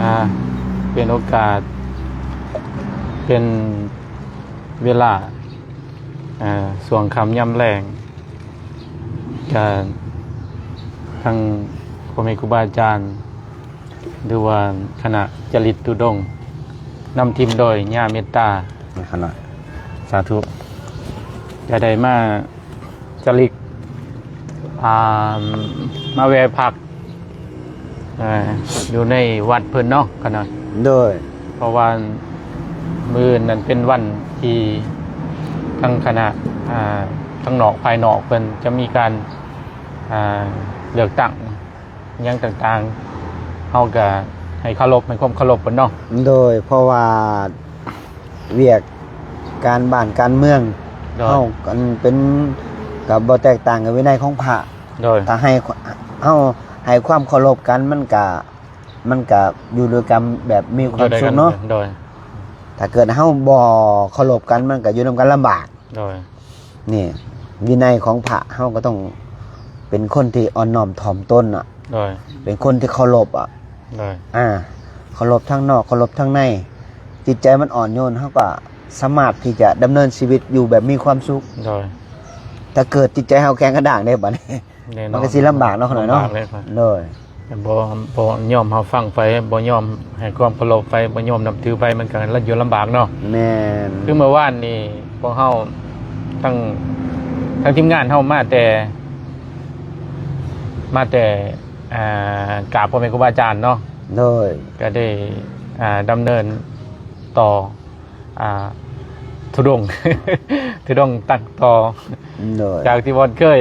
ອ່າ ເປັນໂອກາດ ເປັນເວລາ ອ່າ ຊ່ວງຄ່ຳຍາມແລງ ກະ ທັງພໍ່ແມ່ຄູບາອາຈານ ຫຼືວ່າຄະນະຈະລິດທຸດົງ ນຳທີມໂດຍຍ່າເມດຕາ ຄະນະ ສາທຸ ຈະໄດ້ມາຈະລິກ ອ່າ ມາແວ່ພັກ ເອີ ຢູ່ໃນວັດເພິ່ນເນາະ ຄະນະ ໂດຍ ເພາະວ່າມື້ອື່ນນັ້ນເປັນວັນທີ່ທາງຄະນະ ອ່າ ທາງນອກ ພາຍນອກເພິ່ນຈະມີການ ອ່າ ເລືອກຕັ້ງຫຍັງຕ່າງໆ ເຮົາກະໃຫ້ເຄົາລົບ ໃຫ້ຄວາມເຄົາລົບເພິ່ນເນາະ ໂດຍ ເພາະວ່າວຽກການບ້ານການເມືອງ ໂດຍ ເຮົາ ອັນເປັນ ກະບໍ່ແຕກຕ່າງກັບວິໄນຂອງພະ ໂດຍ ຖ້າໃຫ້ ເຮົາໃຫ້ຄວາມເຄົາລົບກັນ ມັນກະ ມັນກະຢູ່ດ້ວຍກັນແບບມີຄວາມສຸກເນາະ ໂດຍ ຖ້າເກີດເຮົາບໍ່ເຄົາລົບກັນ ມັນກະຢູ່ນຳກັນລຳບາກ ໂດຍ ນີ້ ວິໄນຂອງພະ ເຮົາກໍຕ້ອງເປັນຄົນທີ່ອ່ອນນ້ອມຖ່ອມຕົນອະ ໂດຍ ເປັນຄົນທີ່ເຄົາລົບອະ ໂດຍ ອ່າ ເຄົາລົບທັງນອກ ເຄົາລົບທັງໃນ ຈິດໃຈມັນອ່ອນໂຍນ ເຮົາກໍສາມາດທີ່ຈະດຳເນີນຊີວິດຢູ່ແບບມີຄວາມສຸກ ໂດຍ ຖ້າເກີດຈິດໃຈເຮົາແຂງກະດ້າງເດ້ ບາດນີ້ ແນ່ນອນ ມັນກໍຊິລຳບາກເນາະ ຂ້ານ້ອຍເນາະ ລຳບາກເລີຍ ໂດຍ ບໍ່ ບໍ່ຍອມຮັບຟັງໃຜ ບໍ່ຍອມໃຫ້ຄວາມເຄົາລົບໃຜ ບໍ່ຍອມນັບຖືໃຜ ມັນກໍລະຢູ່ລຳບາກເນາະ ແມ່ນ ຄືເມື່ອວານນີ້ພວກເຮົາ ທັງ ທັງທີມງານເຮົາມາແຕ່ ມາແຕ່ ອ່າ ກາບພໍ່ແມ່ຄູບາອາຈານເນາະ ໂດຍ ກໍໄດ້ ອ່າ ດຳເນີນຕໍ່ ອ່າ ທຸດົງ ທຸດົງຕັດຕໍ່ ໂດຍ ຈາກທີ່ບ່ອນເຄີຍ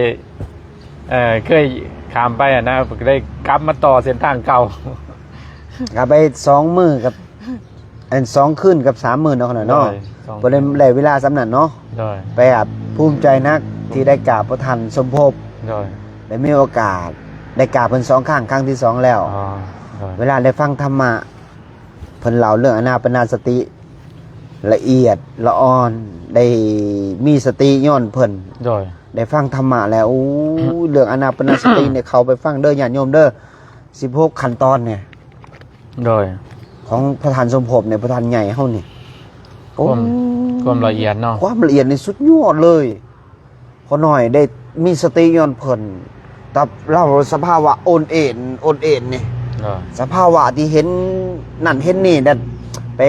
ເອີ ເຄີຍຂ້າມໄປຫັ້ນນະ ກໍໄດ້ກັບມາຕໍ່ເສັ້ນທາງເກົ່າ ກັບໄປສອງມື້ກັບ ອັນ ສອງຄືນກັບສາມມື້ເນາະ ໂດຍ ເນາະ ສອງ ບໍ່ໄດ້ ໄດ້ເວລາສ່ຳນັ້ນເນາະ ໂດຍ ແບບພູມໃຈນັກທີ່ໄດ້ກາບພະທ່ານສົມພົບ ໂດຍ ໄດ້ມີໂອກາດໄດ້ກາບເພິ່ນສອງຄັ້ງ ຄັ້ງທີສອງແລ້ວ ອໍ ໂດຍ ເວລາໄດ້ຟັງທຳມະ ເພິ່ນເລົ່າເລື່ອງອານາປານະສະຕິ ລະອຽດລະອ່ອນ ໄດ້ມີສະຕິຍ້ອນເພິ່ນ ໂດຍ ໄດ້ຟັງທຳມະແລ້ວ ໂອ້ ເລື່ອງອານາປານະສະຕິນີ້ ເຂົ້າໄປຟັງເດີຍາດໂຍມເດີ ສິບຫົກຂັ້ນຕອນນີ້ ໂດຍ ຂອງພະທ່ານສົມພົບນີ້ ພະທ່ານໃຫຍ່ເຮົານີ້ ໂອ້ ຄວາມ ຄວາມລະອຽດເນາະ ຄວາມລະອຽດນີ້ສຸດຍອດເລີຍ ພໍ່ນ້ອຍໄດ້ມີສະຕິຍ້ອນເພິ່ນ ກັບລາວສະພາວະໂອນເອນ ໂອນເອນນີ້ ໂດຍ ສະພາວະທີ່ເຫັນນັ້ນເຫັນນີ້ນັ້ນ ໄປ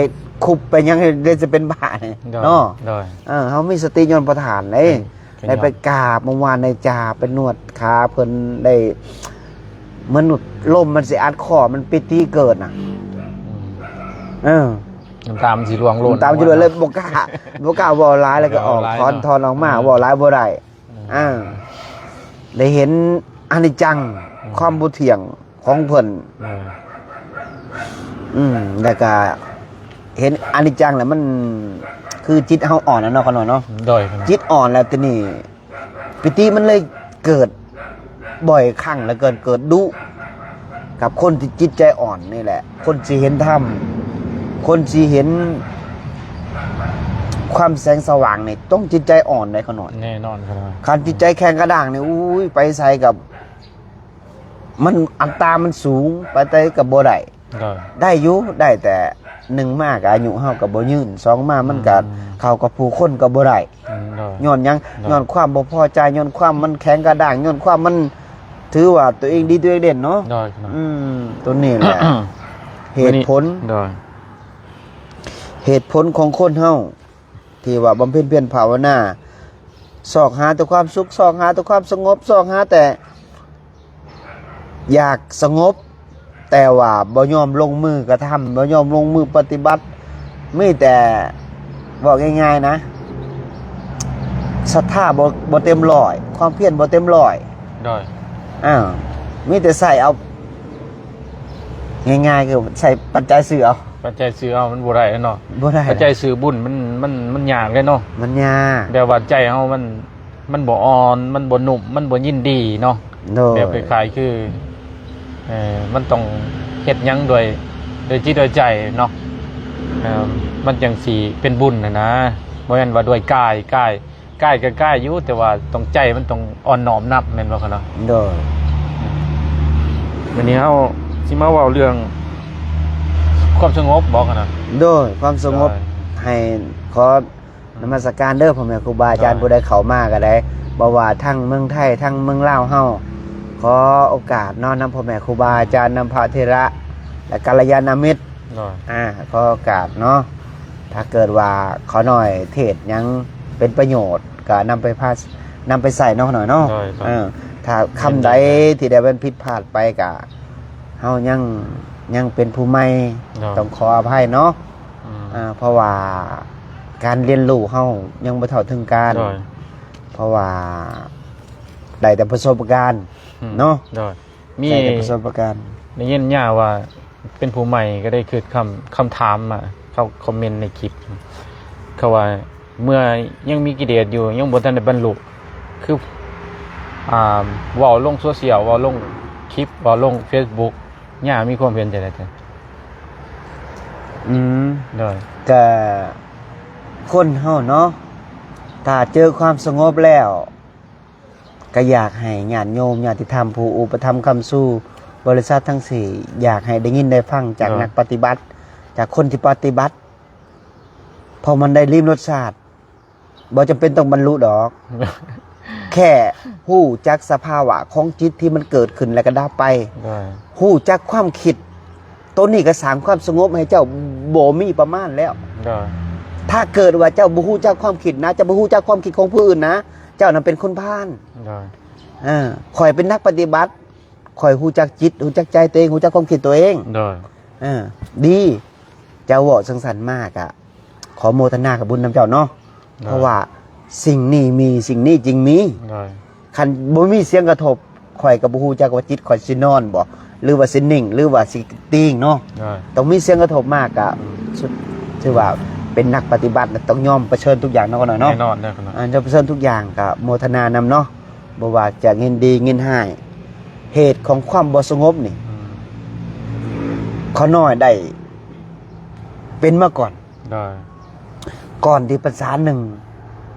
ຄຸບໄປຫຍັງ ເລີຍຈະເປັນບ້ານີ້ ໂດຍ ເນາະ ໂດຍ ເອີ ເຮົາມີສະຕິຍ້ອນປະທານເດ້ ເປັນ ເປັນ ໄດ້ໄປກາບເມື່ອວານໃນຈາ ໄປນວດຂາເພິ່ນ ໄດ້ ເໝືອນລົມມັນຊິອັດຄໍ ມັນປີຕິເກີດນະ ອືມ ເອີ ນ້ຳຕາມັນຊິລ່ວງໂລດ ນ້ຳຕາມັນຊິລ່ວງ ເລີຍບໍ່ກ້າ ບໍ່ກ້າເວົ້າຫຼາຍ ແລ້ວກໍອອກ ບໍ່ເວົ້າຫຼາຍ ຖອນ ເນາະ ຖອນອອກມາ ອືມ ເວົ້າຫຼາຍບໍ່ໄດ້ ອືມ ອ່າ ໄດ້ເຫັນອະນິດຈັງ ອືມ ຄວາມບໍ່ທ່ຽງຂອງເພິ່ນ ເອີ ອືມ ແລ້ວກໍເຫັນອະນິດຈັງແລ້ວ ມັນຄືຈິດເຮົາອ່ອນນະເນາະ ຂະນ້ອຍເນາະ ໂດຍ ຈິດອ່ອນແລ້ວທີນີ້ ປີຕິມັນເລີຍເກີດບ່ອຍຄັ້ງເຫຼືອເກີນ ເກີດດຸກັບຄົນທີ່ຈິດໃຈອ່ອນນີ້ແຫຼະ ຄົນຊິເຫັນທຳ ຄົນຊິເຫັນຄວາມແສງສະຫວ່າງນີ້ ຕ້ອງຈິດໃຈອ່ອນໄດ໋ ຂະນ້ອຍ ແນ່ນອນ ຂະນ້ອຍ ຄັນຈິດໃຈແຂງກະດ້າງນີ້ ໂອ້ຍ ໄປໃສກໍ ມັນ ອັດຕາມັນສູງ ໄປໃສກໍບໍ່ໄດ້ ໂດຍ ໄດ້ຢູ່ ໄດ້ແຕ່ ໜຶ່ງມາກໍອາຍຸເຮົາກໍບໍ່ຍືນ ສອງມາມັນກໍ ອືມ ເຂົ້າກັບຜູ້ຄົນກໍບໍ່ໄດ້ ອືມ ໂດຍ ຍ້ອນຫຍັງ? ໂດຍ ຍ້ອນຄວາມບໍ່ພໍໃຈ ຍ້ອນຄວາມມັນແຂງກະດ້າງ ຍ້ອນຄວາມມັນ ຖືວ່າຕົວເອງດີຕົວເອງເດັ່ນເນາະ ໂດຍ ອືມ ຕົວນີ້ແຫຼະ ເຫດຜົນ ໂດຍ ເຫດຜົນຂອງຄົນເຮົາ ທີ່ວ່າບຳເພັນພຽນພາວະນາ ຊອກຫາແຕ່ຄວາມສຸກ ຊອກຫາແຕ່ຄວາມສະຫງົບ ຊອກຫາແຕ່ຢາກສະຫງົບ ແຕ່ວ່າບໍ່ຍອມລົງມືກະທຳ ບໍ່ຍອມລົງມືປະຕິບັດ ມີແຕ່ ເວົ້າງ່າຍໆນະ ສັດທາບໍ່ ບໍ່ເຕັມຮ້ອຍ ຄວາມພຽນບໍ່ເຕັມຮ້ອຍ ໂດຍ ອາ ມີແຕ່ໃຊ້ເອົາ ງ່າຍໆ ຄືໃຊ້ປັດໄຈຊື່ເອົາ ປັດໄຈຊື່ເອົາ ມັນບໍ່ໄດ້ເນາະ ບໍ່ໄດ້ ປັດໄຈຊື່ບຸນ ມັນ ມັນ ມັນຍາກເດ້ເນາະ ມັນຍາກ ແບບວ່າໃຈເຮົາມັນ ມັນບໍ່ອ່ອນ ມັນບໍ່ນຸ້ມ ມັນບໍ່ຍິນດີເນາະ ໂດຍ ແບບຄ້າຍໆ ຄື ເອີ ມັນຕ້ອງເຮັດຫຍັງດ້ວຍ ດ້ວຍຈິດດ້ວຍໃຈເນາະ ເອີ ມັນຈັ່ງຊິເປັນບຸນຫັ້ນນະ ບໍ່ແມ່ນວ່າດ້ວຍກາຍ ກາຍ ກາຍກໍກາຍຢູ່ ແຕ່ວ່າຕ້ອງ ໃຈມັນຕ້ອງອ່ອນນ້ອມນຳ ແມ່ນບໍ່ຄະເນາະ? ໂດຍ ມື້ນີ້ເຮົາຊິມາເວົ້າເລື່ອງ ຄວາມສະຫງົບບໍຫັ້ນນະ? ໂດຍ ຄວາມສະຫງົບ ໂດຍ ໃຫ້ ຂໍນະມັດສະການເດີ ພໍ່ແມ່ຄູບາອາຈານ ໂດຍ ຜູ້ໃດເຂົ້າມາກໍໄດ້ ບໍ່ວ່າທັງເມືອງໄທ ທັງເມືອງລາວເຮົາ ຂໍໂອກາດເນາະ ນຳພໍ່ແມ່ຄູບາອາຈານ ນຳພະເຖລະ ແລະ ກັນລະຍານະມິດ ໂດຍ ອາ ຂໍໂອກາດເນາະ ຖ້າເກີດວ່າຂ້ານ້ອຍເທດຫຍັງເປັນປະໂຫຍດ ກໍນຳໄປພາ ນຳໄປໃຊ້ເນາະ ຂ້ານ້ອຍເນາະ ໂດຍ ເອີ ຖ້າຄຳໃດທີ່ໄດ້ເປັນຜິດພາດໄປ ກໍເຮົາຍັງ ຍັງເປັນຜູ້ໃໝ່ ໂດຍ ຕ້ອງຂໍອະໄພເນາະ ອືມ ອາ ເພາະວ່າການຮຽນຮູ້ເຮົາຍັງບໍ່ເທົ່າເຖິງການ ໂດຍ ເພາະວ່າໄດ້ແຕ່ປະສົບການ ອືມ ເນາະ ໂດຍ ມີ ໄດ້ແຕ່ປະສົບການ ໄດ້ຍິນຍາວວ່າເປັນຜູ້ໃໝ່ກໍໄດ້ຄິດຄຳ ຄຳຖາມມາ ເຂົາຄອມເມັນໃນຄລິບ ເຂົາວ່າເມື່ອຍັງມີກິເລດຢູ່ ຍັງບໍ່ທັນໄດ້ບັນລຸ ຄື ອ່າ ເວົ້າລົງໂຊຊຽວ ເວົ້າລົງຄລິບ ເວົ້າລົງເຟສບຸກ ຍ່າມີຄວາມເຫັນຈັ່ງໃດ? ອືມ ໂດຍ ກະຄົນເຮົາເນາະ ຖ້າເຈີຄວາມສະຫງົບແລ້ວ ກໍຢາກໃຫ້ຍາດໂຍມ ຍາດຕິທຳ ຜູ້ອຸປະຖຳຄ້ຳຊູ ບໍລິສັດທັງສີ່ ຢາກໃຫ້ໄດ້ຍິນໄດ້ຟັງຈາກ ໂດຍ ນັກປະຕິບັດ ຈາກຄົນທີ່ປະຕິບັດ ເພາະມັນໄດ້ລິມລົດຊາດ ບໍ່ຈຳເປັນຕ້ອງບັນລຸດອກ ແຄ່ຮູ້ຈັກສະພາວະຂອງຈິດທີ່ມັນເກີດຂຶ້ນແລ້ວກໍດັບໄປ ໂດຍ ຮູ້ຈັກຄວາມຄິດ ໂຕນີ້ກໍສ້າງຄວາມສະຫງົບໃຫ້ເຈົ້າບໍ່ມີປະມານແລ້ວ ໂດຍ ຖ້າເກີດວ່າເຈົ້າບໍ່ຮູ້ຈັກຄວາມຄິດນະ ເຈົ້າບໍ່ຮູ້ຈັກຄວາມຄິດຂອງຜູ້ອື່ນນະ ເຈົ້ານັ້ນເປັນຄົນພານ ໂດຍ ເອີ ຂ້ອຍເປັນນັກປະຕິບັດ ຂ້ອຍຮູ້ຈັກຈິດ ຮູ້ຈັກໃຈຕົວເອງ ຮູ້ຈັກຄວາມຄິດຕົວເອງ ໂດຍ ເອີ ດີ ເຈົ້າເວົ້າຈັ່ງຊັ້ນມາກະ ຂໍໂມທະນາກັບບຸນນຳເຈົ້າເນາະ ໂດຍ ເພາະວ່າສິ່ງນີ້ມີ ສິ່ງນີ້ຈຶ່ງມີ ໂດຍ ຄັນບໍ່ມີສຽງກະທົບ ຂ້ອຍກໍບໍ່ຮູ້ຈັກວ່າຈິດຂ້ອຍຊິນອນບໍ ຫຼືວ່າຊິນິ່ງ ຫຼືວ່າຊິຕີງເນາະ ໂດຍ ຕ້ອງມີສຽງກະທົບມາກະ ອືມ ສຸດ ຖືວ່າເປັນນັກປະຕິບັດ ຕ້ອງຍອມປະເຊີນທຸກຢ່າງເນາະ ຂ້ານ້ອຍເນາະ ແນ່ນອນເດີ ຂ້ານ້ອຍ ອາ ຈະປະເຊີນທຸກຢ່າງ ກໍໂມທະນານຳເນາະ ບໍ່ວ່າຈະຍິນດີຍິນຮ້າຍ ເຫດຂອງຄວາມບໍ່ສະຫງົບນີ້ ອືມ ຂ້ານ້ອຍໄດ້ເປັນມາກ່ອນ ໂດຍ ກ່ອນທີ່ພັນສາໜຶ່ງ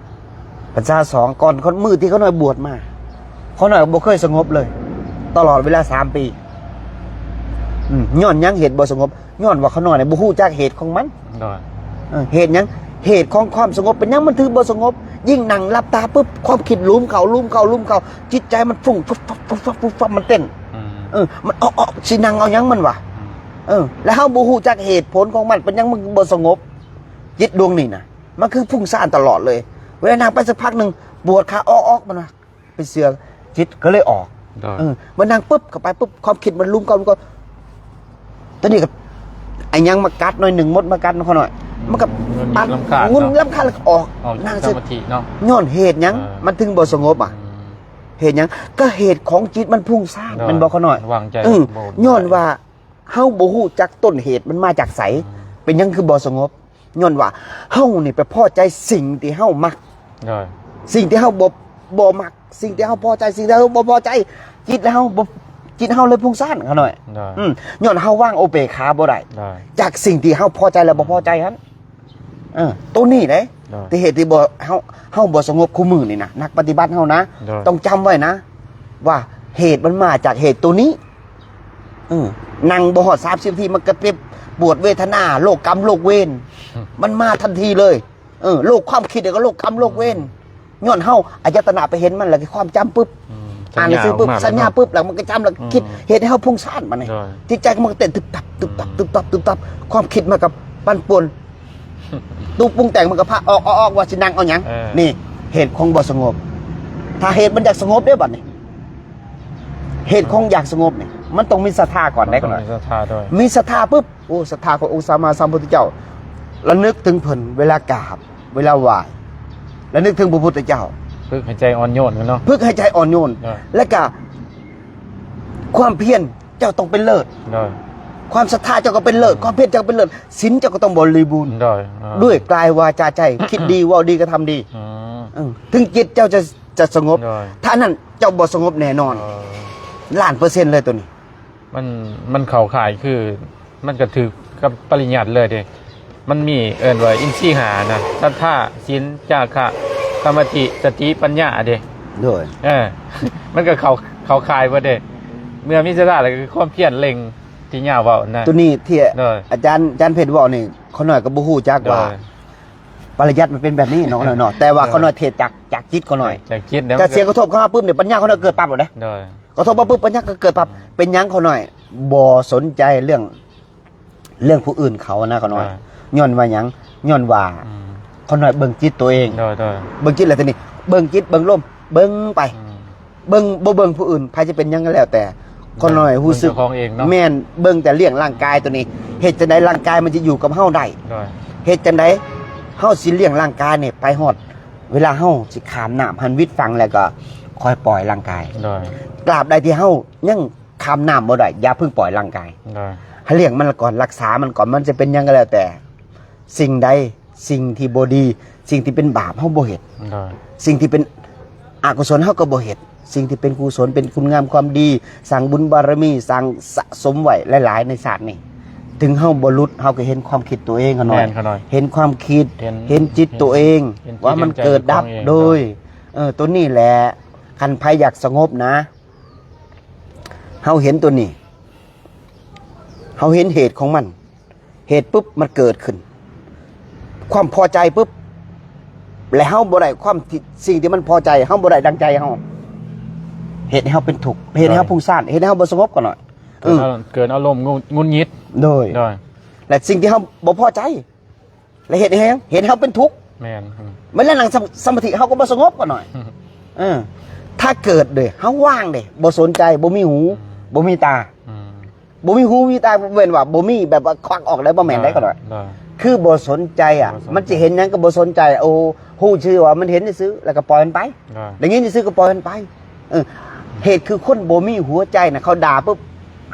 ພັນສາສອງ ກ່ອນມື້ທີ່ຂ້ານ້ອຍບວດມາ ຂ້ານ້ອຍບໍ່ເຄີຍສະຫງົບເລີຍ ຕະຫຼອດເວລາສາມປີ ອືມ ຍ້ອນຫຍັງເຫດບໍ່ສະຫງົບ? ຍ້ອນວ່າຂ້ານ້ອຍນີ້ບໍ່ຮູ້ຈັກເຫດຂອງມັນ ໂດຍ ເອີ ເຫດຫຍັງ? ເຫດຂອງຄວາມສະຫງົບ ເປັນຫຍັງມັນຖືບໍ່ສະຫງົບ? ຍິ່ງນັ່ງຫຼັບຕາປຶບ ຄວາມຄິດຫຼຸມເຂົ້າ ຫຼຸມເຂົ້າ ຫຼຸມເຂົ້າ ຈິດໃຈມັນຟຸ້ງຟຸບຟັບ ຟຸບຟັບ ຟຸບຟັບ ມັນເຕັ້ນ ອືມ ເອີ ມັນອອກ ອອກ ຊິນັ່ງເອົາຫຍັງມັນວະ? ອືມ ເອີ ແລ້ວເຮົາບໍ່ຮູ້ຈັກເຫດຜົນຂອງມັນ ເປັນຫຍັງມັນບໍ່ສະຫງົບ? ຈິດດວງນີ້ນະ ມັນຄືຟຸ້ງສ້ານຕະຫຼອດເລີຍ ເວລານັ່ງໄປສັກພັກໜຶ່ງ ປວດຂາ ອອກ ອອກ ມັນວ່າ ເປັນເສືອ ຈິດກໍເລີຍອອກ ໂດຍ ເອີ ມານັ່ງປຶບ ເຂົ້າໄປປຶບ ຄວາມຄິດມັນຫຼຸມເຂົ້າ ເຂົ້າ ຕອນນີ້ກໍ ໄອ້ຫຍັງມາກັດໜ້ອຍໜຶ່ງ ມົດມາກັດໜ້ອຍ ມັນກໍ ອືມ ປັດ ງຸນລຳຄານ ງຸນລຳຄານ ແລ້ວກໍອອກ ອອກ ນັ່ງເສຍ ສະມາທິເນາະ ຍ້ອນເຫດຫຍັງ ເອີ ມັນເຖິງບໍ່ສະຫງົບອະ? ອືມ ເຫດຫຍັງ? ກໍເຫດຂອງຈິດມັນຟຸ້ງສ້ານ ໂດຍ ແມ່ນບໍ່ ຂ້ານ້ອຍ? ວາງໃຈ ເອີ ບໍ່ ຍ້ອນວ່າເຮົາບໍ່ຮູ້ຈັກຕົ້ນເຫດມັນມາຈາກໃສ ອືມ ເປັນຫຍັງຄືບໍ່ສະຫງົບ? ຍ້ອນວ່າເຮົານີ້ໄປພໍໃຈສິ່ງທີ່ເຮົາມັກ ໂດຍ ສິ່ງທີ່ເຮົາບໍ່ ບໍ່ມັກ ສິ່ງທີ່ເຮົາພໍໃຈ ສິ່ງທີ່ເຮົາບໍ່ພໍໃຈ ຈິດເຮົາບໍ່ ຈິດເຮົາເລີຍຟຸ້ງສ້ານ ຂ້ານ້ອຍ ໂດຍ ອືມ ຍ້ອນເຮົາວາງອຸເບກຂາບໍ່ໄດ້ ໂດຍ ຈາກສິ່ງທີ່ເຮົາພໍໃຈ ແລະ ບໍ່ພໍໃຈຫັ້ນ ເອີ ໂຕນີ້ເດ້ ໂດຍ ທີ່ເຫດທີ່ບໍ່ ເຮົາ ເຮົາບໍ່ສະຫງົບຄູ່ມື້ນີ້ນະ ນັກປະຕິບັດເຮົານະ ໂດຍ ຕ້ອງຈຳໄວ້ນະ ວ່າເຫດມັນມາຈາກເຫດໂຕນີ້ ເອີ ນັ່ງບໍ່ຮອດສາມສິບນາທີ ມັນກະເຈັບປວດເວທະນາ ໂລກກຳໂລກເວນ ອືມ ມັນມາທັນທີເລີຍ ເອີ ໂລກຄວາມຄິດ ແລ້ວກໍໂລກກຳໂລກເວນ ອືມ ຍ້ອນເຮົາອາຍະຕະນະໄປເຫັນມັນ ແລ້ວກໍຄວາມຈຳປຶບ ອືມ ອ່ານໜັງສືປຶບ ສັນຍາປຶບ ແລ້ວມັນກໍຈຳ ແລ້ວກໍຄິດ ອືມ ເຮັດໃຫ້ເຮົາຟຸ້ງສ້ານບາດນີ້ ໂດຍ ຈິດໃຈຂອງມັນກໍເຕັ້ນຕຶບຕັບ ຕຶບຕັບ ອືມ ຕຶບຕັບ ຕຶບຕັບ ຄວາມຄິດມັນກໍປັ່ນປ່ວນ ຕູ້ປຸງແຕ່ງມັນກໍພາອອກ ອອກ ອອກ ວ່າຊິນັ່ງເອົາຫຍັງ ເອີ ນີ້ເຫດຂອງບໍ່ສະຫງົບ ຖ້າເຫດມັນຢາກສະຫງົບເດ້ບາດນີ້ ເຫດຂອງຢາກສະຫງົບນີ້ ມັນຕ້ອງມີສັດທາກ່ອນເດ້ ມັນຕ້ອງມີສັດທາດ້ວຍ ມີສັດທາປຶບ ໂອ້ ສັດທາຂອງອົງສຳມາສຳພຸດທະເຈົ້າ ລະນຶກເຖິງເພິ່ນ ເວລາກາບ ເວລາໄຫວ້ ລະນຶກເຖິງພະພຸດທະເຈົ້າ ຝຶກໃຫ້ໃຈອ່ອນໂຍນເນາະ ຝຶກໃຫ້ໃຈອ່ອນໂຍນ ໂດຍ ແລະກະຄວາມພຽນ ເຈົ້າຕ້ອງເປັນເລີດ ໂດຍ ຄວາມສັດທາເຈົ້າກໍເປັນເລີດ ອືມ ຄວາມພຽນເຈົ້າກໍເປັນເລີດ ສິນເຈົ້າກໍຕ້ອງບໍລິບູນ ໂດຍ ອືມ ດ້ວຍກາຍ ວາຈາ ໃຈ ຄິດດີ ເວົ້າດີ ກະທຳດີ ອືມ ເອີ ເຖິງຈິດເຈົ້າຈະ ຈະສະຫງົບ ໂດຍ ຖ້ານັ້ນເຈົ້າບໍ່ສະຫງົບແນ່ນອນ ເອີ ລ້ານເປີເຊັນເລີຍໂຕນີ້ ມັນ ມັນເຂົ້າຂ່າຍ ຄື ມັນກະຖືກກັບປະລິຍັດເລີຍເດ້ ມັນມີເອີ້ນວ່າອິນຊີຫ້ານະ ສັດທາ ສິນ ຈາຄະ ສະມາທິ ສະຕິ ປັນຍາເດ້ ໂດຍ ເອີ ມັນກະເຂົ້າ ເຂົ້າຂ່າຍເບິດເດ້ ເມື່ອມີສັດທາແລ້ວ ຄືຄວາມພຽນເລັ່ງ ທີ່ຍາວເວົ້ານະ ໂຕນີ້ທີ່ ໂດຍ ອາຈານ ອາຈານເພັດເວົ້ານີ້ ຂ້ານ້ອຍກໍບໍ່ຮູ້ຈັກວ່າ ໂດຍ ປະລິຍັດມັນເປັນແບບນີ້ເນາະ ຂ້ານ້ອຍເນາະ ແຕ່ວ່າ ໂດຍ ຂ້ານ້ອຍເທດຈາກ ຈາກຈິດຂ້ານ້ອຍ ຈາກຈິດແລ້ວ ກະສຽງກະທົບເຂົ້າມາປຶບນີ້ ປັນຍາຂ້ານ້ອຍເກີດປັບໂລດເດ້ ໂດຍ ກະທົບມາປຶບ ປັນຍາກໍເກີດປັບ ເປັນຫຍັງຂ້ານ້ອຍບໍ່ສົນໃຈເລື່ອງ ເລື່ອງຜູ້ອື່ນເຂົານະຂ້ານ້ອຍ ໂດຍ ຍ້ອນວ່າຫຍັງ? ຍ້ອນວ່າ ອືມ ຂ້ານ້ອຍເບິ່ງຈິດໂຕເອງ ໂດຍ ໂດຍ ເບິ່ງຈິດແລ້ວທີນີ້ ເບິ່ງຈິດ ເບິ່ງລົມ ເບິ່ງໄປ ອືມ ເບິ່ງ ບໍ່ເບິ່ງຜູ້ອື່ນ ໃຜຈະເປັນຫຍັງກໍແລ້ວແຕ່ ຂ້ານ້ອຍຮູ້ສຶກ ເບິ່ງເຈົ້າຂອງເອງເນາະ ແມ່ນ ເບິ່ງແຕ່ລ້ຽງຮ່າງກາຍໂຕນີ້ ເຮັດຈັ່ງໃດຮ່າງກາຍມັນຈະຢູ່ກັບເຮົາໄດ້ ໂດຍ ເຮັດຈັ່ງໃດເຮົາຊິລ້ຽງຮ່າງກາຍນີ້ໄປຮອດ ເວລາເຮົາຊິຂ້າມນ້ຳຫັ້ນ ວິດຝັ່ງແລ້ວກໍຄ່ອຍປ່ອຍຮ່າງກາຍ ໂດຍ ຕາບໃດທີ່ເຮົາຍັງຂ້າມນ້ຳບໍ່ໄດ້ ຢ່າເພິ່ງປ່ອຍຮ່າງກາຍ ໂດຍ ໃຫ້ລ້ຽງມັນກ່ອນ ຮັກສາມັນກ່ອນ ມັນຈະເປັນຫຍັງກໍແລ້ວແຕ່ ສິ່ງໃດ ສິ່ງທີ່ບໍ່ດີ ສິ່ງທີ່ເປັນບາບເຮົາບໍ່ເຮັດ ໂດຍ ສິ່ງທີ່ເປັນອະກຸສົນເຮົາກໍບໍ່ເຮັດ ສິ່ງທີ່ເປັນກຸສົນ ເປັນຄຸນງາມຄວາມດີ ສ້າງບຸນບາລະມີ ສ້າງສະສົມໄວ້ຫຼາຍໆໃນຊາດນີ້ ເຖິງເຮົາບໍ່ຫຼຸດ ເຮົາກໍເຫັນຄວາມຄິດໂຕເອງຂ້ານ້ອຍ ແມ່ນຂ້ານ້ອຍ ເຫັນຄວາມຄິດ ເຫັນ ເຫັນຈິດໂຕເອງ ເຫັນ ວ່າມັນເກີດດັບ ເຫັນຈິດເຫັນໃຈຂອງຕົວເອງ ໂດຍ ເອີ ໂຕນີ້ແຫຼະ ຄັນໃຜຢາກສະຫງົບນະ ເຮົາເຫັນໂຕນີ້ ເຮົາເຫັນເຫດຂອງມັນ ເຫດປຶບມັນເກີດຂຶ້ນ ຄວາມພໍໃຈປຶບ ແລະເຮົາບໍ່ໄດ້ຄວາມທີ່ ສິ່ງທີ່ມັນພໍໃຈ ເຮົາບໍ່ໄດ້ດັ່ງໃຈເຮົາ ເຮັດໃຫ້ເຮົາເປັນທຸກ ເຮັດໃຫ້ເຮົາ ໂດຍ ຟຸ້ງສ້ານ ເຮັດໃຫ້ເຮົາບໍ່ສະຫງົບກໍໜ້ອຍ ເກີດ ເອີ ອາ ເກີດອາລົມຫງຸດ ຫງຸດຫງິດ ໂດຍ ໂດຍ ແລະສິ່ງທີ່ເຮົາບໍ່ພໍໃຈ ແລະເຮັດໃຫ້ ເຮັດໃຫ້ເຮົາເປັນທຸກ ແມ່ນ ອືມ ເວລານັ່ງສະ ສະມາທິເຮົາກໍບໍ່ສະຫງົບກໍໜ້ອຍ ອືມ ເອີ ຖ້າເກີດເດ້ ເຮົາວ່າງເດ້ ບໍ່ສົນໃຈ ບໍ່ມີຫູ ອືມ ບໍ່ມີຕາ ອືມ ບໍ່ມີຫູມີຕາ ເວັ້ນວ່າບໍ່ມີແບບວ່າຄວັກອອກໄດ້ ບໍ່ແມ່ນໄດ້ ໂດຍ ກໍໜ້ອຍ ໂດຍ ຄືບໍ່ສົນໃຈອະ ບໍ່ສົນໃຈ ມັນຊິເຫັນຫຍັງກໍບໍ່ສົນໃຈ ໂອ້ ຮູ້ຊື່ວ່າມັນເຫັນຊື່ໆ ແລ້ວກໍປ່ອຍມັນໄປ ໂດຍ ໄດ້ຍິນຊື່ໆ ກໍປ່ອຍມັນໄປ ເອີ ເຫດຄືຄົນບໍ່ມີຫົວໃຈນະ ເຂົາດ່າປຶບ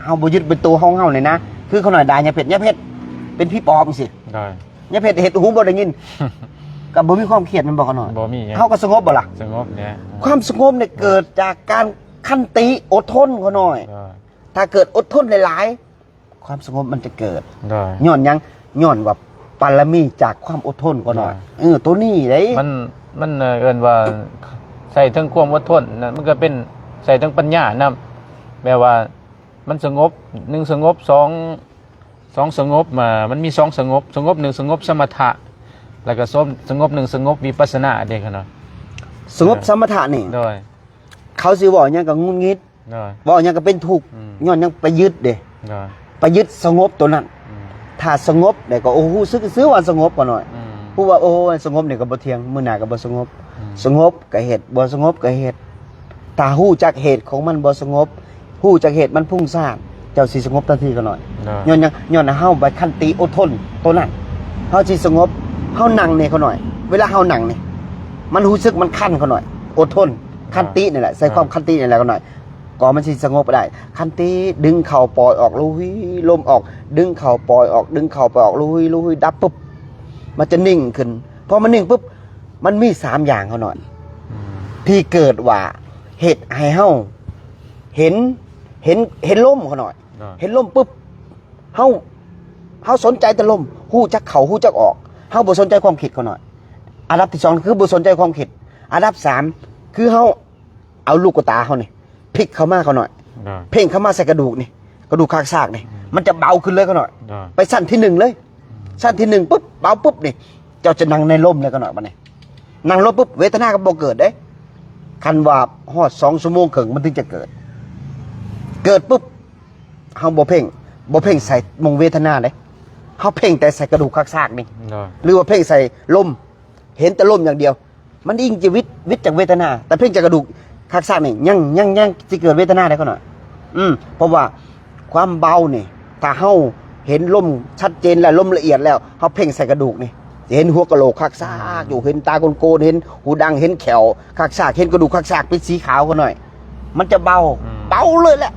ເຮົາບໍ່ຍຶດເປັນໂຕຂອງເຮົານີ້ນະ ອືມ ຄືຂ້ານ້ອຍດ່າຍາເພັດ ຍາເພັດເປັນຜີປອບຈັ່ງຊີ້ ໂດຍ ຍາເພັດເຮັດຫູບໍ່ໄດ້ຍິນ ກໍບໍ່ມີຄວາມຄຽດແມ່ນບໍ່ຂ້ານ້ອຍ? ບໍ່ມີຫຍັງ ເຮົາກໍສະຫງົບບໍ່ລະ? ສະຫງົບແຫຼະ ຄວາມສະຫງົບນີ້ເກີດຈາກການຂັນຕິອົດທົນຂ້ານ້ອຍ ໂດຍ ຖ້າເກີດອົດທົນຫຼາຍໆ ຄວາມສະຫງົບມັນຈະເກີດ ໂດຍ ຍ້ອນຫຍັງ? ຍ້ອນວ່າບາລະມີຈາກຄວາມອົດທົນຂ້ານ້ອຍ ໂດຍ ເອີ ໂຕນີ້ເດ້ ມັນ ມັນ ເອີ້ນວ່າໃຊ້ເຖິງຄວາມອົດທົນນະ ມັນກໍເປັນໃຊ້ເຖິງປັນຍານຳ ແບບວ່າ ມັນສະຫງົບ ໜຶ່ງ ສະຫງົບ ສອງ ສອງ ສະຫງົບ ມາ ມັນມີສອງສະຫງົບ ສະຫງົບ ໜຶ່ງ ສະຫງົບສະມະຖະ ແລ້ວກໍ ສະຫງົບ ໜຶ່ງ ສະຫງົບວິປັດສະນາເດ້ ຄັນວ່າສະຫງົບ ເອີ ສະມະຖະນີ້ ໂດຍ ເຂົາຊິເວົ້າຫຍັງກໍຫງຸດຫງິດ ໂດຍ ເວົ້າຫຍັງກໍເປັນທຸກ ອືມ ຍ້ອນຫຍັງ? ໄປຍຶດເດ້ ໂດຍ ໄປຍຶດສະຫງົບໂຕນັ້ນ ອືມ ຖ້າສະຫງົບແລ້ວກໍ ໂອ້ ຮູ້ສຶກຊື່ວ່າສະຫງົບກໍໜ້ອຍ ອືມ ຮູ້ວ່າ ໂອ້ ສະຫງົບນີ້ກໍບໍ່ທ່ຽງ ມື້ໜ້າກໍບໍ່ສະຫງົບ ອືມ ສະຫງົບກໍເຮັດ ບໍ່ສະຫງົບກໍເຮັດ ຖ້າຮູ້ຈັກເຫດຂອງມັນບໍ່ສະຫງົບ ຮູ້ຈັກເຫດມັນຟຸ້ງສ້ານ ເຈົ້າຊິສະຫງົບທັນທີຂ້ານ້ອຍ ໂດຍ ຍ້ອນຫຍັງ? ຍ້ອນເຮົາໄປຂັນຕິອົດທົນໂຕນັ້ນ ເຮົາຊິສະຫງົບ ເຮົານັ່ງນີ້ຂ້ານ້ອຍ ເວລາເຮົານັ່ງນີ້ ມັນຮູ້ສຶກມັນຄັນຂ້ານ້ອຍ ອົດທົນ ໂດຍ ຂັນຕິນີ້ແຫຼະ ໃຊ້ ໂດຍ ຄວາມຂັນຕິນີ້ແຫຼະຂ້ານ້ອຍ ກໍມັນຊິສະຫງົບໄດ້ ຂັນຕິດຶງເຂົ້າປ່ອຍອອກ ລຸຍລົມອອກ ດຶງເຂົ້າປ່ອຍອອກ ດຶງເຂົ້າປ່ອຍອອກ ລຸຍ ລຸຍ ດັບປຶບ ມັນຈະນິ່ງຂຶ້ນ ພໍມັນນິ່ງປຶບ ມັນມີສາມຢ່າງຂ້ານ້ອຍ ອືມ ທີ່ເກີດວ່າເຮັດໃຫ້ເຮົາເຫັນ ເຫັນ ເຫັນລົມຂ້ານ້ອຍ ໂດຍ ເຫັນລົມປຶບ ເຮົາ ເຮົາສົນໃຈແຕ່ລົມ ຮູ້ຈັກເຂົ້າ ຮູ້ຈັກອອກ ເຮົາບໍ່ສົນໃຈຄວາມຄິດຂ້ານ້ອຍ ອັນດັບທີສອງ ຄືບໍ່ສົນໃຈຄວາມຄິດ ອັນດັບສາມ ຄືເຮົາເອົາລູກຕາເຮົານີ້ ພິກເຂົ້າມາຂ້ານ້ອຍ ໂດຍ ເພັ່ງເຂົ້າມາໃສ່ກະດູກນີ້ ກະດູກຄາກສາກນີ້ ອືມ ມັນຈະເບົາຂຶ້ນເລີຍຂ້ານ້ອຍ ໂດຍ ໄປຊັ້ນທີໜຶ່ງເລີຍ ອືມ ຊັ້ນທີໜຶ່ງປຶບ ເບົາປຶບນີ້ ເຈົ້າຈະນັ່ງໃນລົມເລີຍຂ້ານ້ອຍ ບັດນີ້ ນັ່ງລົມປຶບ ເວທະນາກໍບໍ່ເກີດເດ້ ຄັນວ່າຮອດສອງຊົ່ວໂມງເຄິ່ງ ມັນເຖິງຈະເກີດ ເກີດປຶບ ເຮົາບໍ່ເພັ່ງ ບໍ່ເພັ່ງໃສ່ໝ່ອງເວທະນາເດ້ ເຮົາເພັ່ງແຕ່ໃສ່ກະດູກຄາກສາກນີ້ ໂດຍ ຫຼືວ່າເພັ່ງໃສ່ລົມ ເຫັນແຕ່ລົມຢ່າງດຽວ ມັນອີງຈະວິດ ວິດຈາກເວທະນາ ແຕ່ເພັ່ງຈາກກະດູກຄາກສາກນີ້ ຍັງ ຍັງ ຍັງຊິເກີດເວທະນາໄດ້ຂ້ານ້ອຍ ອືມ ເພາະວ່າຄວາມເບົານີ້ ຖ້າເຮົາເຫັນລົມຊັດເຈນແລ້ວ ລົມລະອຽດແລ້ວ ເຮົາເພັ່ງໃສ່ກະດູກນີ້ ຈະເຫັນຫົວກະໂຫຼກຄາກສາກຢູ່ ເຫັນຕາໂກນໆ ເຫັນຫູດັງ ເຫັນແຂ້ວຄາກສາກ ເຫັນກະດູກຄາກສາກເປັນສີຂາວຂ້ານ້ອຍ ມັນຈະເບົາ ອືມ ເບົາເລີຍແຫຼະ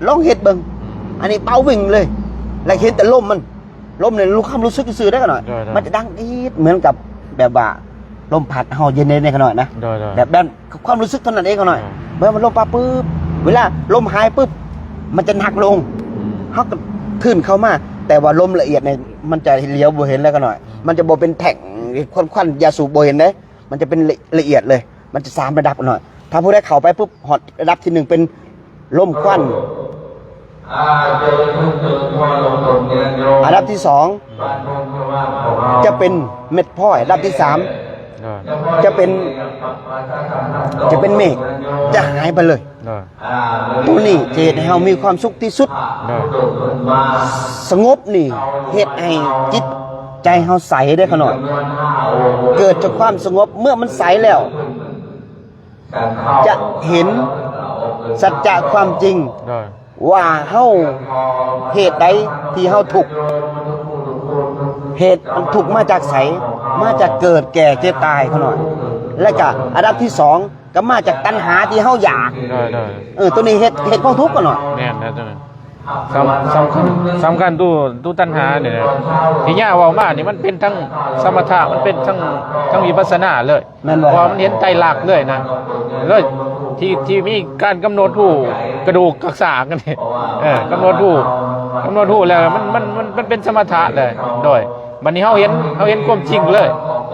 ລອງເຮັດເບິ່ງ ອືມ ອັນນີ້ເບົາວິ່ງເລີຍ ແລ້ວເຫັນແຕ່ລົມມັນ ລົມນີ້ ຄວາມຮູ້ສຶກຊື່ໆເດ້ຂ້ານ້ອຍ ໂດຍໆ ມັນຈະດັງອີດ ເໝືອນກັບແບບວ່າລົມພັດເຮົາເຢັນໆ ເດ້ຂ້ານ້ອຍນະ ໂດຍໆ ແບບ ແບບຄວາມຮູ້ສຶກເທົ່ານັ້ນເອງຂ້ານ້ອຍ ໂດຍ ເມື່ອມັນລົມປະປຶບ ເວລາລົມຫາຍປຶບ ມັນຈະໜັກລົງ ອືມ ເຮົາກໍທຶ່ນເຂົ້າມາ ແຕ່ວ່າລົມລະອຽດນີ້ ມັນຈະຫຼຽວບໍ່ເຫັນແລ້ວຂ້ານ້ອຍ ອືມ ມັນຈະບໍ່ເປັນແທ່ງ ຄວັນໆ ຢາສູບບໍ່ເຫັນເດ້ ມັນຈະເປັນລະ ລະອຽດເລີຍ ມັນຈະສາມລະດັບໜ້ອຍ ຖ້າຜູ້ໃດເຂົ້າໄປປຶບ ຮອດລະດັບທີໜຶ່ງເປັນລົມຄວັນ ອັນດັບທີສອງຈະເປັນເມັດພ້ອຍ, ອັນດັບທີສາມຈະເປັນ ຈະເປັນເມກ, ຈະຫາຍໄປເລີຍ. ໂດຍ ໂຕນີ້ຈະເຮັດໃຫ້ເຮົາມີຄວາມສຸກທີ່ສຸດ. ໂດຍ ສະຫງົບນີ້ເຮັດໃຫ້ຈິດໃຈເຮົາໃສເດ້ຂະນ້ອຍ. ເກີດຈາກຄວາມສະຫງົບ, ເມື່ອມັນໃສແລ້ວ ຈະເຫັນສັດຈະຄວາມຈິງ ໂດຍ ວ່າເຮົາ ເຫດໃດທີ່ເຮົາທຸກ, ເຫດມັນທຸກມາຈາກໃສ, ມາຈາກເກີດແກ່ເຈັບຕາຍຂະນ້ອຍ. ແລະກະອັນດັບທີສອງ ກໍມາຈາກຕັນຫາທີ່ເຮົາຢາກ. ໂດຍ ໂດຍ ເອີ ໂຕນີ້ເຮັດ ເຮັດຄວາມທຸກຂະນ້ອຍ. ແມ່ນແລ້ວໂຕນັ້ນ ສຳ ສຳຄັນ ສຳຄັນໂຕ ໂຕຕັນຫານີ້ນະ ທີ່ຍ່າເວົ້າມານີ້ ມັນເປັນທັງສະມະຖະ ມັນເປັນທັງ ທັງວິປັດສະນາເລີຍ. ແມ່ນບໍ່? ເພາະວ່າມັນເຫັນໄຕລັກເລີຍນະ ເລີຍ ທີ່ ທີ່ມີການກຳນົດຮູ້ກະດູກກັກສາກນີ້ ເອີ ກຳນົດຮູ້ ກຳນົດຮູ້ແລ້ວ ມັນ ມັນ ມັນ ມັນເປັນສະມະຖະເລີຍ. ໂດຍ ບັດນີ້ເຮົາເຫັນ ເຮົາເຫັນຄວາມຈິງເລີຍ,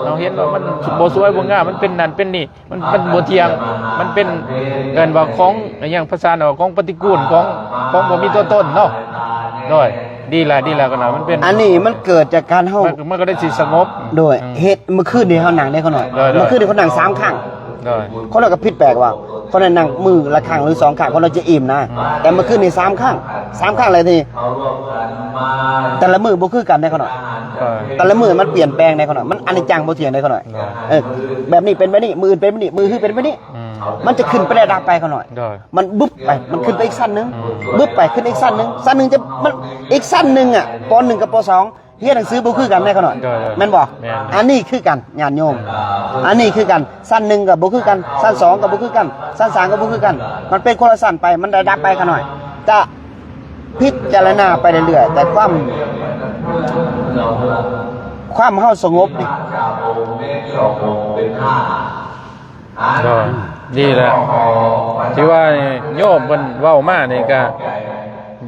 ເຮົາເຫັນວ່າມັນບໍ່ສວຍບໍ່ງາມ, ມັນເປັນນັ້ນເປັນນີ້, ມັນ ມັນບໍ່ທ່ຽງ, ມັນເປັນ ເອີ້ນວ່າຂອງ ອີຫຍັງ ພາສາເນາະ ຂອງປະຕິກູນ, ຂອງ ຂອງບໍ່ມີຕົວຕົນເນາະ. ໂດຍ ດີແລ້ວ ດີແລ້ວຂະນ້ອຍ ມັນເປັນ ອັນນີ້ມັນເກີດຈາກການເຮົາ ມັນ ມັນກໍໄດ້ຊິສະຫງົບ. ໂດຍ ອືມ ເຮັດ ມື້ຄືນນີ້ເຮົານັ່ງເດ້ຂະນ້ອຍ. ໂດຍ ໂດຍ ມື້ຄືນນີ້ເຮົານັ່ງສາມຄັ້ງ. ໂດຍ ຂະນ້ອຍກໍຜິດແປກວ່າ ຂະນ້ອຍນັ່ງມື້ລະຄັ້ງຫຼືສອງຄັ້ງ ຂະນ້ອຍຈະອີ່ມນະ. ອືມ ແຕ່ມື້ຄືນນີ້ສາມຄັ້ງ ສາມຄັ້ງແລ້ວນີ້ ແຕ່ລະມື້ບໍ່ຄືກັນເດ້ຂະນ້ອຍ. ໂດຍ ແຕ່ລະມື້ມັນປ່ຽນແປງເດ້ຂະນ້ອຍ, ມັນອະນິດຈັງບໍ່ທ່ຽງເດ້ຂະນ້ອຍ. ໂດຍ ເອີ ແບບນີ້ເປັນແບບນີ້, ມື້ອື່ນເປັນແບບນີ້, ມື້ຮືເປັນແບບນີ້. ອືມ ມັນຈະຂຶ້ນໄປໄດ້ດັບໄປຂະນ້ອຍ. ໂດຍ ມັນບຶບໄປ ມັນຂຶ້ນໄປອີກຊັ້ນໜຶ່ງ, ບຶບໄປຂຶ້ນອີກຊັ້ນໜຶ່ງ, ຊັ້ນໜຶ່ງຈະ ມັນອີກຊັ້ນໜຶ່ງອະ ປໍໜຶ່ງກັບປໍສອງ ຮຽນໜັງສືບໍ່ຄືກັນເດ້ຂະນ້ອຍ. ໂດຍ ໂດຍ ແມ່ນບໍ່? ແມ່ນ ອັນນີ້ຄືກັນຍາດໂຍມ, ອັນນີ້ຄືກັນ ຊັ້ນໜຶ່ງກໍບໍ່ຄືກັນ, ຊັ້ນສອງກໍບໍ່ຄືກັນ, ຊັ້ນສາມກໍບໍ່ຄືກັນ, ມັນເປັນຄົນລະຊັ້ນໄປ, ມັນໄດ້ດັບໄປຂະນ້ອຍ. ຈະພິຈາລະນາໄປເລື້ອຍໆ ແຕ່ຄວາມ ຄວາມເຮົາສະຫງົບນີ້ ໂດຍ ດີແລ້ວ ທີ່ວ່າໂຍມເພິ່ນເວົ້າມານີ້ກະ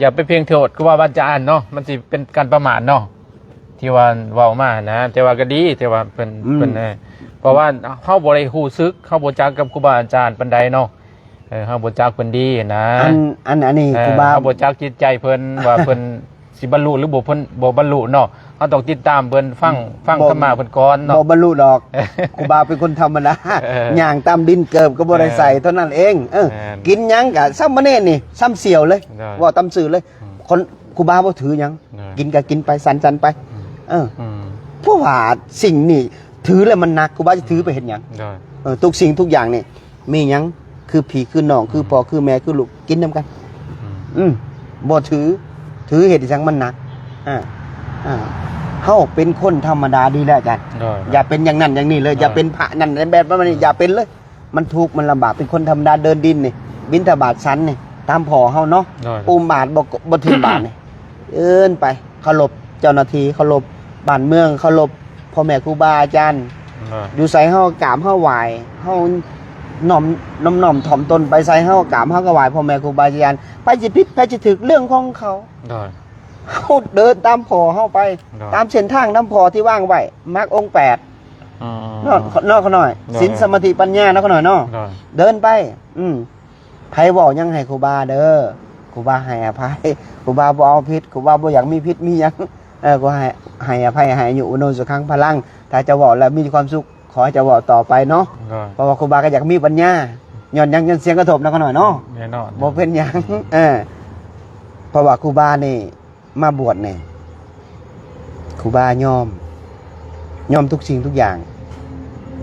ຢ່າໄປເພງໂທດຄູບາອາຈານເນາະ, ມັນຊິເປັນການປະໝາດເນາະ ທີ່ວ່າເວົ້າມານະ. ແຕ່ວ່າກະດີ ແຕ່ວ່າເພິ່ນ ອືມ ເພິ່ນ ເອີ ເພາະວ່າເຮົາບໍ່ໄດ້ຮູ້ສຶກ ເຮົາບໍ່ຈັກກັບຄູບາອາຈານປານໃດເນາະ. ເອີ ເຮົາບໍ່ຈັກເພິ່ນດີນະ ອັນ ອັນ ອັນນີ້ ເອີ ຄູບາ ເຮົາບໍ່ຈັກຈິດໃຈເພິ່ນວ່າເພິ່ນ ຊິບັນລຸຫຼືບໍ່ ເພິ່ນບໍ່ບັນລຸເນາະ. ເຮົາຕ້ອງຕິດຕາມເພິ່ນ ຟັງ ອືມ ຟັງ ບໍ່ ທຳມະເພິ່ນກ່ອນເນາະ. ບໍ່ບັນລຸດອກ ຄູບາເປັນຄົນທຳມະດາ ເອີ ຍ່າງຕາມດິນເກີບກໍບໍ່ໄດ້ໃສ່ ເອີ ເທົ່ານັ້ນເອງ. ເອີ ແມ່ນ ກິນຫຍັງກະ ສາມະເນນນີ້ ຊ້ຳສ່ຽວເລີຍ ໂດຍ ເວົ້າຕາມຊື່ເລີຍ. ອືມ ຄົນ ຄູບາບໍ່ຖືຫຍັງ ໂດຍ ກິນກະກິນໄປ ສັນໆໄປ. ອືມ ເອີ ອືມ ເພາະວ່າສິ່ງນີ້ຖືແລ້ວມັນໜັກ ຄູບາຈະຖືໄປເຮັດຫຍັງ? ໂດຍ ເອີ ທຸກສິ່ງທຸກຢ່າງນີ້ ມີຫຍັງ ຄືພີ່ຄືນ້ອງ ຄືພໍ່ຄືແມ່ ຄືລູກ ກິນນຳກັນ. ອືມ ອືມ ບໍ່ຖື ຖືເຮັດອີ່ຫຍັງ ມັນໜັກ. ອ່າ ອ່າ ເຮົາເປັນຄົນທຳມະດາດີແລ້ວອາຈານ. ໂດຍ ຢ່າເປັນຢ່າງນັ້ນຢ່າງນີ້ເລີຍ. ໂດຍ ຢ່າເປັນພະນັ້ນແບບນັ້ນ ອືມ ຢ່າເປັນເລີຍ. ມັນທຸກມັນລຳບາກ ເປັນຄົນທຳມະດາເດີນດິນນີ້ ບິນທະບາດສັນນີ້ ຕາມພໍ່ເຮົາເນາະ. ໂດຍ ອຸມບາດບໍ່ ບໍ່ຖິ້ມບາດນີ້ ເອີ້ນໄປ ເຄົາລົບເຈົ້າໜ້າທີ່ ເຄົາລົບບ້ານເມືອງ ເຄົາລົບພໍ່ແມ່ຄູບາອາຈານ. ໂດຍ ຢູ່ໃສເຮົາກາບເຮົາໄຫວ້ ເຮົານ້ອມ ນ້ອມ ນ້ອມຖ່ອມຕົນໄປໃສ ເຮົາກາບເຮົາກໍໄຫວ້ພໍ່ແມ່ຄູບາອາຈານ. ໃຜຊິຜິດໃຜຊິຖືກເລື່ອງຂອງເຂົາ. ໂດຍ ເຮົາເດີນຕາມພໍ່ເຮົາໄປ ໂດຍ ຕາມເສັ້ນທາງນຳພໍ່ທີ່ວາງໄວ້ ມັກອົງແປດ. ອືມ ເນາະ ເນາະຂະນ້ອຍ ໂດຍ ສິນ ສະມາທິ ປັນຍາເນາະຂະນ້ອຍເນາະ. ໂດຍ ເດີນໄປ ອືມ ໃຜເວົ້າຫຍັງໃຫ້ຄູບາເດີ ຄູບາໃຫ້ອະໄພ ຄູບາບໍ່ເອົາຜິດ ຄູບາບໍ່ຢາກມີຜິດມີຫຍັງ. ເອີ ຂໍໃຫ້ ໃຫ້ອະໄພ ໃຫ້ອາຍຸວັນໂນສຸຂັງພະລັງ ຖ້າເຈົ້າເວົ້າແລ້ວມີຄວາມສຸກ ຂໍໃຫ້ເຈົ້າເວົ້າຕໍ່ໄປເນາະ. ໂດຍ ເພາະວ່າຄູບາກໍຢາກມີປັນຍາ ຍ້ອນຫຍັງ ຍ້ອນສຽງກະທົບເນາະຂະນ້ອຍເນາະ. ແນ່ນອນ ບໍ່ເປັນຫຍັງ ເອີ ເພາະວ່າຄູບານີ້ ມາບວດນີ້ ຄູບາຍອມ ຍອມທຸກສິ່ງທຸກຢ່າງ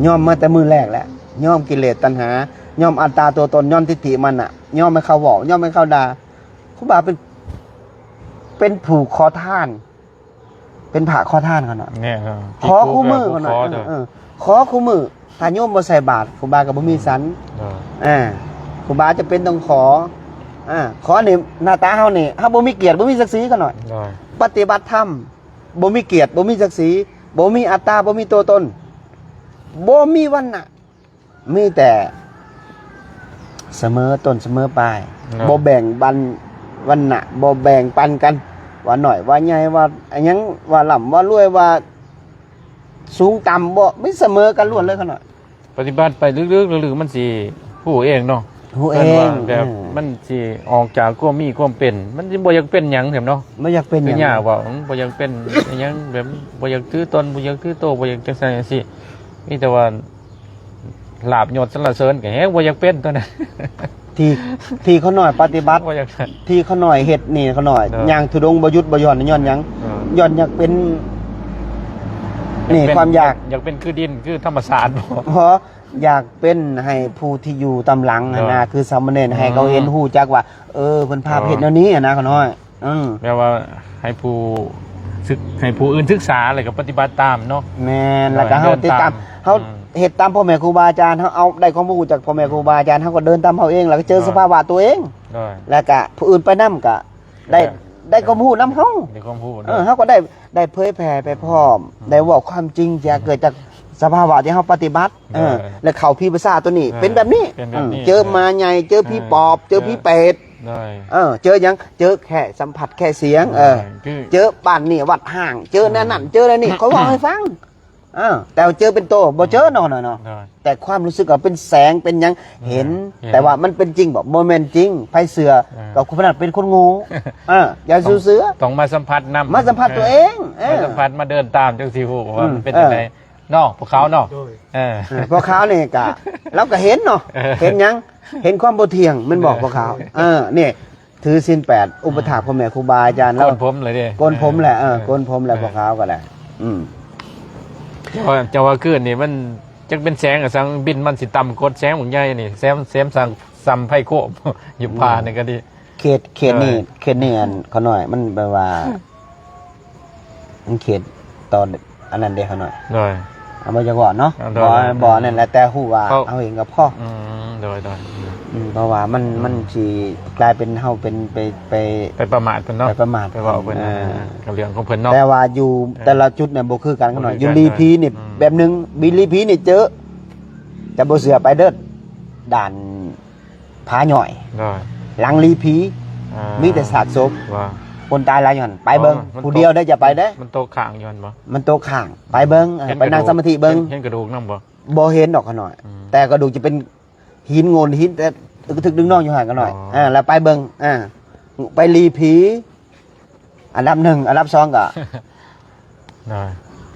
ຍອມມາແຕ່ມື້ແລກແລ້ວ ຍອມກິເລດຕັນຫາ ຍອມອັດຕາຕົວຕົນ ຍອມທິດຖິມານະ ຍອມໃຫ້ເຂົາເວົ້າ ຍອມໃຫ້ເຂົາດ່າ. ຄູບາເປັນ ເປັນຜູ້ຂໍທານ ເປັນພະຂໍທານເຂົາເນາະ. ແມ່ນ ຂໍຄູ່ມື້ເຂົາເນາະ. ເອີ ເອີ ຂໍຄູ່ມື້ ຖ້າໂຍມບໍ່ໃສ່ບາດ ຄູບາກໍບໍ່ມີສັນ. ອ່າ ຄູບາຈຳເປັນຕ້ອງຂໍ ອ່າ ຂໍນີ້ ໜ້າຕາເຮົານີ້ ເຮົາບໍ່ມີກຽດ ບໍ່ມີສັກສີຂະນ້ອຍ. ປະຕິບັດທຳ ບໍ່ມີກຽດ ບໍ່ມີສັກສີ ບໍ່ມີອັດຕາ ບໍ່ມີຕົວຕົນ ບໍ່ມີວັນນະ ມີແຕ່ສະເໝີຕົ້ນສະເໝີປາຍ. ບໍ່ແບ່ງບັນວັນນະ ບໍ່ແບ່ງປັນກັນ ວ່ານ້ອຍວ່າໃຫຍ່ ວ່າຫຍັງ ວ່າລ່ຳວ່າລວຍ ວ່າສູງຕ່ຳ ບໍ່ ມີສະເໝີກັນລ້ວນເລີຍຂະນ້ອຍ. ປະຕິບັດໄປເລິກໆ ເລິກໆ ມັນຊິຮູ້ເອງເນາະ. ຮູ້ເອງ ເພິ່ນວ່າແບບ ເອີ ມັນຊິອອກຈາກຄວາມມີຄວາມເປັນ ມັນຊິບໍ່ຢາກເປັນຫຍັງແທ້ເນາະ ບໍ່ຢາກເປັນຫຍັງ ຄືຍ່າເວົ້າ ບໍ່ຢາກເປັນຫຍັງ ແບບບໍ່ຢາກຖືຕົນ ບໍ່ຢາກຖືໂຕ ບໍ່ຢາກຈັ່ງຊັ້ນຈັ່ງຊີ້ ມີແຕ່ວ່າລາບຍົດສັນລະເສີນ ກໍແຮງບໍ່ຢາກເປັນຕົວນັ້ນ ທີ່ ທີ່ຂ້ານ້ອຍປະຕິບັດ ບໍ່ຢາກ ທີ່ຂ້ານ້ອຍເຮັດນີ້ ຂ້ານ້ອຍ ເອີ ຍ່າງທຸດົງບໍ່ຢຸດບໍ່ຢ່ອນ ຍ້ອນຫຍັງ? ເອີ ຍ້ອນຢາກເປັນ ນີ້ ຢາກເປັນ ຄວາມຢາກ ຢາກເປັນຄືດິນ ຄືທຳມະຊາດບໍ່? ບໍ່ ຢາກເປັນໃຫ້ຜູ້ທີ່ຢູ່ຕາມຫຼັງຫັ້ນນະ ເອີ ຄືສາມະເນນ ເອີ ໃຫ້ເຂົາເຫັນຮູ້ຈັກວ່າ ເອີ ເພິ່ນພາໄປເຮັດແນວນີ້ຫັ້ນນະ ຂ້ານ້ອຍ ເອີ ແປວ່າໃຫ້ຜູ້ສຶກ ໃຫ້ຜູ້ອື່ນສຶກສາ ແລ້ວກໍປະຕິບັດຕາມເນາະ ແມ່ນ ເອີ ແລ້ວກໍເຮົາຕິດຕາມ ເຮົາ ອືມ ເຮັດຕາມພໍ່ແມ່ຄູບາອາຈານ ເຮົາເອົາໄດ້ຄວາມຮູ້ຈາກພໍ່ແມ່ຄູບາອາຈານ ເຮົາກໍເດີນຕາມເຮົາເອງ ແລ້ວກໍເຈີ ເອີ ສະພາວະຕົວເອງ ເອີ ແລ້ວກໍຜູ້ອື່ນໄປນຳກໍໄດ້ ເອີ ໄດ້ຄວາມຮູ້ນຳເຮົາ ໄດ້ຄວາມຮູ້ ເອີ ເນາະ ເຮົາກໍໄດ້ ໄດ້ເຜີຍແຜ່ໄປພ້ອມ ອືມ ໄດ້ເວົ້າຄວາມຈິງທີ່ເກີດຈາກສະພາວະທີ່ເຮົາປະຕິບັດ ເອີ ເອີ ແລະເຂົ້າຜີປະສາດຕົວນີ້ ເອີ ເປັນແບບນີ້ ເປັນແບບນີ້ ອືມ ເຈີມາໃຫຍ່ ເຈີຜີປອບ ເອີ ເຈີຜີເປັດ ເອີ ເຈີຫຍັງ ເຈີແຄ່ສຳຜັດແຄ່ສຽງ ເອີ ເອີ ຄື ເຈີບ້ານນີ້ວັດຮ້າງ ເຈີແນວນັ້ນ ເອີ ເຈີແນວນີ້ ຂ້ອຍເວົ້າໃຫ້ຟັງ ເອີ ແຕ່ວ່າເຈີເປັນໂຕບໍ່ເຈີເນາະ ເນາະ ເນາະ ໂດຍ ແຕ່ຄວາມຮູ້ສຶກວ່າເປັນແສງເປັນຫຍັງ ເອີ ເຫັນ ເຫັນ ແຕ່ວ່າມັນເປັນຈິງບໍ່? ບໍ່ແມ່ນຈິງ ໃຜເຊື່ອ ເອີ ກໍຄົນນັ້ນເປັນຄົນໂງ່ ເອີ ຢ່າສູ່ເຊື່ອ ຕ້ອງມາສຳຜັດນຳ ມາສຳຜັດ ເອີ ຕົວເອງ ເອີ ມາສຳຜັດ ມາເດີນຕາມຈັ່ງຊິຮູ້ວ່າ ອືມ ມັນເປັນ ເອີ ຈັ່ງໃດເນາະ ພວກເຂົາເນາະ ໂດຍ ເອີ ເອີ ພວກເຂົານີ້ກະ ລາວກະເຫັນເນາະ ເອີ ເຫັນຫຍັງ? ເຫັນຄວາມບໍ່ທ່ຽງແມ່ນບໍ່ ເອີ ພວກເຂົາ? ເອີ ນີ້ ຖືສິນແປດ ອຸປະຖາກ ອືມ ພໍ່ແມ່ຄູບາອາຈານລາວ ໂກນຜົມເລີຍເດ້ ໂກນຜົມແຫຼະ ເອີ ເອີ ໂກນຜົມແຫຼະ ເອີ ພວກເຂົາກໍໄດ້ ອືມ ເຈົ້າວ່າ ເຈົ້າວ່າຄືນນີ້ມັນຈັກເປັນແສງກະສັງ ບິນມັນຊິຕ່ຳກົດແສງບັກໃຫຍ່ນີ້ ແສງ ແສງສັງ ສ່ຳໄຟໂຄມ ຢູ່ປ່າ ອືມ ນີ້ກໍດີ ເຂດ ເຂດນີ້ ເອີ ເຂດນີ້ ອັນ ຂ້ານ້ອຍ ມັນແບບວ່າ ອືມ ມັນເຂດຕອນ ອັນນັ້ນເດ້ ຂ້ານ້ອຍ ໂດຍ ເຮົາບໍ່ຢາກເວົ້າເນາະ ໂດຍ ບໍ່ ບໍ່ ນັ້ນແຫຼະ ແຕ່ຮູ້ວ່າ ເຮົາເອງກໍພໍ ອືມ ໂດຍ ໂດຍ ອືມ ເພາະວ່າມັນ ອືມ ມັນຊິກາຍເປັນເຮົາເປັນໄປ ໄປ ໄປປະໝາດເພິ່ນເນາະ ໄປປະໝາດ ໄປເວົ້າເພິ່ນ ເອີ ເອີ ກໍເລື່ອງຂອງເພິ່ນເນາະ ແຕ່ວ່າຢູ່ ເອີ ແຕ່ລະຈຸດນີ້ບໍ່ຄືກັນ ບໍ່ຄືກັນ ເນາະ ຢູ່ລີພີນີ້ ເອີ ແບບໜຶ່ງ ບີ ລີພີນີ້ເຈີ ຈະບໍ່ເຊື່ອໄປເດີ ດ່ານ ຜາຍ່ອຍ ໂດຍ ຫຼັງລີພີ ອ່າ ມີແຕ່ຊາກສົບ ວ່າ ຄົນຕາຍຫຼາຍຢູ່ຫັ້ນ ໄປເບິ່ງ ອໍ ມັນ ຜູ້ດຽວເດ້ ຢ່າໄປເດ້ ມັນຕົກຄ້າງຢູ່ຫັ້ນບໍ່? ມັນຕົກຄ້າງ ໄປເບິ່ງ ເອີ ໄປນັ່ງສະມາທິເບິ່ງ ເຫັນກະດູກນຳບໍ່? ບໍ່ເຫັນດອກ ຂ້ານ້ອຍ ອືມ ແຕ່ກະດູກຈະເປັນຫີນໂງ່ນຫີນ ແຕ່ຕຶກໆດຶງໆຢູ່ຫັ້ນ ຂ້ານ້ອຍ ອໍ ເອີ ແລ້ວໄປເບິ່ງ ອ່າ ໄປລີພີ ອັນດັບໜຶ່ງ ອັນດັບສອງກໍ ນະ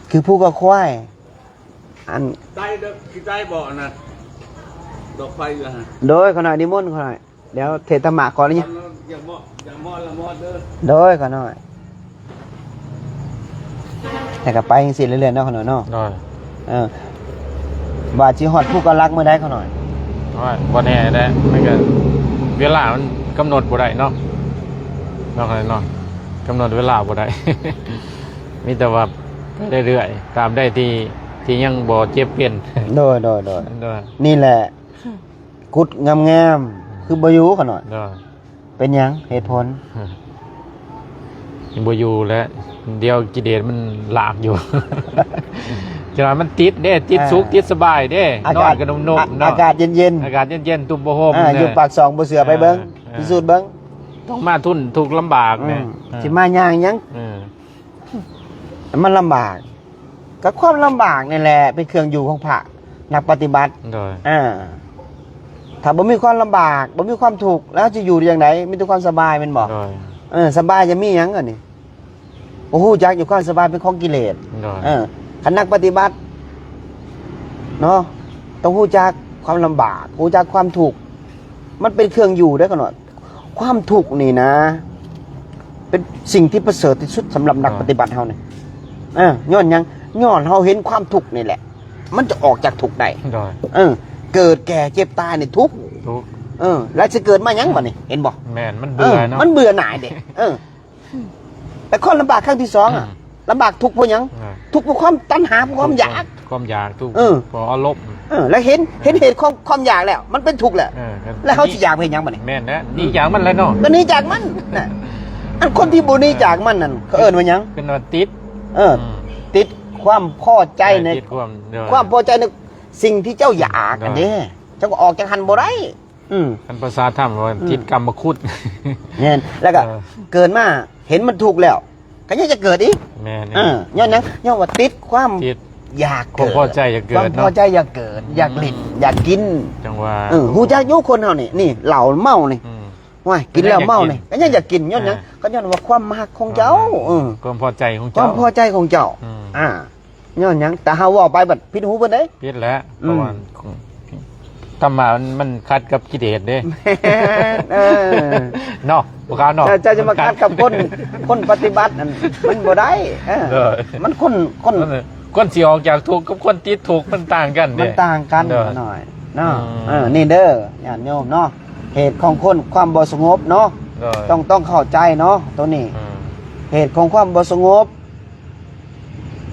ຄືພູກໍຄວາຍ ອັນ ໃຕ້ເດີ ຂີ້ໃຕ້ເບາະນະ ດອກໄຟຢູ່ຫັ້ນ ໂດຍ ຂ້ານ້ອຍ ນິມົນຂ້ານ້ອຍ ດຽວເທດທຳມະກ່ອນນີ້ ຢາກເໝາະ ຢາກເໝາະລະໝອດເດີ ໂດຍ ຂ້ານ້ອຍ ແລ້ວກໍໄປຈັ່ງຊີ້ເລື້ອຍໆເນາະ ຂ້ານ້ອຍເນາະ ໂດຍ ເອີ ວ່າຊິຮອດພູກະລັກມື້ໃດຂ້ານ້ອຍ? ໂອ້ຍ ບໍ່ແນ່ແຫຼະ ມັນກໍເວລາມັນກຳນົດບໍ່ໄດ້ເນາະ ເນາະ ຂ້ານ້ອຍເນາະ ກຳນົດເວລາບໍ່ໄດ້ ມີແຕ່ວ່າໄປເລື້ອຍໆ ຕາມໃດທີ່ ທີ່ຍັງບໍ່ເຈັບເປັນ ໂດຍ ໂດຍ ໂດຍ ໂດຍ ນີ້ແຫຼະ ກຸດງາມໆ ຄືບໍ່ຢູ່ຂ້ານ້ອຍ ໂດຍ ເປັນຫຍັງ ເຫດຜົນ? ຍັງບໍ່ຢູ່ແຫຼະ ດຽວກິເລດມັນລາກຢູ່ ຈະວ່າມັນຕິດເດ້ ຕິດສຸກ ອ່າ ຕິດສະບາຍເດ້ ອາກາດ ນອນກໍນຸ່ມໆ ອາ ເນາະ ອາກາດເຢັນໆ ອາກາດເຢັນໆ ຕຸ້ມຜ້າຫົ່ມ ອ່າ ເດ້ ຢູ່ປາກຊ່ອງບໍ່ເຊື່ອໄປເບິ່ງ ອ່າ ພິສູດເບິ່ງ ຕ້ອງມາທົນທຸກລຳບາກ ອືມ ເດ້ ອ່າ ຊິມາຍ່າງຫຍັງ ເອີ ມັນລຳບາກ ກໍຄວາມລຳບາກນີ້ແຫຼະ ເປັນເຄື່ອງຢູ່ຂອງພະນັກປະຕິບັດ ໂດຍ ເອີ ຖ້າບໍ່ມີຄວາມລຳບາກ ບໍ່ມີຄວາມທຸກ ແລ້ວເຮົາຈະຢູ່ໄດ້ຈັ່ງໃດ? ມີແຕ່ຄວາມສະບາຍແມ່ນບໍ່? ໂດຍ ເອີ ສະບາຍຈະມີຫຍັງອັນນີ້? ບໍ່ຮູ້ຈັກຢູ່ ຄວາມສະບາຍເປັນຂອງກິເລດ ໂດຍ ເອີ ຄັນນັກປະຕິບັດເນາະ ຕ້ອງຮູ້ຈັກຄວາມລຳບາກ ຮູ້ຈັກຄວາມທຸກ ມັນເປັນເຄື່ອງຢູ່ເດ້ ຂ້ານ້ອຍ ຄວາມທຸກນີ້ນະ ເປັນສິ່ງທີ່ປະເສີດທີ່ສຸດສຳລັບນັກ ອ່າ ປະຕິບັດເຮົານີ້ ເອີ ຍ້ອນຫຍັງ? ຍ້ອນເຮົາເຫັນຄວາມທຸກນີ້ແຫຼະ ມັນຈະອອກຈາກທຸກໄດ້ ໂດຍ ເອີ ເກີດແກ່ເຈັບຕາຍນີ້ທຸກ ທຸກ ເອີ ແລ້ວຊິເກີດມາຫຍັງບັດນີ້ ເຫັນບໍ່? ແມ່ນ ມັນເບື່ອ ເອີ ເນາະ ມັນເບື່ອໜ່າຍເດ້ ເອີ ແຕ່ຄວາມລຳບາກຄັ້ງທີສອງ ອືມ ອະ ລຳບາກທຸກເພາະຫຍັງ? ອ່າ ທຸກເພາະຄວາມຕັນຫາ ເພາະຄວາມຢາກ ຄວາມຢາກ ທຸກ ເອີ ເພາະອາລົມ ເອີ ແລ້ວເຫັນ ເອີ ເຫັນເຫດຂອງຄວາມຢາກແລ້ວ ມັນເປັນທຸກແລ້ວ ເອີ ແລ້ວເຮົາຊິຢາກເຮັດຫຍັງບັດນີ້? ແມ່ນແຫຼະ ອືມ ໜີຈາກມັນແຫຼະເນາະ ກໍໜີຈາກມັນນະ ອັນຄົນທີ່ບໍ່ໜີຈາກມັນນັ້ນ ເຂົາເອີ້ນວ່າຫຍັງ? ເອີ້ນວ່າຕິດ ເອີ ອືມ ຕິດຄວາມພໍໃຈໃນ ຕິດຄວາມ ເອີ ຄວາມພໍໃຈໃນສິ່ງທີ່ເຈົ້າຢາກ ເອີ ອັນເດ້ ເຈົ້າກໍອອກຈາກຫັ້ນບໍ່ໄດ້ ອືມ ຄັນພາສາທຳວ່າ ອືມ ຕິດກຳມະຄຸດ ແມ່ນ ແລ້ວກໍ ເອີ ເກີດມາເຫັນມັນທຸກແລ້ວ ກໍຍັງຈະເກີດອີກ ແມ່ນ ເອີ ຍ້ອນຫຍັງ? ຍ້ອນວ່າຕິດຄວາມ ຕິດ ຢາກເກີດ ຄວາມພໍໃຈຢາກເກີດ ຄວາມພໍໃຈຢາກເກີດ ເນາະ ຢາກຫຼິ້ນ ອືມ ຢາກກິນ ຈັ່ງວ່າ ເອີ ຮູ້ຈັກຢູ່ຄົນເຮົານີ້ ນີ້ເຫຼົ້າເມົານີ້ ອືມ ໂອ້ຍ ກິນແລ້ວເມົານີ້ ກໍຍັງຢາກກິນ ກໍຍັງຢາກກິນ ຍ້ອນຫຍັງ ອ່າ ກໍຍ້ອນວ່າຄວາມມັກຂອງເຈົ້າ ອ່າ ເອີ ຄວາມພໍໃຈຂອງເຈົ້າ ຄວາມພໍໃຈຂອງເຈົ້າ ອືມ ອ່າ ຍ້ອນຫຍັງ? ແຕ່ເຮົາເວົ້າໄປບັດຜິດຫູເພິ່ນເດ້ ຜິດແຫຼະ ອືມ ເພາະວ່າທຳມະມັນ ມັນຂັດກັບກິເລດເດ້ ແມ່ນ ເອີ ເນາະ ພວກເຮົາເນາະ ເຈົ້າ ເຈົ້າຈະມາຂັດກັບຄົນ ຄົນປະຕິບັດນັ້ນ ມັນບໍ່ໄດ້ ເອີ ໂດຍ ມັນຄົນ ຄົນ ມັນ ຄົນຊິອອກຈາກທຸກກັບຄົນຕິດທຸກມັນຕ່າງກັນເດ້ ມັນຕ່າງກັນ ໂດຍ ຂະນ້ອຍເນາະ ອືມ ເອີ ນີ້ເດີ ຍາດໂຍມເນາະ ເຫດຂອງຄົນ ຄວາມບໍ່ສະຫງົບເນາະ ໂດຍ ຕ້ອງ ຕ້ອງເຂົ້າໃຈເນາະ ໂຕນີ້ ອືມ ເຫດຂອງຄວາມບໍ່ສະຫງົບ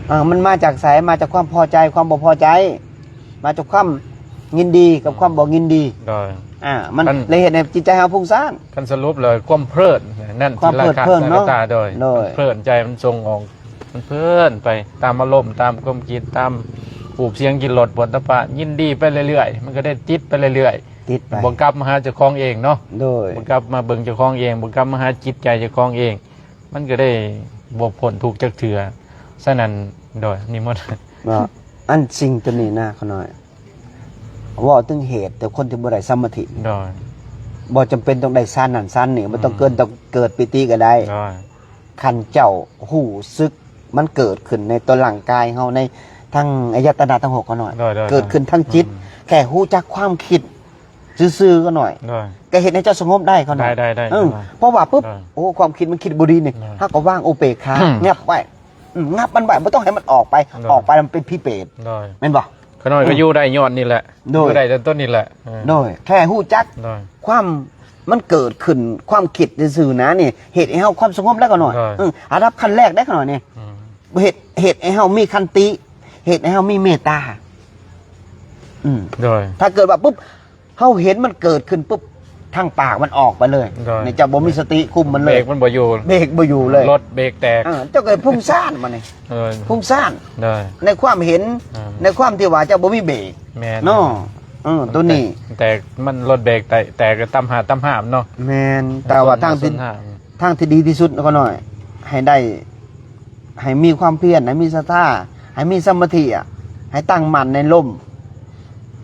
ເອີ ມັນມາຈາກໃສ? ມາຈາກຄວາມພໍໃຈ ຄວາມບໍ່ພໍໃຈ ມາຈາກຄວາມຍິນດີກັບຄວາມບໍ່ຍິນດີ ໂດຍ ອ່າ ມັນ ຄັນ ເລີຍເຮັດໃຫ້ຈິດໃຈເຮົາຟຸ້ງຊ້ານ ຄັນສະຫຼຸບແລ້ວ ຄວາມເພີດນັ້ນ ຄວາມເພີດເພີງເນາະ ໂດຍ ໂດຍ ເພີດໃຈມັນສົ່ງອອກ ມັນເພີນໄປຕາມອາລົມ ຕາມຄວາມຄິດ ຕາມຮູບສຽງກິ່ນລົດໂຜດຖະພະ ຍິນດີໄປເລື້ອຍໆ ມັນກໍໄດ້ຕິດໄປເລື້ອຍໆ ຕິດໄປ ບໍ່ກັບມາຫາເຈົ້າຂອງເອງເນາະ ໂດຍ ບໍ່ກັບມາເບິ່ງເຈົ້າຂອງເອງ ບໍ່ກັບມາຫາຈິດໃຈເຈົ້າຂອງເອງ ມັນກໍໄດ້ບໍ່ພົ້ນທຸກຈັກເທື່ອ. ສະນັ້ນ ໂດຍ ນິມົນ ວ່າອັນສິ່ງຕົວນີ້ນະ ຂະນ້ອຍ ເວົ້າເຖິງເຫດ ແຕ່ຄົນທີ່ບໍ່ໄດ້ສະມາທິ ໂດຍ ບໍ່ຈຳເປັນຕ້ອງໄດ້ຊານນັ້ນຊານນີ້ ບໍ່ຕ້ອງ ອືມ ເກີນ ຕ້ອງເກີດປີຕິກໍໄດ້ ໂດຍ ຄັນເຈົ້າຮູ້ສຶກ ມັນເກີດຂຶ້ນໃນຕົວຮ່າງກາຍເຮົາ ໃນທັງອາຍະຕະນະທັງຫົກ ຂະນ້ອຍ ໂດຍ ໂດຍ ເກີດຂຶ້ນທາງຈິດ ອືມ ແຄ່ຮູ້ຈັກຄວາມຄິດ ຊື່ໆ ຂະນ້ອຍ ໂດຍ ກໍເຮັດໃຫ້ເຈົ້າສະຫງົບໄດ້ ຂະນ້ອຍ ໄດ້ ໄດ້ ເອີ ເອີ ເພາະວ່າປຶບ ໂດຍ ໂອ້ ຄວາມຄິດມັນຄິດບໍ່ດີນີ້ ໂດຍ ເຮົາກໍວາງອຸເບກຂາ ອືມ ງັບໄວ້ ອືມ ງັບມັນໄວ້ ບໍ່ຕ້ອງໃຫ້ມັນອອກໄປ ໂດຍ ອອກໄປແລ້ວມັນເປັນຜີເປດ ໂດຍ ແມ່ນບໍ່? ຂະນ້ອຍກໍ ອືມ ຢູ່ໄດ້ຍ້ອນນີ້ແຫຼະ ໂດຍ ຢູ່ໄດ້ແຕ່ຕົ້ນນີ້ແຫຼະ ເອີ ໂດຍ ແຄ່ຮູ້ຈັກ ໂດຍ ຄວາມ ມັນເກີດຂຶ້ນ ຄວາມຄິດຊື່ໆ ນະນີ້ ເຮັດໃຫ້ເຮົາຄວາມສະຫງົບແລ້ວ ຂະນ້ອຍ ໂດຍ ເອີ ລະດັບຂັ້ນແລກເດ້ ຂະນ້ອຍນີ້ ອືມ ເຮັດ ເຮັດໃຫ້ເຮົາມີຂັນຕິ ເຮັດໃຫ້ເຮົາມີເມດຕາ ອືມ ໂດຍ ຖ້າເກີດວ່າປຶບ ເຮົາເຫັນມັນເກີດຂຶ້ນປຶບ ທາງປາກມັນອອກໄປເລີຍ ໂດຍ ນີ້ເຈົ້າບໍ່ມີສະຕິຄຸມມັນເລີຍ ເບກມັນບໍ່ຢູ່ ເບກບໍ່ຢູ່ເລີຍ ລົດເບກແຕກ ເອີ ເຈົ້າກໍພຸ້ງຊ້ານມານີ້ ເອີ ພຸ້ງຊ້ານ ໂດຍ ໃນຄວາມເຫັນ ອືມ ໃນຄວາມທີ່ວ່າເຈົ້າບໍ່ມີເບກ ແມ່ນ ເນາະ ເອີ ໂຕນີ້ ແຕ່ມັນລົດເບກແຕກ ແຕກກໍຕຳຫາ ຕຳຫາມເນາະ ແມ່ນ ແຕ່ວ່າທາງທີ່ ທາງທີ່ດີທີ່ສຸດ ຂະນ້ອຍ ໃຫ້ໄດ້ ໃຫ້ມີຄວາມພຽນ ໃຫ້ມີສັດທາ ໃຫ້ມີສະມາທິ ໃຫ້ຕັ້ງໝັ້ນໃນລົມ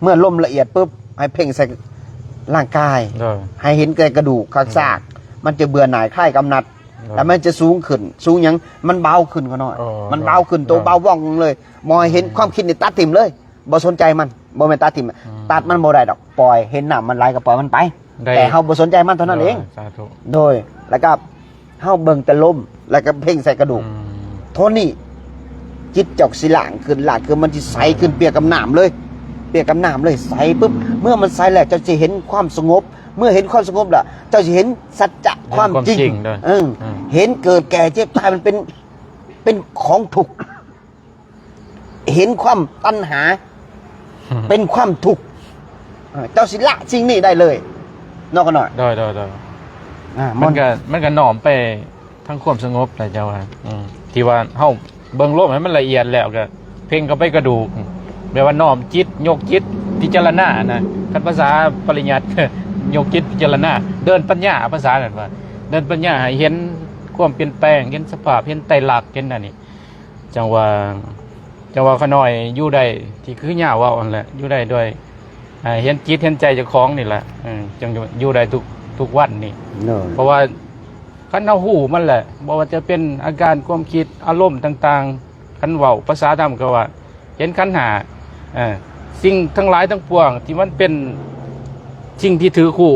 ເມື່ອລົມລະອຽດປຶບ ໃຫ້ເພັ່ງໃສ່ຮ່າງກາຍ ໂດຍ ໃຫ້ເຫັນແຕ່ກະດູກຄາກຊາກ ໂດຍ ມັນຈະເບື່ອໜ່າຍ ຄາຍກຳໜັດ ໂດຍ ແລ້ວມັນຈະສູງຂຶ້ນ ສູງຫຍັງ? ມັນເບົາຂຶ້ນ ຂະນ້ອຍ ໂອ້ ມັນເບົາຂຶ້ນ ໂຕ ໂດຍ ເບົາວ່ອງເລີຍ ບໍ່ໃຫ້ເຫັນ ອືມ ຄວາມຄິດນີ້ຕັດຖິ້ມເລີຍ ບໍ່ສົນໃຈມັນ ບໍ່ແມ່ນຕັດຖິ້ມ ອືມ ຕັດມັນບໍ່ໄດ້ດອກ ປ່ອຍ ເຫັນນ້ຳມັນໄຫຼກໍປ່ອຍມັນໄປ ໄດ້ ແຕ່ເຮົາບໍ່ສົນໃຈມັນເທົ່ານັ້ນເອງ ໂດຍ ສາທຸ ໂດຍ ແລ້ວກໍເຮົາເບິ່ງແຕ່ລົມ ແລ້ວກໍເພັ່ງໃສ່ກະດູກ ອືມ ເທົ່ານີ້ ຈິດເຈົ້າຊິລ້າງຂຶ້ນ ລ້າງຄືນ ມັນຊິໃສຂຶ້ນ ອືມ ປຽກກັບນ້ຳເລີຍ ປຽກກັບນ້ຳເລີຍ ໃສປຶບ ເມື່ອມັນໃສແລ້ວ ເຈົ້າຊິເຫັນຄວາມສະຫງົບ ເມື່ອເຫັນຄວາມສະຫງົບແລ້ວ ເຈົ້າຊິເຫັນສັດຈະຄວາມຈິງ ເຫັນຄວາມຈິງ ເອີ ອືມ ເຫັນເກີດແກ່ເຈັບຕາຍ ມັນເປັນ ເປັນຂອງທຸກ ເຫັນຄວາມຕັນຫາ ເປັນຄວາມທຸກ ເອີ ເຈົ້າຊິລະສິ່ງນີ້ໄດ້ເລີຍເນາະ ຂະນ້ອຍ ໂດຍ ໂດຍ ໂດຍ ອ່າ ມັນ ມັນກໍ ມັນກໍນ້ອມໄປທາງຄວາມສະຫງົບແຫຼະ ເຈົ້າວ່າ ອືມ ທີ່ວ່າເຮົາເບິ່ງລົມໃຫ້ມັນລະອຽດແລ້ວ ກໍເພັ່ງເຂົ້າໄປກະດູກ ແບບວ່ານ້ອມຈິດ ຍົກຈິດ ພິຈາລະນານະ ຄັນພາສາປະລິຍັດ ຍົກຈິດພິຈາລະນາ ເດີນປັນຍາ ພາສານັ້ນວ່າ ເດີນປັນຍາໃຫ້ເຫັນຄວາມປ່ຽນແປງ ເຫັນສະພາບ ເຫັນໄຕລັກ ເຫັນອັນນີ້ ຈັ່ງວ່າ ຈັ່ງວ່າຂະນ້ອຍຢູ່ໄດ້ ທີ່ຄືຍາເວົ້າຫັ້ນແຫຼະ ຢູ່ໄດ້ດ້ວຍ ອ່າ ເຫັນຈິດເຫັນໃຈເຈົ້າຂອງນີ້ແຫຼະ ເອີ ຈັ່ງຢູ່ໄດ້ທຸກ ທຸກວັນນີ້ ໂດຍ ເພາະວ່າຄັນເຮົາຮູ້ມັນແຫຼະ ບໍ່ວ່າຈະເປັນອາການຄວາມຄິດ ອາລົມຕ່າງໆ ຄັນເວົ້າພາສາທຳກໍວ່າເຫັນຂັນຫ້າ ເອີ ສິ່ງທັງຫຼາຍທັງປວງທີ່ມັນເປັນສິ່ງທີ່ຖືກຮູ້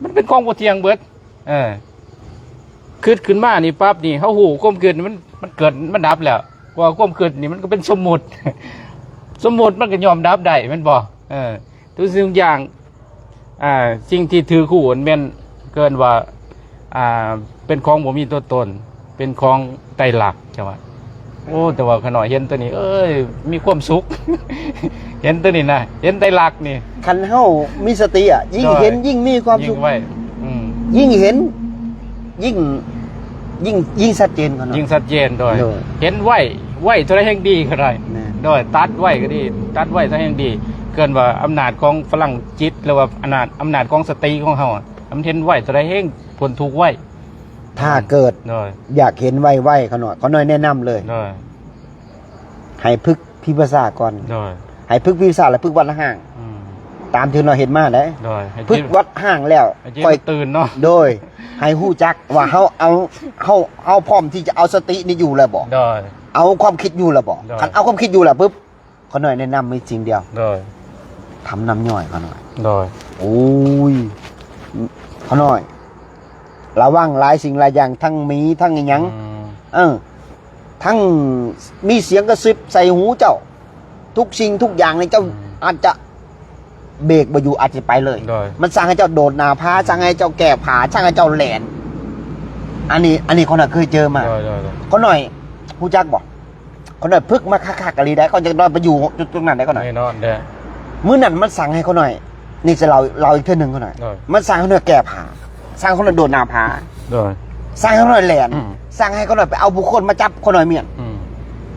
ມັນເປັນຂອງບໍ່ທ່ຽງເບິດ ເອີ ຄິດຂຶ້ນມານີ້ປັບນີ້ ເຮົາຮູ້ຄວາມຄິດມັນ ມັນເກີດ ມັນດັບແລ້ວ ເພາະວ່າຄວາມຄິດນີ້ມັນກໍເປັນສົມມຸດ ສົມມຸດມັນກໍຍອມດັບໄດ້ແມ່ນບໍ່? ເອີ ທຸກສິ່ງທຸກຢ່າງ ອ່າ ສິ່ງທີ່ຖືກຮູ້ແມ່ນເອີ້ນວ່າ ອ່າ ເປັນຂອງບໍ່ມີຕົວຕົນ ເປັນຂອງໄຕລັກ ເຈົ້າວ່າ ໂອ້ ແຕ່ວ່າຂະນ້ອຍເຫັນຕົວນີ້ ເອີຍ ມີຄວາມສຸກ ເຫັນຕົວນີ້ນະ ເຫັນໄຕລັກນີ້ ຄັນເຮົາມີສະຕິອະ ຍິ່ງເຫັນ ໂດຍ ຍິ່ງມີຄວາມສຸກ ຍິ່ງໄວ ອືມ ຍິ່ງເຫັນ ຍິ່ງ ຍິ່ງ ຍິ່ງຊັດເຈນຂະນ້ອຍ ຍິ່ງຊັດເຈນ ໂດຍ ໂດຍ ເຫັນໄວ ໄວເທົ່າໃດແຮ່ງດີຂະນ້ອຍ ແມ່ນ ໂດຍ ຕັດໄວກໍດີ ຕັດໄວເທົ່າໃດແຮ່ງດີ ເອີ້ນວ່າອຳນາດຂອງພະລັງຈິດ ຫຼືວ່າອຳນາດ ອຳນາດຂອງສະຕິຂອງເຮົາ ມັນເຫັນໄວເທົ່າໃດແຮ່ງພົ້ນທຸກໄວ ຖ້າເກີດ ໂດຍ ຢາກເຫັນໄວໆ ຂະນ້ອຍ ຂະນ້ອຍແນະນຳເລີຍ ໂດຍ ໃຫ້ຝຶກ ວິຊາກ່ອນ ໂດຍ ໃຫ້ຝຶກວິຊາ ແລ້ວຝຶກວັດຮ່າງ ອືມ ຕາມທີ່ເຮົາເຮັດມາເດ້ ໂດຍ ໃຫ້ຈິດ ຝຶກວັດຮ່າງແລ້ວ ໃຫ້ຈິດ ຄ່ອຍຕື່ນເນາະ ໂດຍ ໃຫ້ຮູ້ຈັກວ່າເຮົາເອົາ ເຮົາ ເຮົາພ້ອມທີ່ຈະເອົາສະຕິນີ້ຢູ່ແລ້ວບໍ່ ໂດຍ ເອົາຄວາມຄິດຢູ່ແລ້ວບໍ່ ໂດຍ ຄັນເອົາຄວາມຄິດຢູ່ແລ້ວປຶບ ຂ້ານ້ອຍແນະນຳມີສິ່ງດຽວ ໂດຍ ທຳນ້ຳຍ່ອຍຂ້ານ້ອຍ ໂດຍ ໂອ້ຍ ຂ້ານ້ອຍ ລະວັງຫຼາຍສິ່ງຫຼາຍຢ່າງ ທັງໝີ ທັງອີ່ຫຍັງ ອືມ ເອີ ທັງມີສຽງກະຊິບໃສ່ຫູເຈົ້າ ທຸກສິ່ງທຸກຢ່າງນີ້ເຈົ້າ ອືມ ອາດຈະເບຣກບໍ່ຢູ່ ອາດຈະໄປເລີຍ ໂດຍ ມັນສັ່ງໃຫ້ເຈົ້າໂດດໜ້າຜາ ສັ່ງໃຫ້ເຈົ້າແກ້ຜ້າ ສັ່ງໃຫ້ເຈົ້າແລ່ນ ອັນນີ້ ອັນນີ້ຂ້ານ້ອຍເຄີຍເຈີມາ ໂດຍ ໂດຍ ໂດຍ ຂ້ານ້ອຍຮູ້ຈັກບໍ່? ຂ້ານ້ອຍຝຶກມາຄັກໆອີ່ຫຼີໄດ໋ ຂ້ານ້ອຍໄປຢູ່ຈຸດໆນັ້ນໄດ໋ ຂ້ານ້ອຍ ແນ່ນອນແດ່ ມື້ນັ້ນມັນສັ່ງໃຫ້ຂ້ານ້ອຍ ນີ້ຈະເລົ່າ ເລົ່າອີກເທື່ອໜຶ່ງຂ້ານ້ອຍ ໂດຍ ມັນສັ່ງໃຫ້ຂ້ານ້ອຍແກ້ຜ້າ ສັ່ງໃຫ້ຂ້ານ້ອຍໂດດໜ້າຜາ ໂດຍ ສັ່ງໃຫ້ຂ້ານ້ອຍແລ່ນ ອືມ ສັ່ງໃຫ້ຂ້ານ້ອຍໄປເອົາບຸກຄົນມາຈັບຂ້ານ້ອຍມ້ຽນ ອືມ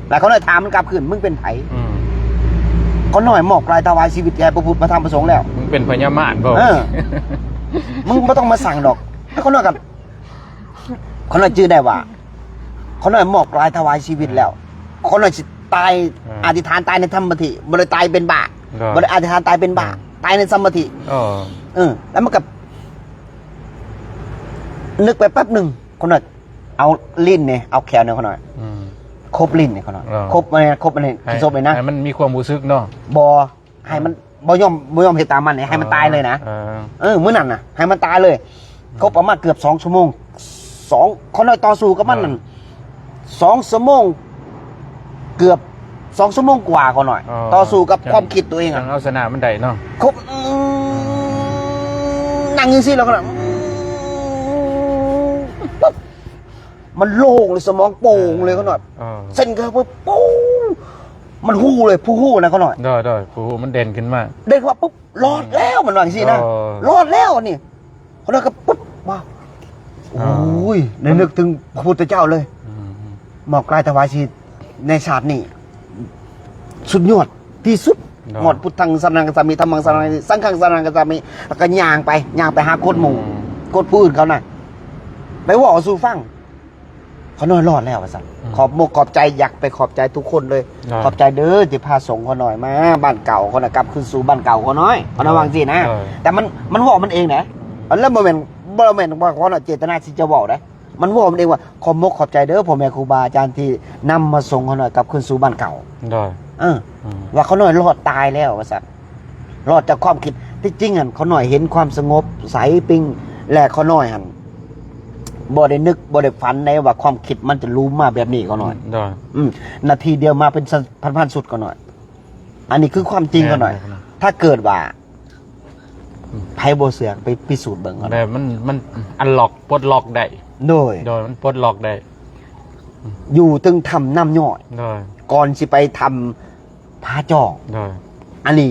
ແລ້ວຂ້ານ້ອຍຖາມມັນກັບຄືນ ມຶງເປັນໃຜ? ອືມ ຂ້ານ້ອຍມອບກາຍຖວາຍຊີວິດແກ່ພະພຸດ ພະທຳ ພະສົງແລ້ວ ມຶງເປັນພະຍາມານບໍ່? ເອີ ມຶງບໍ່ຕ້ອງມາສັ່ງດອກ ຂ້ານ້ອຍກໍ ຂ້ານ້ອຍຈື່ໄດ້ວ່າ ຂ້ານ້ອຍມອບກາຍຖວາຍຊີວິດແລ້ວ ຂ້ານ້ອຍຊິຕາຍ ອືມ ອະທິຖານຕາຍໃນສະມາທິ ບໍ່ໄດ້ຕາຍເປັນບ້າ ໂດຍ ບໍ່ໄດ້ອະທິຖານຕາຍເປັນບ້າ ອືມ ຕາຍໃນສະມາທິ ອໍ ເອີ ແລ້ວມັນກໍນຶກໄປແປັບໜຶ່ງ ຂ້ານ້ອຍເອົາລີ້ນນີ້ ເອົາແຂ້ວນີ້ ຂ້ານ້ອຍ ອືມ ຄົບລີ້ນນີ້ ຂ້ານ້ອຍ ອໍ ຄົບອັນນີ້ ຄົບອັນນີ້ ໃຫ້ ຄົບນີ້ນະ ໃຫ້ມັນມີຄວາມຮູ້ສຶກເນາະ ບໍ່ ໃຫ້ມັນ ອ່າ ບໍ່ຍອມ ບໍ່ຍອມເຮັດຕາມມັນນີ້ ໃຫ້ມັນຕາຍເລີຍນະ ເອີ ເອີ ມື້ນັ້ນນະ ໃຫ້ມັນຕາຍເລີຍ ອືມ ຄົບປະມານເກືອບສອງຊົ່ວໂມງ ສອງ ຂ້ານ້ອຍຕໍ່ສູ້ກັບມັນນັ້ນ ອ່າ ສອງຊົ່ວໂມງ ເກືອບສອງຊົ່ວໂມງກວ່າ ຂ້ານ້ອຍ ອໍ ຕໍ່ສູ້ກັບຄວາມຄິດຕົວເອງ ຈັ່ງເອົາຊະນະມັນໄດ້ເນາະ ຄົບ ອືມ ນັ່ງຈັ່ງຊີ້ແລ້ວກໍ ອືມ ປຸບ ມັນໂລ່ງເລີຍ ສະໝອງໂປ່ງເລີຍ ຂ້ານ້ອຍ ອໍ ເສັ້ນເຂົ້າປຶບ ໂປ່ງ ມັນຮູ້ເລີຍ ຜູ້ຮູ້ນະ ຂ້ານ້ອຍ ໂດຍໆ ຜູ້ຮູ້ມັນເດັ່ນຂຶ້ນມາ ເດັ່ນຂຶ້ນມາປຶບ ລອດແລ້ວ ມັນວ່າຈັ່ງຊີ້ນະ ອໍ ລອດແລ້ວອັນນີ້ ຂ້ານ້ອຍກໍປຶບ ວ້າວ ອໍ ໂອ້ຍ ໄດ້ນຶກເຖິງພະພຸດທະເຈົ້າເລີຍ ອືມ ມອບກາຍຖວາຍຊີວິດໃນຊາດນີ້ ສຸດຍອດທີ່ສຸດ ໂດຍ ຮອດ ພຸດທັງສະຣະນັງກັດສາມິ ທຳມັງສະຣະນັງ ສັງຄັງສະຣະນັງກັດສາມິ ແລ້ວກໍຍ່າງໄປ ຍ່າງໄປຫາຄົນໝູ່ ອືມ ຄົນຜູ້ອື່ນເຂົານະ ໄປເວົ້າສູ່ຟັງ ຂ້ານ້ອຍລອດແລ້ວວ່າຊັ້ນ ອືມ ຂອບມົກຂອບໃຈ ຢາກໄປຂອບໃຈທຸກຄົນເລີຍ ໂດຍ ຂອບໃຈເດີທີ່ພາສົ່ງຂ້ານ້ອຍມາບ້ານເກົ່າ ຂ້ານ້ອຍກັບຄືນສູ່ບ້ານເກົ່າ ຂ້ານ້ອຍ ຂ້ານ້ອຍວ່າຈັ່ງຊີ້ນະ ໂດຍ ແຕ່ມັນ ມັນເວົ້າມັນເອງນະ ອືມ ແລ້ວບໍ່ແມ່ນ ບໍ່ແມ່ນວ່າຂ້ານ້ອຍເຈດຕະນາທີ່ຈະເວົ້າໃດ ມັນເວົ້າມັນເອງວ່າ ຂອບມົກຂອບໃຈເດີພໍ່ແມ່ຄູບາອາຈານທີ່ນຳມາສົ່ງຂ້ານ້ອຍກັບຄືນສູ່ບ້ານເກົ່າ ໂດຍ ເອີ ອືມ ວ່າຂ້ານ້ອຍລອດຕາຍແລ້ວວ່າຊັ້ນ ລອດຈາກຄວາມຄິດ ທີ່ຈິງຫັ້ນຂ້ານ້ອຍເຫັນຄວາມສະຫງົບໃສປິງ ແລະ ຂ້ານ້ອຍຫັ້ນບໍ່ໄດ້ນຶກບໍ່ໄດ້ຝັນໃດວ່າຄວາມຄິດມັນຈະລຸມມາແບບນີ້ ຂ້ານ້ອຍ ໂດຍ ອືມ ນາທີດຽວມາເປັນພັນໆຊຸດ ຂ້ານ້ອຍ ອັນນີ້ຄືຄວາມຈິງ ຂ້ານ້ອຍ ແມ່ນ ຖ້າເກີດວ່າ ອືມ ໃຜບໍ່ເຊື່ອໄປພິສູດເບິ່ງເອົາ ແບບມັນ ມັນອັນລັອກ ປົດລັອກໄດ້ ໂດຍ ໂດຍ ມັນປົດລັອກໄດ້ ອືມ ຢູ່ເທິງຖ້ຳນ້ຳຍ້ອຍ ໂດຍ ກ່ອນຊິໄປຖ້ຳຜາຈອງ ໂດຍ ອັນນີ້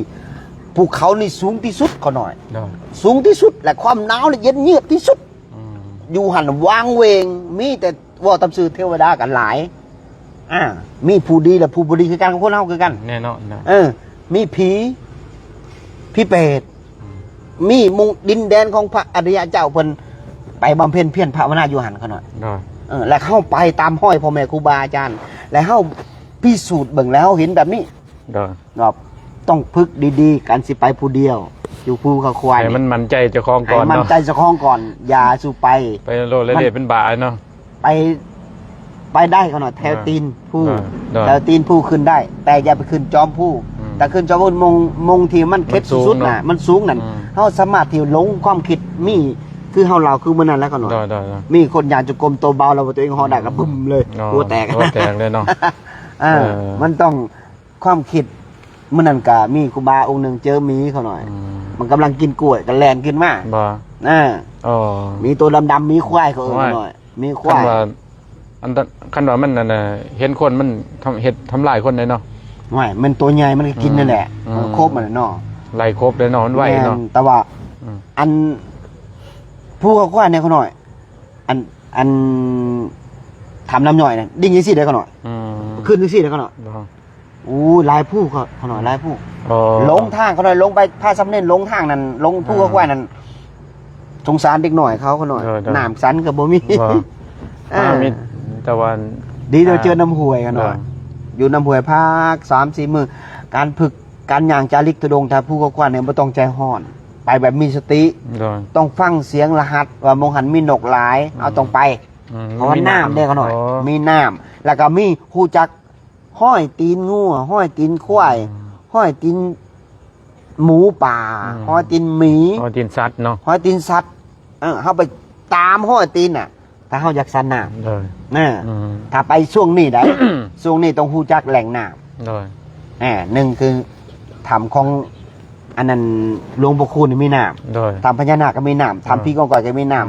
ພູເຂົານີ້ສູງທີ່ສຸດ ຂ້ານ້ອຍ ໂດຍ ສູງທີ່ສຸດ ແລະ ຄວາມໜາວນີ້ເຢັນເຍືອບທີ່ສຸດ ອືມ ຢູ່ຫັ້ນຫວ່າງເຫວ່ງ ມີແຕ່ ເວົ້າຕາມຊື່ເທວະດາກໍຫຼາຍ ອ່າ ມີຜູ້ດີ ແລະ ຜູ້ບໍ່ດີຄືກັນກັບຄົນເຮົາຄືກັນ ແນ່ນອນນະ ເອີ ມີຜີ ຜີເປດ ອືມ ມີໝູ່ດິນແດນຂອງພະອະລິຍະເຈົ້າ ເພິ່ນໄປບຳເພັນພຽນພາວະນາຢູ່ຫັ້ນ ຂ້ານ້ອຍ ໂດຍ ເອີ ແລະ ເຮົາໄປຕາມຮອຍພໍ່ແມ່ຄູບາອາຈານ ແລະ ເຮົາພິສູດເບິ່ງ ແລ້ວເຮົາເຫັນແບບນີ້ ໂດຍ ເນາະ ຕ້ອງຝຶກດີໆ ການຊິໄປຜູ້ດຽວ ຢູ່ພູເຂົາຄວາຍ ໃຫ້ມັນໝັ້ນໃຈເຈົ້າຂອງກ່ອນ ໃຫ້ໝັ້ນໃຈເຈົ້າຂອງກ່ອນ ຢ່າສູ່ໄປ ໄປໂລດລະເດ ມັນເປັນບ້າເນາະ ໄປ ໄປໄດ້ ຂ້ານ້ອຍ ແຖວ ອ່າ ຕີນພູ ໂດຍ ແຖວຕີນພູຂຶ້ນໄດ້ ແຕ່ຢ່າໄປຂຶ້ນຈອມພູ ອືມ ຖ້າຂຶ້ນຈອມພູ ມົງ ມົງທີ່ມັນເຂດ ມັນສູງ ທີ່ສຸດນະ ເນາະ ມັນສູງນັ້ນ ອືມ ເຮົາສາມາດທີ່ຫຼົງຄວາມຄິດ ມີ ຄືເຮົາເລົ່າຄືມື້ນັ້ນແຫຼະ ຂ້ານ້ອຍ ໂດຍໆໆ ມີຄົນຍ່າງຈົງກົມໂຕເບົາ ແລ້ວວ່າຕົວເອງເຫາະໄດ້ກໍບຶ້ມເລີຍ ອໍ ຫົວແຕກ ຫົວແຕກເລີຍເນາະ ເອີ ເອີ ມັນຕ້ອງ ຄວາມຄິດ ມື້ນັ້ນກະມີຄູບາອົງໜຶ່ງເຈີໝີ ຂ້ານ້ອຍ ອືມ ມັນກຳລັງກິນກ້ວຍ ກໍແລ່ນຂຶ້ນມາ ບໍ່ ອ່າ ອໍ ໝີໂຕດຳໆ ໝີຄວາຍ ເຂົາເອີ້ນ ໂອ້ຍ ຂ້ານ້ອຍ ໝີຄວາຍ ຄັນວ່າ ອັນ ຄັນວ່າມັນ ອັນນ່າ ເຫັນຄົນມັນທຳ ເຮັດທຳລາຍຄົນໄດ້ເນາະ ໂອ້ຍ ມັນໂຕໃຫຍ່ ມັນກໍກິນ ອືມ ນັ້ນແຫຼະ ອືມ ເອີ ຄົບມັນເນາະ ໄລ່ຄົບໄດ້ເນາະ ມັນໄວເນາະ ແມ່ນ ແຕ່ວ່າ ອືມ ອັນ ພູເຂົາຄວາຍນີ້ ຂ້ານ້ອຍ ອັນ ອັນຖ້ຳນ້ຳຍ້ອຍນັ້ນ ດິ້ງຈັ່ງຊີ້ເດ້ຂ້ານ້ອຍ ອືມ ຂຶ້ນຈັ່ງຊີ້ເດ້ຂ້ານ້ອຍ ບໍ່ ໂອ້ຍ ຫຼາຍພູ ຂ້ານ້ອຍ ຫຼາຍພູ ອໍ ຫຼົງທາງ ຂ້ານ້ອຍ ຫຼົງໄປ ພາສາມະເນນຫຼົງທາງນັ້ນ ຫຼົງພູເຂົາຄວາຍນັ້ນ ສົງສານເດັກນ້ອຍເຂົາ ຂ້ານ້ອຍ ໂດຍໆ ນ້ຳສັນກໍບໍ່ມີ ບໍ່ ອ່າ ອ່າ ມີແຕ່ວ່າ ດີເດີ ອ່າ ເຈີນ້ຳຫ້ວຍ ຂ້ານ້ອຍ ໂດຍ ຢູ່ນຳຫ້ວຍພາກສາມສີ່ມື້ ການຝຶກ ການຍ່າງຈາລິກທຸດົງ ຖ້າຜູ້ເຂົ້າຄວາຍນີ້ບໍ່ຕ້ອງໃຈຮ້ອນ ໄປແບບມີສະຕິ ໂດຍ ຕ້ອງຟັງສຽງລະຫັດວ່າໝ່ອງຫັ້ນມີນົກຫຼາຍ ອືມ ເຮົາຕ້ອງໄປ ອືມ ເພາະວ່າ ມີນ້ຳ ນ້ຳເດ້ ຂະນ້ອຍ ອໍ ມີນ້ຳ ແລ້ວກໍມີ ຮູ້ຈັກຮອຍຕີນງົວ ຮອຍຕີນຄວາຍ ອືມ ຮອຍຕີນ ໝູປ່າ ອືມ ຮອຍຕີນໝີ ຮອຍຕີນສັດເນາະ ຮອຍຕີນສັດ ເອີ ເຮົາໄປຕາມຮອຍຕີນນະ ຖ້າເຮົາຢາກສັນນ້ຳ ໂດຍ ນະ ອືມ ຖ້າໄປຊ່ວງນີ້ໄດ໋ ຊ່ວງນີ້ຕ້ອງຮູ້ຈັກແຫຼ່ງນ້ຳ ໂດຍ ອາ ໜຶ່ງຄືຖ້ຳຂອງ ອັນນັ້ນ ຫຼວງພໍ່ຄູນນີ້ມີນ້ຳ ໂດຍ ຖ້ຳພະຍານາກກໍມີນ້ຳ ຖ້ຳ ອືມ ຜີກອງກອຍກໍມີນ້ຳ ອືມ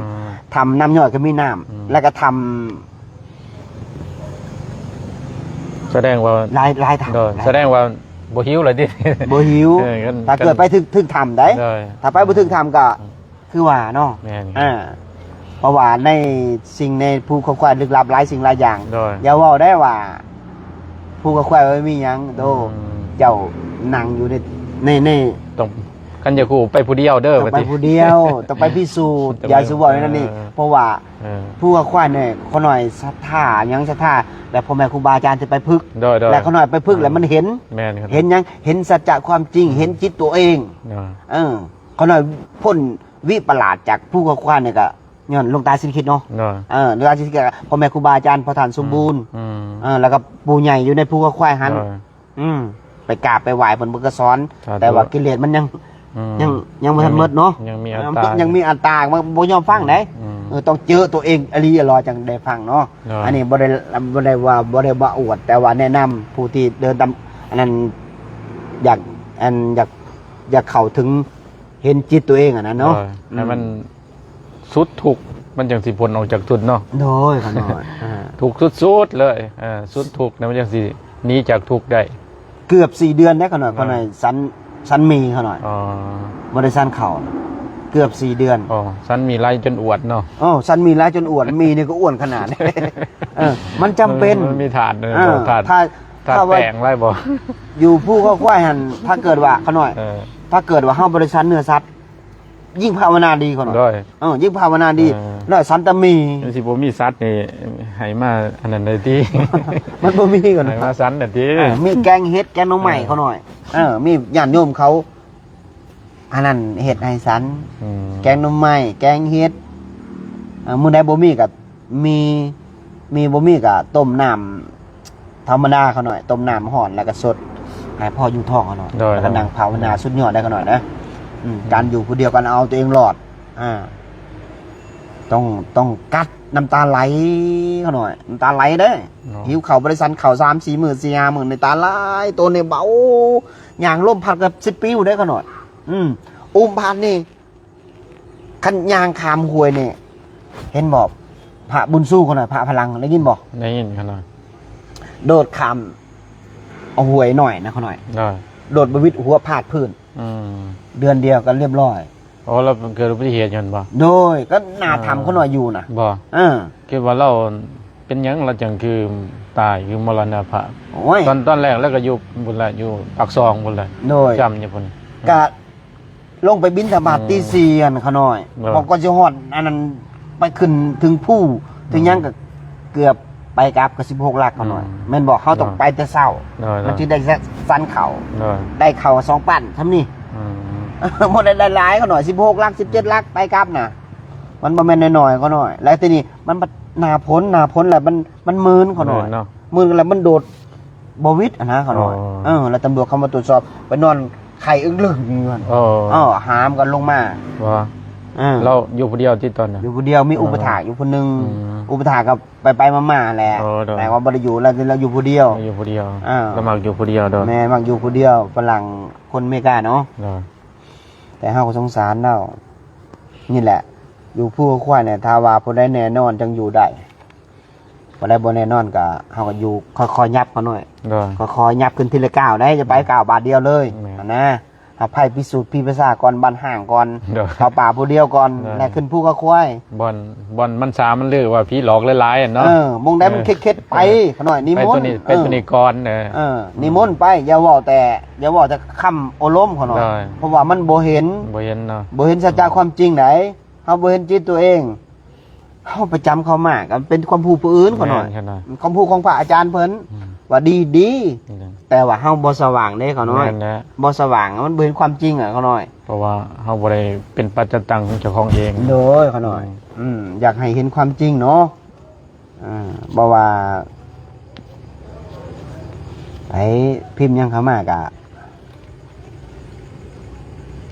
ຖ້ຳນ້ຳຍ້ອຍກໍມີນ້ຳ ອືມ ແລ້ວກໍຖ້ຳ ສະແດງວ່າ ຫຼາຍ ຫຼາຍຖ້ຳ ໂດຍ ຫຼາຍ ສະແດງວ່າບໍ່ຫິວເລີຍຕິ ບໍ່ຫິວ ເອີ ຄັນ ຖ້າເກີດໄປຖືກ ຖືກຖ້ຳໄດ໋ ໂດຍ ຖ້າໄປບໍ່ຖືກຖ້ຳກໍ ອືມ ຄືວ່າເນາະ ແມ່ນ ອ່າ ເພາະວ່າໃນສິ່ງ ໃນພູເຂົາຄວາຍລຶກລັບຫຼາຍສິ່ງຫຼາຍຢ່າງ ໂດຍ ຢ່າເວົ້າໄດ້ວ່າ ພູເຂົາຄວາຍບໍ່ມີຫຍັງ ໂດ ອືມ ເຈົ້ານັ່ງຢູ່ໃນ ໃນ ໃນ ຕ້ອງ ຄັນຢາກຮູ້ໄປຜູ້ດຽວເດີ ຕ້ອງໄປຜູ້ດຽວ ຕ້ອງໄປພິສູດ ຕ້ອງໄປ ຢ່າຊິເວົ້າໃນນັ້ນນີ້ ເອີ ເພາະວ່າ ເອີ ຜູ້ວ່າຄວາຍນີ້ ຂ້ານ້ອຍສັດທາຫຍັງ ສັດທາ ແລະ ພໍ່ແມ່ຄູບາອາຈານທີ່ໄປຝຶກ ໂດຍໆ ແລະ ຂ້ານ້ອຍໄປຝຶກ ເອີ ແລ້ວມັນເຫັນ ແມ່ນ ເຫັນຫຍັງ ເຫັນສັດຈະຄວາມຈິງ ເຫັນຈິດຕົວເອງ ໂດຍ ເອີ ຂ້ານ້ອຍພົ້ນວິປະຫຼາດຈາກພູເຂົາຄວາຍນີ້ ກໍຍ້ອນຫຼວງຕາສິລິກິດເນາະ ໂດຍ ເອີ ຫຼວງຕາສິລິກິດ ກໍພໍ່ແມ່ຄູບາອາຈານ ພໍ່ທ່ານສົມບູນ ອືມ ເອີ ແລ້ວກໍຜູ້ໃຫຍ່ຢູ່ໃນພູເຂົາຄວາຍຫັ້ນ ໂດຍ ອືມ ໄປກາບໄປໄຫວ້ເພິ່ນ ເພິ່ນກໍສອນ ສາທຸ ແຕ່ວ່າກິເລດມັນຍັງ ອືມ ຍັງ ຍັງບໍ່ທັນໝົດເນາະ ຍັງມີອັດຕາ ຍັງມີອັດຕາ ຍັງມີອັດຕາ ມັນບໍ່ຍອມຟັງໄດ໋ ອືມ ເອີ ຕ້ອງເຈີຕົວເອງອີ່ຫຼີອີ່ຫຼໍ ຈັ່ງໄດ້ຟັງເນາະ ໂດຍ ອັນນີ້ບໍ່ໄດ້ ບໍ່ໄດ້ວ່າ ບໍ່ໄດ້ວ່າອວດ ແຕ່ວ່າແນະນຳຜູ້ທີ່ເດີນຕາມ ອັນນັ້ນ ຢາກ ອັນ ຢາກ ຢາກເຂົ້າເຖິງ ເຫັນຈິດຕົວເອງຫັ້ນນະເນາະ ໂດຍ ອືມ ໃຫ້ມັນສຸດທຸກ ມັນຈັ່ງຊິພົ້ນອອກຈາກທຸກເນາະ ໂດຍ ຂ້ານ້ອຍ ອ່າ ທຸກສຸດໆເລີຍ ເອີ ສຸດທຸກນະ ມັນຈັ່ງຊິໜີຈາກທຸກໄດ້ ເກືອບສີ່ເດືອນແລ້ວຂ້ານ້ອຍ ເອີ ຂ້ານ້ອຍສັນ ສັນໝີ້ຂ້ານ້ອຍ ອໍ ບໍ່ໄດ້ສັນເຂົ້າ ເກືອບສີ່ເດືອນ ອໍ ສັນໝີ້ໄຫຼຈົນອວດເນາະ ອໍ ສັນໝີ້ໄຫຼຈົນອວດ ໝີ້ນີ້ກໍອ້ວນຂະໜາດ ເອີ ມັນຈຳເປັນ ມັນ ມັນມີທາດ ເອີ ເອີ ທາດ ທາດ ທາດ ຖ້າວ່າ ແປ້ງໄຫຼບໍ່ ຢູ່ພູເຂົາຄວາຍຫັ້ນ ຖ້າເກີດວ່າ ຂ້ານ້ອຍ ເອີ ຖ້າເກີດວ່າເຮົາບໍ່ໄດ້ສັນເນື້ອສັດ ຍິ່ງພາວະນາດີ ຂ້ານ້ອຍ ໂດຍ ເອີ ຍິ່ງພາວະນາດີ ເອີ ແລ້ວສັນແຕ່ໝີ້ ມັນຊິບໍ່ມີສັດນີ້ໃຫ້ມາອັນນັ້ນໄດ້ຕິ ມັນບໍ່ມີ ຂ້ານ້ອຍ ໃຫ້ມາສັນໄດ້ຕິ ເອີ ມີແກງເຫັດ ແກງໜໍ່ໄມ້ ເອີ ຂ້ານ້ອຍ ເອີ ມີຍາດໂຍມເຂົາ ອັນນັ້ນເຮັດໃຫ້ສັນ ອືມ ແກງໜໍ່ໄມ້ ແກງເຫັດ ເອີ ມື້ໃດບໍ່ມີກໍມີ ມີບໍ່ມີກໍຕົ້ມນ້ຳທຳມະດາຂ້ານ້ອຍ ຕົ້ມນ້ຳຮ້ອນ ແລ້ວກໍສົດໃຫ້ພໍຢູ່ທ້ອງຂ້ານ້ອຍ ໂດຍ ແລ້ວກໍນັ່ງພາວະນາ ໂດຍ ສຸດຍອດໄດ໋ຂ້ານ້ອຍນະ ອືມ ອືມ ການຢູ່ຜູ້ດຽວ ການເອົາຕົວເອງລອດ ອ່າ ຕ້ອງ ຕ້ອງກັດນ້ຳຕາໄຫຼຂ້ານ້ອຍ ນ້ຳຕາໄຫຼເດ້ ເນາະ ຫິວເຂົ້າບໍ່ໄດ້ສັນເຂົ້າສາມສີ່ມື້ ສີ່ຫ້າມື້ ນ້ຳຕາໄຫຼ ໂຕນີ້ເບົາ ຍ່າງລົມພັດກໍສິບປິວໄດ໋ຂ້ານ້ອຍ ອືມ ອຸ້ມພັດນີ້ ຄັນຍ່າງຂ້າມຫ້ວຍນີ້ ເຫັນບໍ່? ພະບຸນຊູຂ້ານ້ອຍ ພະພະລັງ ໄດ້ຍິນບໍ່? ໄດ້ຍິນຂ້ານ້ອຍ ໂດດຂ້າມເອົາຫ້ວຍນ້ອຍນະຂ້ານ້ອຍ ໂດຍ ໂດດບໍ່ຫວິດຫົວພາດພື້ນ ອືມ ເດືອນດຽວກໍລຽບຮ້ອຍ ອໍ ລາວເກີດອຸບັດຕິເຫດຢູ່ຫັ້ນບໍ່? ໂດຍ ກໍໜ້າຖ້ຳຂ້ານ້ອຍຢູ່ນະ ບໍ່ ເອີ ຄິດວ່າລາວເປັນຫຍັງລາວຈັ່ງຄືຕາຍ ຄືມໍລະນະພາບ? ໂອ້ຍ ຕອນ ຕອນແລກລາວກໍຢູ່ພຸ້ນແຫຼະ ຢູ່ປາກຊ່ອງພຸ້ນແຫຼະ ໂດຍ ຈຳຢູ່ພຸ້ນ ກະລົງໄປບິນທະບາດ ອືມ ຕີສີ່ຫັ້ນຂ້ານ້ອຍ ເອີ ບອກກ່ອນຊິຮອດອັນນັ້ນ ໄປຂຶ້ນເຖິງພູ ເຖິງຫຍັງ ອືມ ກໍເກືອບ ໄປກັບກໍສິບຫົກຫຼັກຂ້ານ້ອຍ ອືມ ແມ່ນບໍ່? ເຮົາຕ້ອງ ໂດຍ ໄປແຕ່ເຊົ້າ ໂດຍ ມັນຈຶ່ງໄດ້ສັນເຂົ້າ ໂດຍ ໄດ້ເຂົ້າສອງປັ້ນຊ່ຳນີ້ ອືມ ບໍ່ໄດ້ຫຼາຍໆຂ້ານ້ອຍ ສິບຫົກຫຼັກ ສິບເຈັດຫຼັກ ໄປກັບນະ ມັນບໍ່ແມ່ນນ້ອຍໆຂ້ານ້ອຍ ແລ້ວທີນີ້ມັນບັດໜ້າຝົນ ໜ້າຝົນແລ້ວມັນ ມັນມື່ນຂ້ານ້ອຍ ມື່ນເນາະ ມື່ນແລ້ວມັນໂດດບໍ່ຫວິດຫັ້ນນະຂ້ານ້ອຍ ອໍ ເອີ ແລ້ວຕຳຫຼວດເຂົ້າມາກວດສອບ ໄປນອນ ໄຂ້ອຶກລຶກຢູ່ຫັ້ນ ເອີ ເອີ ຫາມກັນລົງມາ ວ່າ ເອີ ລາວຢູ່ຜູ້ດຽວຕິຕອນນັ້ນ? ຢູ່ຜູ້ດຽວ ມີອຸປະຖາກຢູ່ຜູ້ໜຶ່ງ ອືມ ອຸປະຖາກກໍໄປໆມາໆແຫຼະ ໂດຍ ແຕ່ວ່າບໍ່ໄດ້ຢູ່ ລາວ ລາວຢູ່ຜູ້ດຽວ ລາວຢູ່ຜູ້ດຽວ ເອີ ລາວມັກຢູ່ຜູ້ດຽວໂດຍ ແມ່ນ ມັກຢູ່ຜູ້ດຽວ ຝຣັ່ງຄົນເມກາເນາະ ໂດຍ ແຕ່ເຮົາກໍສົງສານລາວ ນີ້ແຫຼະ ຢູ່ພູເຂົາຄວາຍນີ້ ຖ້າວ່າຜູ້ໃດແນ່ນອນຈັ່ງຢູ່ໄດ້ ບໍ່ໄດ້ ບໍ່ແນ່ນອນກໍ ເຮົາກໍຢູ່ຄ່ອຍໆຫຍັບຂ້ານ້ອຍ ໂດຍ ຄ່ອຍໆຫຍັບຂຶ້ນທີລະກ້າວໄດ໋ ຢ່າໄປ ອືມ ກ້າວບາດດຽວເລີຍ ແມ່ນ ຫັ້ນນະ ຫາໄພພິສູດພີປະຊາກ່ອນ ບ້ານຮ້າງກ່ອນ ໂດຍ ເຂົ້າປ່າຜູ້ດຽວກ່ອນ ໂດຍ ແລ້ວຂຶ້ນພູເຂົາຄວາຍ ບ່ອນ ບ່ອນມັນຊາມັນລືວ່າຜີຫຼອກຫຼາຍໆຫັ້ນເນາະ ເອີ ໝ່ອງໃດມັນເຄັດໆໄປ ເອີ ຂ້ານ້ອຍ ນິມົນ ໄປຕົວນີ້ ເອີ ໄປຕົວນີ້ກ່ອນ ເອີ ເອີ ອືມ ນິມົນໄປ ຢ່າເວົ້າແຕ່ ຢ່າເວົ້າແຕ່ຄຳໂອ້ລົມຂ້ານ້ອຍ ໂດຍ ເພາະວ່າມັນບໍ່ເຫັນ ບໍ່ເຫັນເນາະ ບໍ່ເຫັນສັດຈະຄວາມຈິງໃດ ເຮົາບໍ່ເຫັນຈິດຕົວເອງ ເຮົາໄປຈຳເຂົາມາ ກໍເປັນຄວາມຮູ້ຜູ້ອື່ນຂ້ານ້ອຍ ແມ່ນ ຄວາມຮູ້ຂອງພະອາຈານເພິ່ນ ອືມ ວ່າດີ ດີ ແມ່ນ ແຕ່ວ່າເຮົາບໍ່ສະຫວ່າງເດ້ ຂ້ານ້ອຍ. ແມ່ນແຫຼະ ບໍ່ສະຫວ່າງ ມັນບໍ່ເຫັນຄວາມຈິງ ຂ້ານ້ອຍ ເພາະວ່າເຮົາບໍ່ໄດ້ເປັນປັດຈະຕັງຂອງເຈົ້າຂອງເອງ. ໂດຍ ຂ້ານ້ອຍ. ອືມ ອືມ ຢາກໃຫ້ເຫັນຄວາມຈິງເນາະ. ອ່າ ບໍ່ວ່າໃຜພິມຫຍັງເຂົ້າມາກະ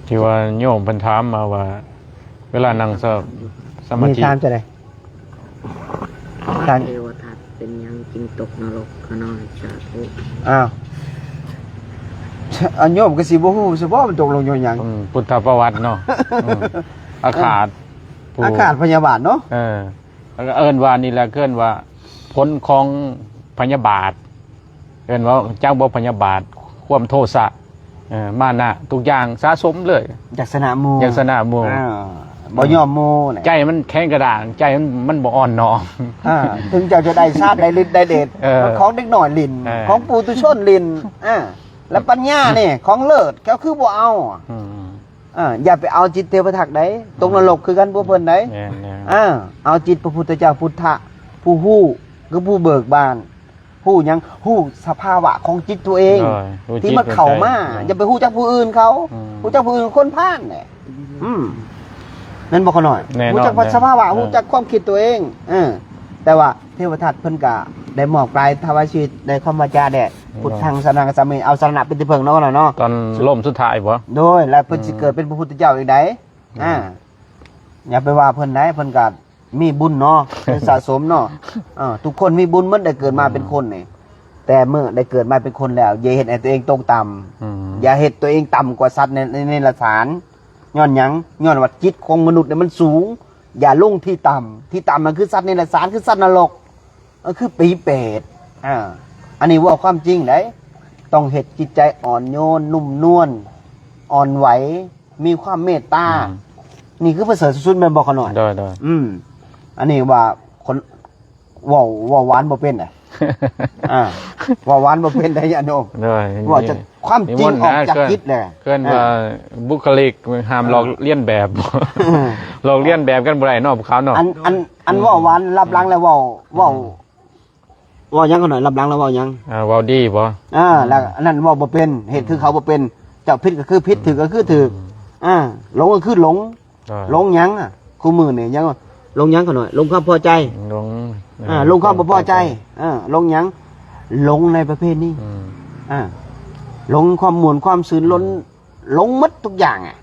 ທີ່ວ່າໂຍມເພິ່ນຖາມມາວ່າ ເວລານັ່ງສະ ສະມາທິ ມີຖາມຈັ່ງໃດ? ທ່ານ ເທວະທັດເປັນຫຍັງຈຶ່ງຕົກນະລົກ? ຂ້ານ້ອຍ ສາທຸ. ອ້າວ ອັນໂຍມກໍຊິບໍ່ຮູ້ຊະບໍ ມັນຕົກລົງຍ້ອນຫຍັງ? ອືມ ພຸດທະປະຫວັດເນາະ. ອືມ ອາຄາດ ຜູ້ ອາຄາດພະຍາບາດເນາະ. ເອີ ແລ້ວກໍເອີ້ນວ່ານີ້ແຫຼະ ເອີ້ນວ່າຜົນຂອງພະຍາບາດ ເອີ້ນວ່າ ຈັກບໍ່ພະຍາບາດ ຄວາມໂທສະ ເອີ ມານະ ທຸກຢ່າງສະສົມເລີຍ ຢາກຊະນະໝູ່ ຢາກຊະນະໝູ່. ອ່າ ບໍ່ຍອມໝູ່ນະ ໃຈມັນແຂງກະດ້າງ ໃຈມັນ ມັນບໍ່ອ່ອນນ້ອມ. ອ່າ ເຖິງເຈົ້າຈະໄດ້ຊາດ ໄດ້ລິດໄດ້ເດດ ເອີ ຂອງເດັກນ້ອຍຫຼິ້ນ ເອີ ຂອງປຸຖຸຊົນຫຼິ້ນ ອ່າ ແລະປັນຍານີ້ຂອງເລີດ ເຈົ້າຄືບໍ່ເອົາ? ອືມ ອ່າ ຢ່າໄປເອົາຈິດເທວະທັດໃດ ຕົກນະລົກຄືກັນພວກເພິ່ນໃດ. ແມ່ນໆ ອ່າ ເອົາຈິດພະພຸດທະເຈົ້າ ພຸດທະ ຜູ້ຮູ້ ຄືຜູ້ເບີກບານ ຮູ້ຫຍັງ? ຮູ້ສະພາວະຂອງຈິດຕົວເອງ ໂດຍ ທີ່ມັນເຂົ້າມາ. ຢ່າໄປຮູ້ຈັກຜູ້ອື່ນເຂົາ ອືມ ຮູ້ຈັກຜູ້ອື່ນຄົນພານແຫຼະ. ອືມ ແມ່ນບໍ່ ຂ້ານ້ອຍ? ແນ່ນອນ ຮູ້ຈັກສະພາວະ ເອີ ຮູ້ຈັກຄວາມຄິດຕົວເອງ. ເອີ ແຕ່ວ່າເທວະທັດເພິ່ນກະໄດ້ມອບກາຍຖວາຍຊີວິດ ໄດ້ຄວາມວາຈາແດ່ ພຸດທັງສະຣະນັງຄາສາມິ ເອົາສະຣະນະເປັນທີ່ເພິ່ງເນາະ ເນາະ. ຕອນລົ້ມສຸດທ້າຍບໍ? ໂດຍ ແລ້ວເພິ່ນ ອືມ ຊິເກີດເປັນພະພຸດທະເຈົ້າອີກໃດ. ອືມ ອ່າ ຢ່າໄປວ່າເພິ່ນໃດ ເພິ່ນກະມີບຸນເນາະ ໄດ້ສະສົມເນາະ. ເອີ ທຸກຄົນມີບຸນໝົດ ໄດ້ເກີດມາເປັນຄົນນີ້. ແຕ່ເມື່ອໄດ້ເກີດມາເປັນຄົນແລ້ວ ຢ່າເຮັດໃຫ້ຕົວເອງຕົກຕ່ຳ. ອືມ ຢ່າເຮັດຕົວເອງຕ່ຳກວ່າສັດໃນ ໃນ ໃນເດຍລະສານ. ຍ້ອນຫຍັງ? ຍ້ອນວ່າຈິດຂອງມະນຸດນີ້ມັນສູງ. ຢ່າລົງທີ່ຕ່ຳ ທີ່ຕ່ຳນັ້ນຄືສັດເດຍລະສານ ຄືສັດນະລົກ ກໍຄືຜີເປດ. ອ່າ ອັນນີ້ເວົ້າຄວາມຈິງໃດ ຕ້ອງເຮັດຈິດໃຈອ່ອນໂຍນ ນຸ້ມນວນ ອ່ອນໄຫວ ມີຄວາມເມດຕາ. ອືມ ນີ້ຄືປະເສີດສຸດໆ ແມ່ນບໍ່ ຂ້ານ້ອຍ? ໂດຍໆ ອືມ ອັນນີ້ວ່າຄົນ ເວົ້າ ເວົ້າຫວານບໍ່ເປັນນະ. ອ່າ ເວົ້າຫວານບໍ່ເປັນໃດ ຍາດໂຍມ. ໂດຍ ເວົ້າຈາກຄວາມຈິງ ອອກຈາກຈິດແຫຼະ. ເອີ້ນວ່າ ອ່າ ບຸກຄະລິກ ຫ້າມ ອ່າ ຫຼອກລຽນແບບ. ເອີ ຫຼອກລຽນແບບກັນບໍ່ໄດ້ເນາະ ພວກເຂົາເນາະ. ອັນ ອັນ ອັນເວົ້າຫວານ ລັບຫຼັງແລ້ວເວົ້າ ເວົ້າ ເວົ້າຫຍັງ ຂ້ານ້ອຍ? ລັບຫຼັງແລ້ວເວົ້າຫຍັງ? ອ່າ ເວົ້າດີບໍ? ອ່າ ແລ້ວອັນນັ້ນເວົ້າບໍ່ເປັນ ເຮັດຄືເຂົາບໍ່ເປັນ. ເຈົ້າຜິດກໍຄືຜິດ ຖືກກໍຄືຖືກ. ອ່າ ຫຼົງກໍຄືຫຼົງ. ອ່າ ຫຼົງຫຍັງອະ? ຄູ່ມື້ນີ້ຫຍັງ ຫຼົງຫຍັງ ຂ້ານ້ອຍ? ຫຼົງຄວາມພໍໃຈ. ຫຼົງ ອ່າ ຫຼົງຄວາມບໍ່ພໍໃຈ. ເອີ ຫຼົງຫຍັງ? ຫຼົງໃນປະເພນີ. ອ່າ ຫຼົງຄວາມມ່ວນຄວາມຊື່ນ ຫຼົງ ຫຼົງໝົດທຸກຢ່າງອະ.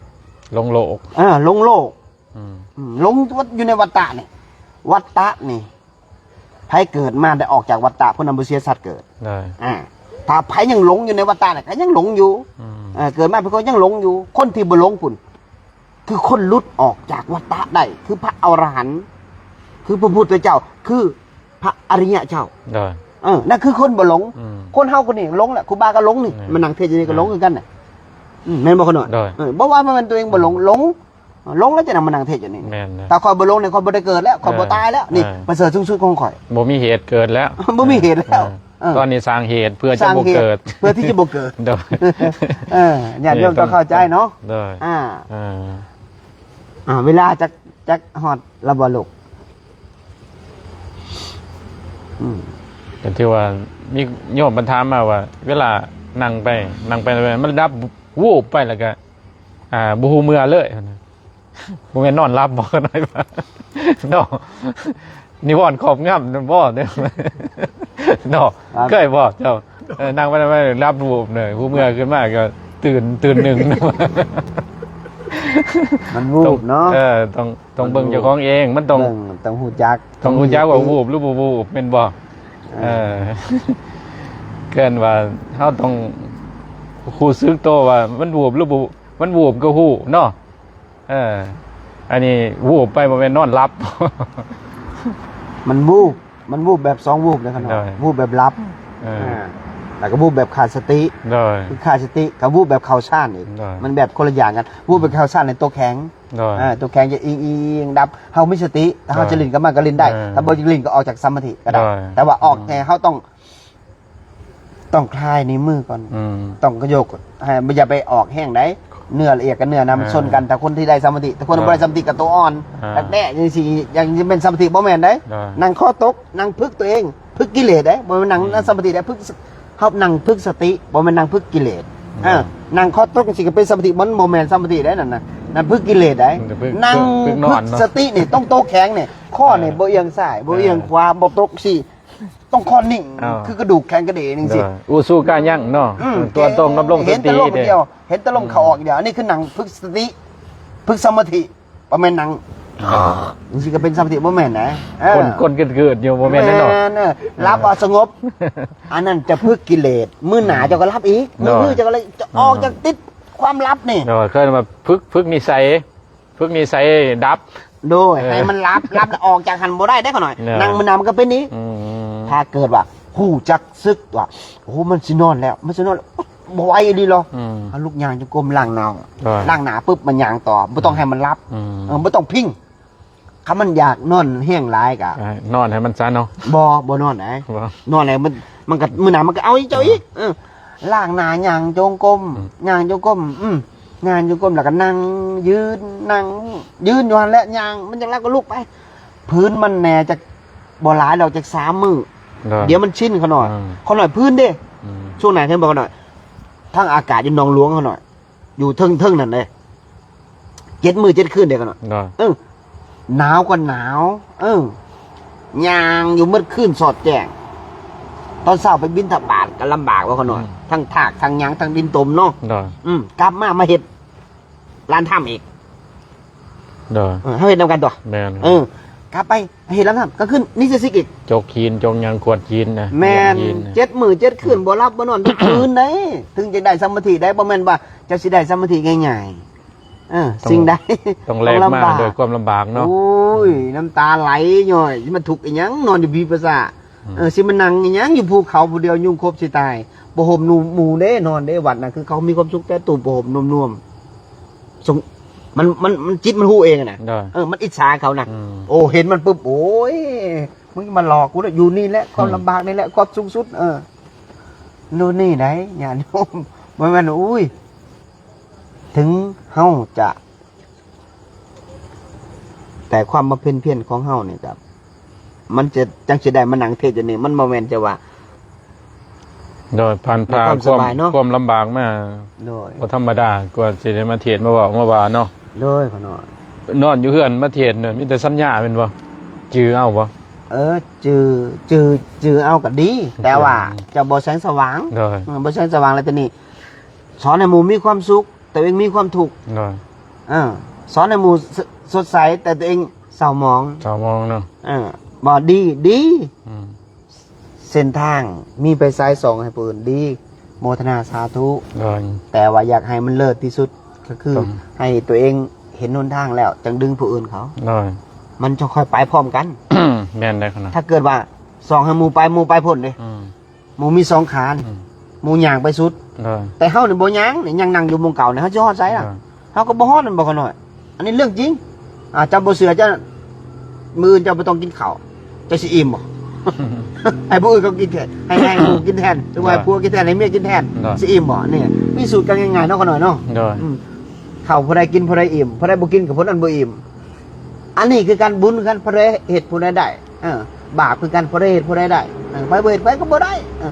ຫຼົງໂລກ. ເອີ ຫຼົງໂລກ. ອືມ ອືມ ຫຼົງຢູ່ໃນວັດຕະນີ້ ວັດຕະນີ້ ໃຜເກີດມາໄດ້ອອກຈາກວັດຕະ ຜູ້ນັ້ນບໍ່ເສຍຊາດເກີດ. ອ່າ ຖ້າໃຜຍັງຫຼົງຢູ່ໃນວັດຕະນີ້ ກໍຍັງຫຼົງຢູ່. ອືມ ເອີ ເກີດມາເປັນຄົນຍັງຫຼົງຢູ່. ຄົນທີ່ບໍ່ຫຼົງພຸ້ນ ຄືຄົນຫຼຸດອອກຈາກວັດຕະໄດ້ ຄືພະອໍລະຫັນ ຄືພະພຸດທະເຈົ້າ ຄືພະອະລິຍະເຈົ້າ. ໂດຍ ເອີ ນັ້ນຄືຄົນບໍ່ຫຼົງ. ອືມ ຄົນເຮົາກໍນີ້ຫຼົງແຫຼະ ຄູບາກໍຫຼົງນີ້. ແມ່ນ ມານັ່ງເທດຢູ່ນີ້ກໍຫຼົງຄືກັນນະ. ອືມ ແມ່ນບໍ່ ຂ້ານ້ອຍ? ໂດຍ ເອີ ບໍ່ວ່າແມ່ນຕົວເອງບໍ່ຫຼົງ ຫຼົງ ຫຼົງແລ້ວຈະນຳມານັ່ງເທດຢູ່ນີ້. ແມ່ນ ຖ້າຂ້ອຍບໍ່ຫຼົງນີ້ ຂ້ອຍບໍ່ໄດ້ເກີດແລ້ວ ຂ້ອຍບໍ່ຕາຍແລ້ວ. ນີ້ປະເສີດສູງສຸດຂອງຂ້ອຍ ບໍ່ມີເຫດເກີດແລ້ວ. ບໍ່ມີເຫດແລ້ວ. ເອີ ຕອນນີ້ສ້າງເຫດເພື່ອຈະບໍ່ເກີດ ເພື່ອທີ່ຈະບໍ່ເກີດ. ໂດຍ ເອີ ຍາດໂຍມຕ້ອງເຂົ້າໃຈເນາະ. ໂດຍ ອ່າ ອ່າ ເວລາຈັກ ຈັກຮອດແລ້ວບໍ່ລູກ? ອືມ ກໍຖືວ່າມີໂຍມເພິ່ນຖາມມາວ່າ ເວລານັ່ງໄປ ນັ່ງໄປ ມັນດັບວູບໄປ ແລ້ວກໍ ອ່າ ບໍ່ຮູ້ເມື່ອເລີຍ. ບໍ່ແມ່ນນອນຫຼັບບໍ່ ເນາະ? ນິວອນຄອບງຳນັ້ນບໍ່ເນາະ? ເຄີຍບໍ່ເຈົ້າ? ເອີ ນັ່ງໄປ ໄປ ຫຼັບວູບເລີຍ ຮູ້ເມື່ອຂຶ້ນມາກໍຕື່ນ ຕື່ນໜຶ່ງ. ມັນວູບເນາະ. ເອີ ຕ້ອງ ຕ້ອງເບິ່ງເຈົ້າຂອງເອງ ມັນຕ້ອງ ຕ້ອງຮູ້ຈັກ ຕ້ອງຮູ້ຈັກວ່າວູບຫຼືບໍ່ວູບ ແມ່ນບໍ່? ເອີ ເອີ້ນວ່າເຮົາຕ້ອງຮູ້ສຶກໂຕວ່າມັນວູບຫຼືບໍ່ ມັນວູບກໍຮູ້ເນາະ. ເອີ ອັນນີ້ວູບໄປບໍ່ແມ່ນນອນຫຼັບ. ມັນວູບ ມັນວູບແບບສອງວູບເດ້ ຂ້ານ້ອຍ. ໂດຍ ວູບແບບຫຼັບ ເອີ ອ່າ ແລ້ວກໍວູບແບບຂາດສະຕິ. ໂດຍ ຄືຂາດສະຕິກັບວູບແບບເຂົ້າຊານອີກ. ໂດຍ ມັນແບບຄົນລະຢ່າງກັນ. ວູບແບບເຂົ້າຊານນີ້ຕົວແຂງ. ໂດຍ ອ່າ ຕົວແຂງຈະອີງໆ ດັບ. ເຮົາມີສະຕິ ຖ້າເຮົາຈະຫຼິ້ນກັບມັນກໍຫຼິ້ນໄດ້. ເອີ ຖ້າບໍ່ຢາກຫຼິ້ນກໍອອກຈາກສະມາທິກໍໄດ້. ໂດຍ ແຕ່ວ່າອອກ ອືມ ໃຫ້ເຮົາຕ້ອງ ຕ້ອງຄາຍນິ້ວມືກ່ອນ. ອືມ ຕ້ອງກະຍົກໃຫ້ ຢ່າໄປອອກແຮງໃດ. ເນື້ອລະອຽດກັບເນື້ອໜາມັນຊົນກັນ. ອ່າ ຖ້າຄົນທີ່ໄດ້ສະມາທິ ແຕ່ຄົນບໍ່ໄດ້ສະມາທິກໍຕົວອ່ອນ ອ່າ ແຕກໆ ຈັ່ງຊີ້ ຍັງຈະເປັນສະມາທິບໍ່ແມ່ນໃດ. ອ່າ ນັ່ງຄໍຕົກ ນັ່ງຝຶກຕົວເອງ ຝຶກກິເລດເດ້ ບໍ່ແມ່ນນັ່ງ ອືມ ນັ່ງສະມາທິເດ້ ຝຶກ ເຮົານັ່ງຝຶກສະຕິ ບໍ່ແມ່ນນັ່ງຝຶກກິເລດ. ແມ່ນ ເອີ ນັ່ງຄອດຕົກຈັ່ງຊີ້ກໍເປັນສະມາທິ ມັນບໍ່ແມ່ນສະມາທິເດ້ນັ້ນນະ ນັ້ນຝຶກກິເລດເດ້. ອືມ ຝຶກ ນັ່ງ ຝຶກ ຝຶກນອນເນາະ ສະຕິນີ້ຕ້ອງໂຕແຂງນີ້ ຂໍ້ນີ້ ເອີ ບໍ່ອຽງຊ້າຍ ບໍ່ອຽງຂວາ ເອີ ບໍ່ຕົກຊີ້ ຕ້ອງຂໍ້ນິ່ງ ເອີ ຄືກະດູກແຂງກະເດງຊີ້. ອຸຊູກາຍັງເນາະ ອືມ ຕົວຕົງດຳລົງສະຕິ ເຫັນແຕ່ລົມຢ່າງດຽວ ເຫັນແຕ່ລົມເຂົ້າອອກຢ່າງດຽວ ອືມ ອັນນີ້ຄືນັ່ງຝຶກສະຕິ ຝຶກສະມາທິ ບໍ່ແມ່ນນັ່ງຈັ່ງຊີ້ກໍເປັນສະມາທິ ບໍ່ແມ່ນນະ. ເອີ ກົ້ນ ກົ້ນກືດໆຢູ່ ບໍ່ແມ່ນເດ້ເນາະ ແມ່ນ ເອີ ຫຼັບເອົາສະຫງົບ ອັນນັ້ນຈະຝຶກກິເລດ ມື້ໜ້າ ອືມ ເຈົ້າກໍຫຼັບອີກ ມື້ ເອີ ມື້ເຈົ້າກໍເລີຍຈະອອກ ເອີ ຈາກຕິດຄວາມຫຼັບນີ້. ໂດຍ ເອີ້ນວ່າຝຶກ ຝຶກນິໄສ ຝຶກນິໄສດັບ ໂດຍ ເອີ ໃຫ້ມັນຫຼັບ ຫຼັບແລ້ວອອກຈາກຫັ້ນບໍ່ໄດ້ເດ້ຂ້ານ້ອຍ ເອີ ນັ່ງມື້ໜ້າມັນກໍເປັນອີກ. ອືມ ຖ້າເກີດວ່າຮູ້ຈັກສຶກວ່າ ໂອ້ ມັນຊິນອນແລ້ວ ມັນຊິນອນແລ້ວ ບໍ່ໄຫວອີ່ຫຼີເນາະ ອືມ ເຮົາລຸກຍ່າງຈົງກົມ ລ້າງໜ້າ ໂດຍ ລ້າງໜ້າປຶບ ມາຍ່າງຕໍ່ ບໍ່ຕ້ອງໃຫ້ມັນຫຼັບ ອືມ ເອີ ບໍ່ຕ້ອງພິງ. ຄັນມັນຢາກນອນແຮງຫຼາຍກະ ໃຫ້ນອນໃຫ້ມັນຊະເນາະ. ບໍ່ ບໍ່ນອນໃດ ບໍ່ ນອນແລ້ວມັນ ມັນກໍ ມື້ໜ້າມັນກໍເອົາອີກ ເຈົ້າອີກ ເອີ ເອີ ລ້າງໜ້າ ຍ່າງຈົງກົມ ອືມ ຍ່າງຈົງກົມ ອືມ ຍ່າງຈົງກົມ ແລ້ວກໍນັ່ງ ຢືນ ນັ່ງ ຢືນຢູ່ຫັ້ນແຫຼະ ຍ່າງ ມັນຈັກແລ້ວກໍລຸກໄປ ພື້ນມັນແດ່ ຈັກບໍ່ຫຼາຍດອກ ຈັກສາມມື້ ໂດຍ ດຽວມັນຊິນຂ້ານ້ອຍ. ອືມ ຂ້ານ້ອຍພື້ນເດ້ ອືມ ຊ່ວງນັ້ນເຫັນບໍ່ຂ້ານ້ອຍ ທັງອາກາດຢູ່ໜອງຫຼວງຂ້ານ້ອຍ ຢູ່ເທິງໆນັ້ນເດ້ ເຈັດມື້ເຈັດຄືນເດ້ຂ້ານ້ອຍ. ໂດຍ ເອີ ໜາວກໍໜາວ ເອີ ຍ່າງຢູ່ໝົດຄືນສອດແຈ້ງ ຕອນເຊົ້າໄປບິນທະບາດກໍລຳບາກແລ້ວຂ້ານ້ອຍ ອືມ ທັງທາກທັງຫຍັງທັງດິນຕົມເນາະ. ໂດຍ ອືມ ກັບມາ ມາເຮັດລານທຳອີກ. ໂດຍ ເອີ ເຮົາເຮັດນຳກັນຕົວະ ແມ່ນ ເອີ ກັບໄປ ເຮັດລານທຳ ກາງຄືນນິເສສິກອີກ ຈົກຫີນ ຈົກຫຍັງ ກວດຫີນນະ ແມ່ນ ເຮັດຫີນນະ ເຈັດມື້ເຈັດຄືນ ອືມ ບໍ່ຫຼັບບໍ່ນອນທັງຄືນເດ້ ເຖິງຈະໄດ້ສະມາທິໄດ້ ບໍ່ແມ່ນວ່າເຈົ້າຊິໄດ້ສະມາທິງ່າຍໆ. ເອີ ຕ້ອງ ສິ່ງໃດ ຕ້ອງແລກມາດ້ວຍຄວາມລຳບາກເນາະ. ໂອ້ຍ ນ້ຳຕາໄຫຼຍ້ອຍ ມັນທຸກອີ່ຫຍັງ ນອນຢູ່ພີປະສາດ. ອືມ ເອີ ຊິມານັ່ງອີ່ຫຍັງຢູ່ພູເຂົາຜູ້ດຽວ ຍຸງຄົບຊິຕາຍ ຜ້າຫົ່ມນຸ່ມໝູ່ເດ້ ນອນເດ້ ວັດນະ ຄືເຂົາມີຄວາມສຸກແຕ່ຕູມຜ້າຫົ່ມນຸ່ມໆ ສົງ ມັນ ມັນ ມັນ ຈິດມັນຮູ້ເອງນະ. ໂດຍ ເອີ ມັນອິດສາເຂົານະ. ອືມ ໂອ້ ເຫັນມັນປຶບ ໂອ້ຍ ມຶງມາຫຼອກກູແລ້ວ ຢູ່ນີ້ແຫຼະ ຄວາມ ອືມ ລຳບາກນີ້ແຫຼະ ຄວາມສູງສຸດ. ເອີ ໂນ່ນນີ້ໃດ ຍາດໂຍມ ບໍ່ແມ່ນ ໂອ້ຍ ເຖິງເຮົາຈະ ແຕ່ຄວາມບຳເພັນພຽນຂອງເຮົານີ້ກໍ ມັນຈະ ຈັ່ງຊິໄດ້ມານັ່ງເທດຢູ່ນີ້ ມັນບໍ່ແມ່ນຈະວ່າ ໂດຍ ຜ່ານຜ່າຄວາມ ຄວາມລຳບາກມາ ໂດຍ ບໍ່ທຳມະດາ ກວ່າຊິໄດ້ມາເທດມາເວົ້າມາວ່າເນາະ. ໂດຍ ຂະນ້ອຍ ນອນຢູ່ເຮືອນມາເທດນີ້ ມີແຕ່ສັນຍາແມ່ນບໍ່? ຈື່ເອົາບໍ່? ເອີ ຈື່ ຈື່ ຈື່ເອົາກໍດີ ແຕ່ວ່າເຈົ້າບໍ່ແສງສະຫວ່າງ. ໂດຍ ອືມ ບໍ່ແສງສະຫວ່າງ ແລ້ວທີນີ້ສອນໃຫ້ໝູ່ມີຄວາມສຸກ ຕົວເອງມີຄວາມທຸກ. ໂດຍ ເອີ ສອນໃຫ້ໝູ່ ສ- ສົດໃສ ແຕ່ຕົວເອງເສົ້າໝອງ ເສົ້າໝອງເນາະ. ເອີ ບໍ່ດີ ດີ ອືມ ເສັ້ນທາງມີໄຟສາຍສ່ອງໃຫ້ຜູ້ອື່ນດີ ໂມທະນາສາທຸ. ໂດຍ ແຕ່ວ່າຢາກໃຫ້ມັນເລີດທີ່ສຸດ ກໍຄື ຕ້ອງ ໃຫ້ຕົວເອງເຫັນຫົນທາງແລ້ວ ຈັ່ງດຶງຜູ້ອື່ນເຂົາ. ໂດຍ ມັນຈະຄ່ອຍໄປພ້ອມກັນ. ແມ່ນເດ້ຂະນ້ອຍ ຖ້າເກີດວ່າສ່ອງໃຫ້ໝູ່ໄປ ໝູ່ໄປພຸ້ນເດ້. ອືມ ໝູ່ມີສອງຂາ ອືມ ໝູ່ຍ່າງໄປສຸດ. ໂດຍ ແຕ່ເຮົານີ້ບໍ່ຍ່າງ ຍັງນັ່ງຢູ່ໝ່ອງເກົ່ານີ້ ເຮົາຊິຮອດໃສລະ? ໂດຍ ເຮົາກໍບໍ່ຮອດແມ່ນບໍ່ຂະນ້ອຍ? ອັນນີ້ເລື່ອງຈິງ. ອາ ເຈົ້າບໍ່ເຊື່ອ ເຈົ້າ ມື້ອື່ນເຈົ້າບໍ່ຕ້ອງກິນເຂົ້າ ເຈົ້າຊິອີ່ມບໍ່? ໃຫ້ຜູ້ອື່ນເຂົາກິນແທນ ໃຫ້ ໃຫ້ໝູ່ກິນແທນ ຫຼືວ່າໃຫ້ ໂດຍ ຜົວກິນແທນ ໃຫ້ເມຍກິນແທນ. ໂດຍ ຊິອີ່ມບໍ່? ນີ້ ມີສູດການງ່າຍໆເນາະຂະນ້ອຍເນາະ. ໂດຍ ອືມ ເຂົ້າຜູ້ໃດກິນຜູ້ໃດອີ່ມ ຜູ້ໃດບໍ່ກິນກໍຜູ້ນັ້ນບໍ່ອີ່ມ. ອັນນີ້ຄືກັນ ບຸນຄືກັນ ຜູ້ໃດເຮັດຜູ້ໃດໄດ້. ເອີ ບາບຄືກັນ ຜູ້ໃດເຮັດຜູ້ໃດໄດ້. ເອີ ໃຜບໍ່ເຮັດໃຜກໍບໍ່ໄດ້. ເອີ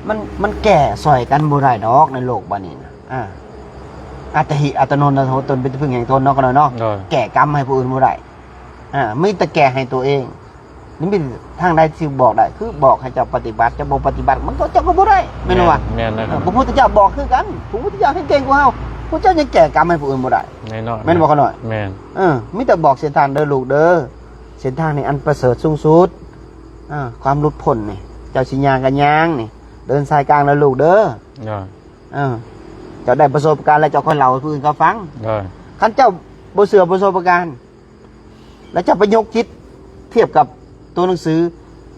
ມັນ ມັນແກ້ຊ່ອຍກັນບໍ່ໄດ້ດອກໃນໂລກບາດນີ້ນະ. ເອີ ອັດຕະຫິ ອັດຕະໂນ ນາໂຖ ຕົນເປັນທີ່ເພິ່ງແຫ່ງຕົນເນາະ ຂະນ້ອຍເນາະ. ໂດຍ ແກ້ກຳໃຫ້ຜູ້ອື່ນບໍ່ໄດ້. ເອີ ມີແຕ່ແກ້ໃຫ້ຕົວເອງ. ນີ້ມີທາງໃດທີ່ບອກໄດ້ ຄືບອກໃຫ້ເຈົ້າປະຕິບັດ ເຈົ້າບໍ່ປະຕິບັດ ມັນກໍ ເຈົ້າກໍບໍ່ໄດ້ ແມ່ນບໍ່ວະ? ແມ່ນ ແມ່ນແລ້ວ ເອີ ພະພຸດທະເຈົ້າບອກຄືກັນ ພະພຸດທະເຈົ້າແຮງເກັ່ງກວ່າເຮົາ ພະພຸດທະເຈົ້າຍັງແກ້ກຳໃຫ້ຜູ້ອື່ນບໍ່ໄດ້. ແນ່ນອນ ແມ່ນບໍ່ຂະນ້ອຍ? ແມ່ນ ເອີ ມີແຕ່ບອກເສັ້ນທາງເດີລູກເດີ ເສັ້ນທາງນີ້ອັນປະເສີດສູງສຸດ. ເອີ ຄວາມຫຼຸດພົ້ນນີ້ ເຈົ້າຊິຍ່າງກໍຍ່າງນີ້ ເດີນສາຍກາງເດີລູກເດີ. ໂດຍ ເອີ ເຈົ້າໄດ້ປະສົບການແລ້ວ ເຈົ້າຄ່ອຍເລົ່າໃຫ້ຜູ້ອື່ນເຂົາຟັງ. ໂດຍ ຄັນເຈົ້າບໍ່ເຊື່ອປະສົບການ ແລ້ວເຈົ້າໄປຍົກຈິດທຽບກັບຕົວໜັງສື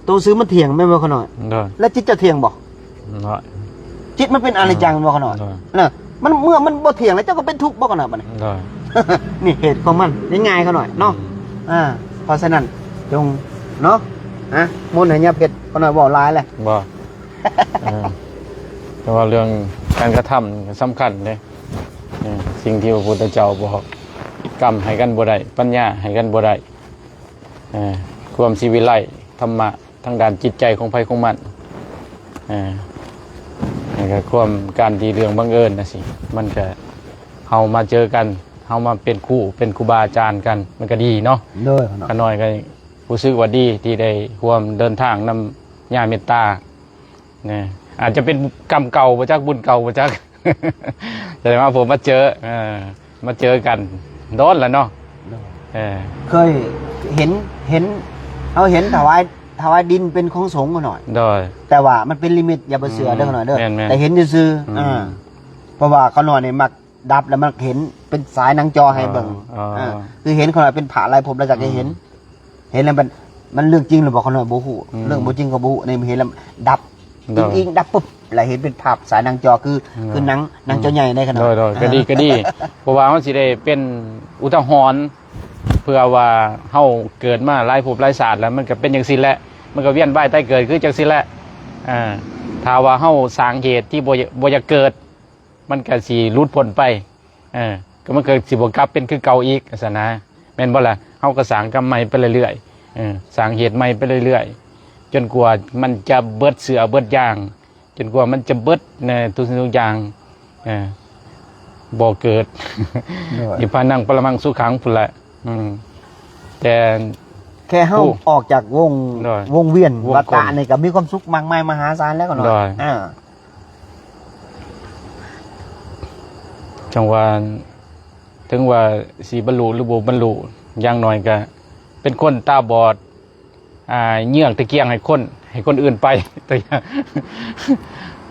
ຕົວໜັງສືມັນທ່ຽງແມ່ນບໍ່ຂະນ້ອຍ? ໂດຍ ແລ້ວຈິດເຈົ້າທ່ຽງບໍ່? ໂດຍ ຈິດມັນເປັນອະນິດຈັງແມ່ນບໍ່ຂະນ້ອຍ? ໂດຍ ນະ ມັນ ເມື່ອມັນບໍ່ທ່ຽງແລ້ວ ເຈົ້າກໍເປັນທຸກບໍ່ຂະນ້ອຍບາດນີ້? ໂດຍ ນີ້ເຫດຂອງມັນ ງ່າຍໆຂະນ້ອຍເນາະ. ອືມ ອາ ເພາະສະນັ້ນ ຈົ່ງເນາະ ອາ ມົນໃຫ້ຍາເພັດຂະນ້ອຍເວົ້າຫຼາຍແຫຼະ ບໍ່ ເອີ ແຕ່ວ່າເລື່ອງການກະທຳສຳຄັນເດ້. ເອີ ສິ່ງທີ່ພະພຸດທະເຈົ້າບອກ ກຳໃຫ້ກັນບໍ່ໄດ້ ປັນຍາໃຫ້ກັນບໍ່ໄດ້. ເອີ ຄວາມສິວິໄລ ທຳມະ ທາງດ້ານຈິດໃຈຂອງໃຜຂອງມັນ. ເອີ ແລ້ວກໍຄວາມ ການທີ່ເລື່ອງບັງເອີນຈັ່ງຊີ້ ມັນກໍ ເຮົາມາເຈີກັນ ເຮົາມາເປັນຄູ່ ເປັນຄູບາອາຈານກັນ ມັນກໍດີເນາະ. ໂດຍ ຂະນ້ອຍກໍຮູ້ສຶກວ່າດີທີ່ໄດ້ຮ່ວມເດີນທາງນຳຍາເມດຕາ. ນະ ອາດຈະເປັນກຳເກົ່າບໍ່ຈັກ ບຸນເກົ່າບໍ່ຈັກ ຈະໄດ້ມາພົບມາເຈີ ເອີ ມາເຈີກັນດົນລະເນາະ. ໂດຍ ເອີ ເຄີຍເຫັນ ເຫັນ ເຮົາເຫັນຖວາຍ ຖວາຍດິນເປັນຂອງສົງຂະນ້ອຍ. ໂດຍ ແຕ່ວ່າມັນເປັນລິມິດ ຢ່າໄປເຊື່ອເດີຂະນ້ອຍເດີ ແຕ່ເຫັນຊື່ໆ. ອືມ ອ່າ ເພາະວ່າຂະນ້ອຍນີ້ມັກດັບແລ້ວມັກເຫັນເປັນສາຍໜັງຈໍໃຫ້ເບິ່ງ. ອ່າ ຄືເຫັນຂະນ້ອຍເປັນພະຫຼາຍພົບ ແລ້ວຈັກໄດ້ເຫັນ ເຫັນແລ້ວມັນ ມັນເລື່ອງຈິງຫຼືບໍ່ ຂ້ານ້ອຍບໍ່ຮູ້. ອືມ ເລື່ອງບໍ່ຈິງກໍບໍ່ຮູ້ ໃນເຫັນແລ້ວດັບ ໂດຍ ອີງໆ ດັບປຶບ ແລ້ວເຫັນເປັນພາບສາຍໜັງຈໍ ຄື ອືມ ຄືໜັງ ໜັງຈໍໃຫຍ່ໃນຂະນ້ອຍ. ໂດຍໆ ກໍດີ ກໍດີ ເພາະວ່າມັນຊິໄດ້ເປັນອຸທາຫອນ ເພື່ອວ່າເຮົາເກີດມາຫຼາຍພົບຫຼາຍຊາດແລ້ວ ມັນກໍເປັນຈັ່ງຊີ້ແຫຼະ ມັນກໍວຽນວ່າຍຕາຍເກີດຄືຈັ່ງຊີ້ແຫຼະ. ອ່າ ຖ້າວ່າເຮົາສ້າງເຫດທີ່ບໍ່ ບໍ່ຢາກເກີດ ມັນກໍຊິຫຼຸດພົ້ນໄປ. ເອີ ກໍມັນກໍຊິບໍ່ກັບເປັນຄືເກົ່າອີກ ຈັ່ງຊັ້ນນະ ແມ່ນບໍ່ລະ? ເຮົາກໍສ້າງກຳໃໝ່ໄປເລື້ອຍໆ ເອີ ສ້າງເຫດໃໝ່ໄປເລື້ອຍໆ ຈົນກວ່າມັນຈະເບິດເຊື້ອເບິດຢາງ ຈົນກວ່າມັນຈະເບິດໃນທຸກສິ່ງທຸກຢ່າງ ເອີ ບໍ່ເກີດ ໂດຍ ນິບພານັງປະລະມັງສຸຂັງພຸ້ນແຫຼະ. ອືມ ແຕ່ແຄ່ເຮົາ ໂອ້ ອອກຈາກວົງ ໂດຍ ວົງວຽນ ວົງກົມ ວັດຕະນີ້ກໍມີຄວາມສຸກມາກມາຍມະຫາສານແລ້ວຂະນ້ອຍ. ໂດຍ ອ່າ ຈັ່ງວ່າ ເຖິງວ່າຊິບັນລຸຫຼືບໍ່ບັນລຸ ຢ່າງໜ້ອຍກະເປັນຄົນຕາບອດ ອ່າ ເຍືອກຕະກຽງໃຫ້ຄົນ ໃຫ້ຄົນອື່ນໄປ ຕົວຢ່າງ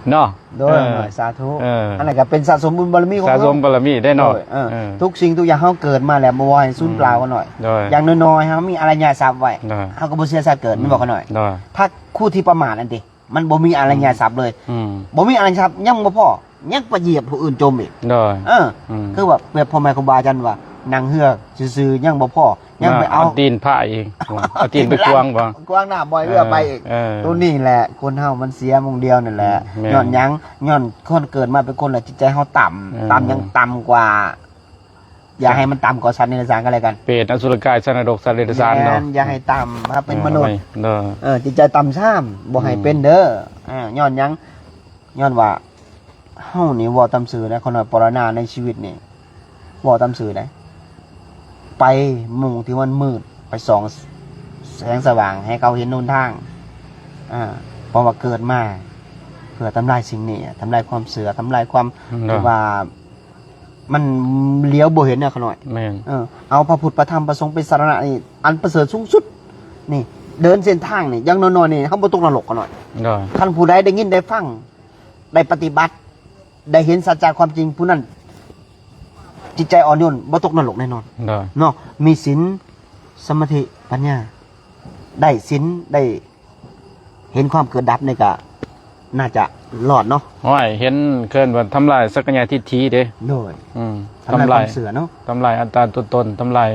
ເນາະ. ໂດຍ ເອີ ໜ້ອຍ ສາທຸ. ເອີ ອັນນັ້ນກະເປັນສະສົມບຸນບາລະມີຂອງເຮົາ ສະສົມບາລະມີໄດ້ເນາະ. ໂດຍ ເອີ ເອີ ທຸກສິ່ງທຸກຢ່າງເຮົາເກີດມາແລ້ວບໍ່ວ່າໃຫ້ສູນເປົ່າຂະນ້ອຍ. ໂດຍ ຢ່າງໜ້ອຍໆເຮົາມີອາລະຍະຊັບໄວ້ ໂດຍ ເຮົາກໍບໍ່ເສຍຊາດເກີດ ອືມ ແມ່ນບໍ່ຂະນ້ອຍ? ໂດຍ ຖ້າຜູ້ທີ່ປະໝາດນັ້ນຕິ ມັນບໍ່ມີອາລະຍະຊັບເລີຍ. ອືມ ບໍ່ມີອາລະຍະຊັບຍັງບໍ່ພໍ ຍັງໄປຢຽບຜູ້ອື່ນຈົມອີກ. ໂດຍ ເອີ ອືມ ຄືວ່າແບບພໍ່ແມ່ຄູບາອາຈານວ່າ ນັ່ງເຮືອຊື່ໆຍັງບໍ່ພໍ ຍັງໄປເອົາ ເອົາຕີນພາຍອີກ ເອົາຕີນໄປຂວາງບໍ່ ຂວາງນ້ຳບໍ່ໃຫ້ເຮືອໄປອີກ. ເອີ ໂຕນີ້ແຫຼະ ຄົນເຮົາມັນເສຍໝ່ອງດຽວນີ້ແຫຼະ. ອືມ ແມ່ນ ຍ້ອນຫຍັງ? ຍ້ອນຄົນເກີດມາເປັນຄົນແລ້ວ ຈິດໃຈເຮົາຕ່ຳ ເອີ ຕ່ຳຍັງຕ່ຳກວ່າ ຢ່າໃຫ້ມັນຕ່ຳກວ່າສັດເດຍລະສານກໍແລ້ວກັນ ເປດ ອະສຸລະກາຍ ສັດນະລົກ ສັດເດຍລະສານເນາະ. ແມ່ນ ຢ່າໃຫ້ຕ່ຳ ຖ້າເປັນມະນຸດ ເອີ ເອີ ຈິດໃຈຕ່ຳຊ້ຳ ບໍ່ໃຫ້ເປັນເດີ. ອືມ ອ່າ ຍ້ອນຫຍັງ? ຍ້ອນວ່າເຮົານີ້ເວົ້າຕາມຊື່ນະ ຂະນ້ອຍ ປະລະນາໃນຊີວິດນີ້ ເວົ້າຕາມຊື່ໄດ໋ ໄປໝ່ອງທີ່ມັນມືດ ໄປສ່ອງແສງສະຫວ່າງໃຫ້ເຂົາເຫັນຫົນທາງ. ອ່າ ເພາະວ່າເກີດມາເພື່ອທຳລາຍສິ່ງນີ້ ທຳລາຍຄວາມເຊື່ອ ທຳລາຍຄວາມ ໂດຍ ທີ່ວ່າ ມັນຫຼຽວບໍ່ເຫັນນະຂະນ້ອຍ. ແມ່ນ ເອີ ເອົາພະພຸດ ພະທຳ ພະສົງເປັນສາລະນະນີ້ ອັນປະເສີດສູງສຸດນີ້ ເດີນເສັ້ນທາງນີ້ ຢ່າງໜ້ອຍໆນີ້ ເຮົາບໍ່ຕົກນະລົກຂະນ້ອຍ. ໂດຍ ຄັນຜູ້ໃດໄດ້ຍິນໄດ້ຟັງ ໄດ້ປະຕິບັດ ໄດ້ເຫັນສັດຈະຄວາມຈິງ ຜູ້ນັ້ນຈິດໃຈອ່ອນໂຍນ ບໍ່ຕົກນະລົກແນ່ນອນ. ໂດຍ ເນາະ ມີສິນ ສະມາທິ ປັນຍາ ໄດ້ສິນ ໄດ້ ເຫັນຄວາມເກີດດັບນີ້ກະໜ້າຈະລອດເນາະ. ໂອ້ຍ ເຫັນ ເອີ້ນວ່າທຳລາຍສັກກະຍະທິດຖິເດ້. ໂດຍ ອືມ ທຳລາຍຄວາມເຊື່ອເນາະ ທຳລາຍອັດຕາຕົວຕົນ ທຳລາຍ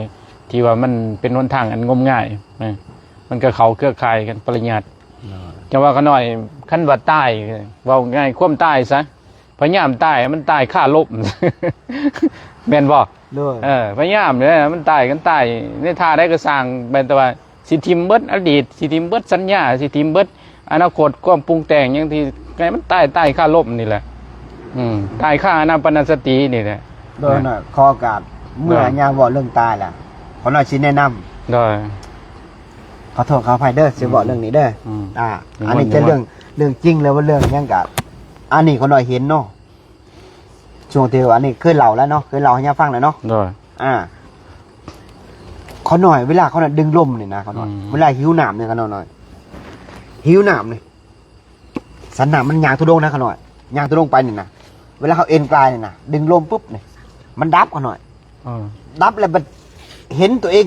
ທີ່ວ່າມັນເປັນຫົນທາງອັນງົມງາຍ ເອີ ມັນກໍເຂົ້າເຄືອຂ່າຍກັນປະລິຍັດ. ໂດຍ ຈັ່ງວ່າຂະນ້ອຍ ຄັນວ່າຕາຍ ເວົ້າງ່າຍ ຄວາມຕາຍຊະ ພະຍາຍາມຕາຍໃຫ້ມັນຕາຍຄາລົບ ແມ່ນບໍ່? ໂດຍ ເອີ ພະຍາຍາມເດ້ ມັນຕາຍ ຄັນຕາຍໃນທ່າໃດກໍຊ່າງ ແມ່ນແຕ່ວ່າຊິຖິ້ມເບິດອະດີດ ຊິຖິ້ມເບິດສັນຍາ ຊິຖິ້ມເບິດອະນາຄົດ ຄວາມປຸງແຕ່ງຫຍັງທີ່ ໃຫ້ມັນຕາຍ ຕາຍຄາລົບນີ້ແຫຼະ. ອືມ ຕາຍຄາອານາປານະສະຕິນີ້ແຫຼະ. ໂດຍ ເນາະ ຂໍໂອກາດເມື່ອຍາມເວົ້າເລື່ອງຕາຍລະ ຂໍໜ້ອຍຊິແນະນຳ. ໂດຍ ຂໍໂທດຂໍອະໄພເດີ ຊິເວົ້າເລື່ອງນີ້ເດີ. ອືມ ອ່າ ອັນນີ້ຈະເລື່ອງ ເລື່ອງຈິງ ຫຼືວ່າເລື່ອງຫຍັງກະ ອັນນີ້ຂໍໜ້ອຍເຫັນເນາະ ຊ່ວງທີ່ວ່າ ອັນນີ້ເຄີຍເລົ່າແລ້ວເນາະ ເຄີຍເລົ່າໃຫ້ຍາຟັງແລ້ວເນາະ. ໂດຍ ອ່າ ຂໍໜ້ອຍ ເວລາຂໍໜ້ອຍດຶງລົມນີ້ນະ ຂໍໜ້ອຍ ອືມ ເວລາຫິວນ້ຳນີ້ ຂໍໜ້ອຍ ຫິວນ້ຳນີ້ ສັນນ້ຳມັນຍ່າງທຸດົງນະ ຂ້ານ້ອຍ ຍ່າງທຸດົງໄປນີ້ນະ ເວລາເຮົາເອັນກາຍນີ້ນະ ດຶງລົມປຶບນີ້ ມັນດັບ ຂ້ານ້ອຍ. ເອີ ດັບແລ້ວບັດເຫັນຕົວເອງ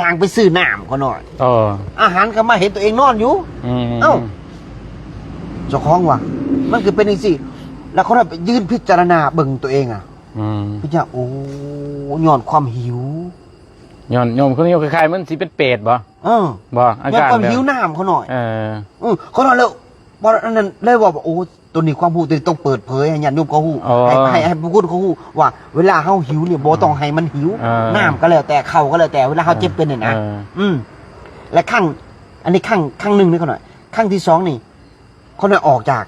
ຍ່າງໄປຊື້ນ້ຳ ຂ້ານ້ອຍ. ເອີ ອາຫານກໍມາ ເຫັນຕົວເອງນອນຢູ່. ອືມ ເອົ້າ ເຈົ້າຂອງວ່າ ມັນຄືເປັນຈັ່ງຊີ້ ແລ້ວຂ້ານ້ອຍໄປຢືນພິຈາລະນາເບິ່ງຕົວເອງອະ. ອືມ ພິຈາລະນາ ໂອ້ ຍ້ອນຄວາມຫິວ ຍ້ອນ ຍ້ອນຄວາມຫິວ ຄ້າຍໆມັນຊິເປັນເປດບໍ່? ເອີ ບໍ່ ອາການ ຍ້ອນຄວາມຫິວນ້ຳ ຂ້ານ້ອຍ. ເອີ ເອີ ຂ້ານ້ອຍແລ້ວ ບໍ່ ອັນນັ້ນເລີຍວ່າ ໂອ້ ໂຕນີ້ຄວາມຮູ້ໂຕນີ້ຕ້ອງເປີດເຜີຍໃຫ້ຍາດໂຍມເຂົາຮູ້ ໃຫ້ ໃຫ້ ໃຫ້ຜູ້ຄົນເຂົາຮູ້ວ່າ ເວລາເຮົາຫິວນີ້ບໍ່ຕ້ອງໃຫ້ມັນຫິວ ເອີ ນ້ຳກໍແລ້ວແຕ່ ເຂົ້າກໍແລ້ວແຕ່ ເວລາເຮົາເຈັບເປັນນີ້ນະ. ເອີ ອືມ ແລະຄັ້ງ ອັນນີ້ຄັ້ງ ຄັ້ງໜຶ່ງນີ້ຂ້ານ້ອຍ. ຄັ້ງທີສອງນີ້ ຂ້ານ້ອຍອອກຈາກ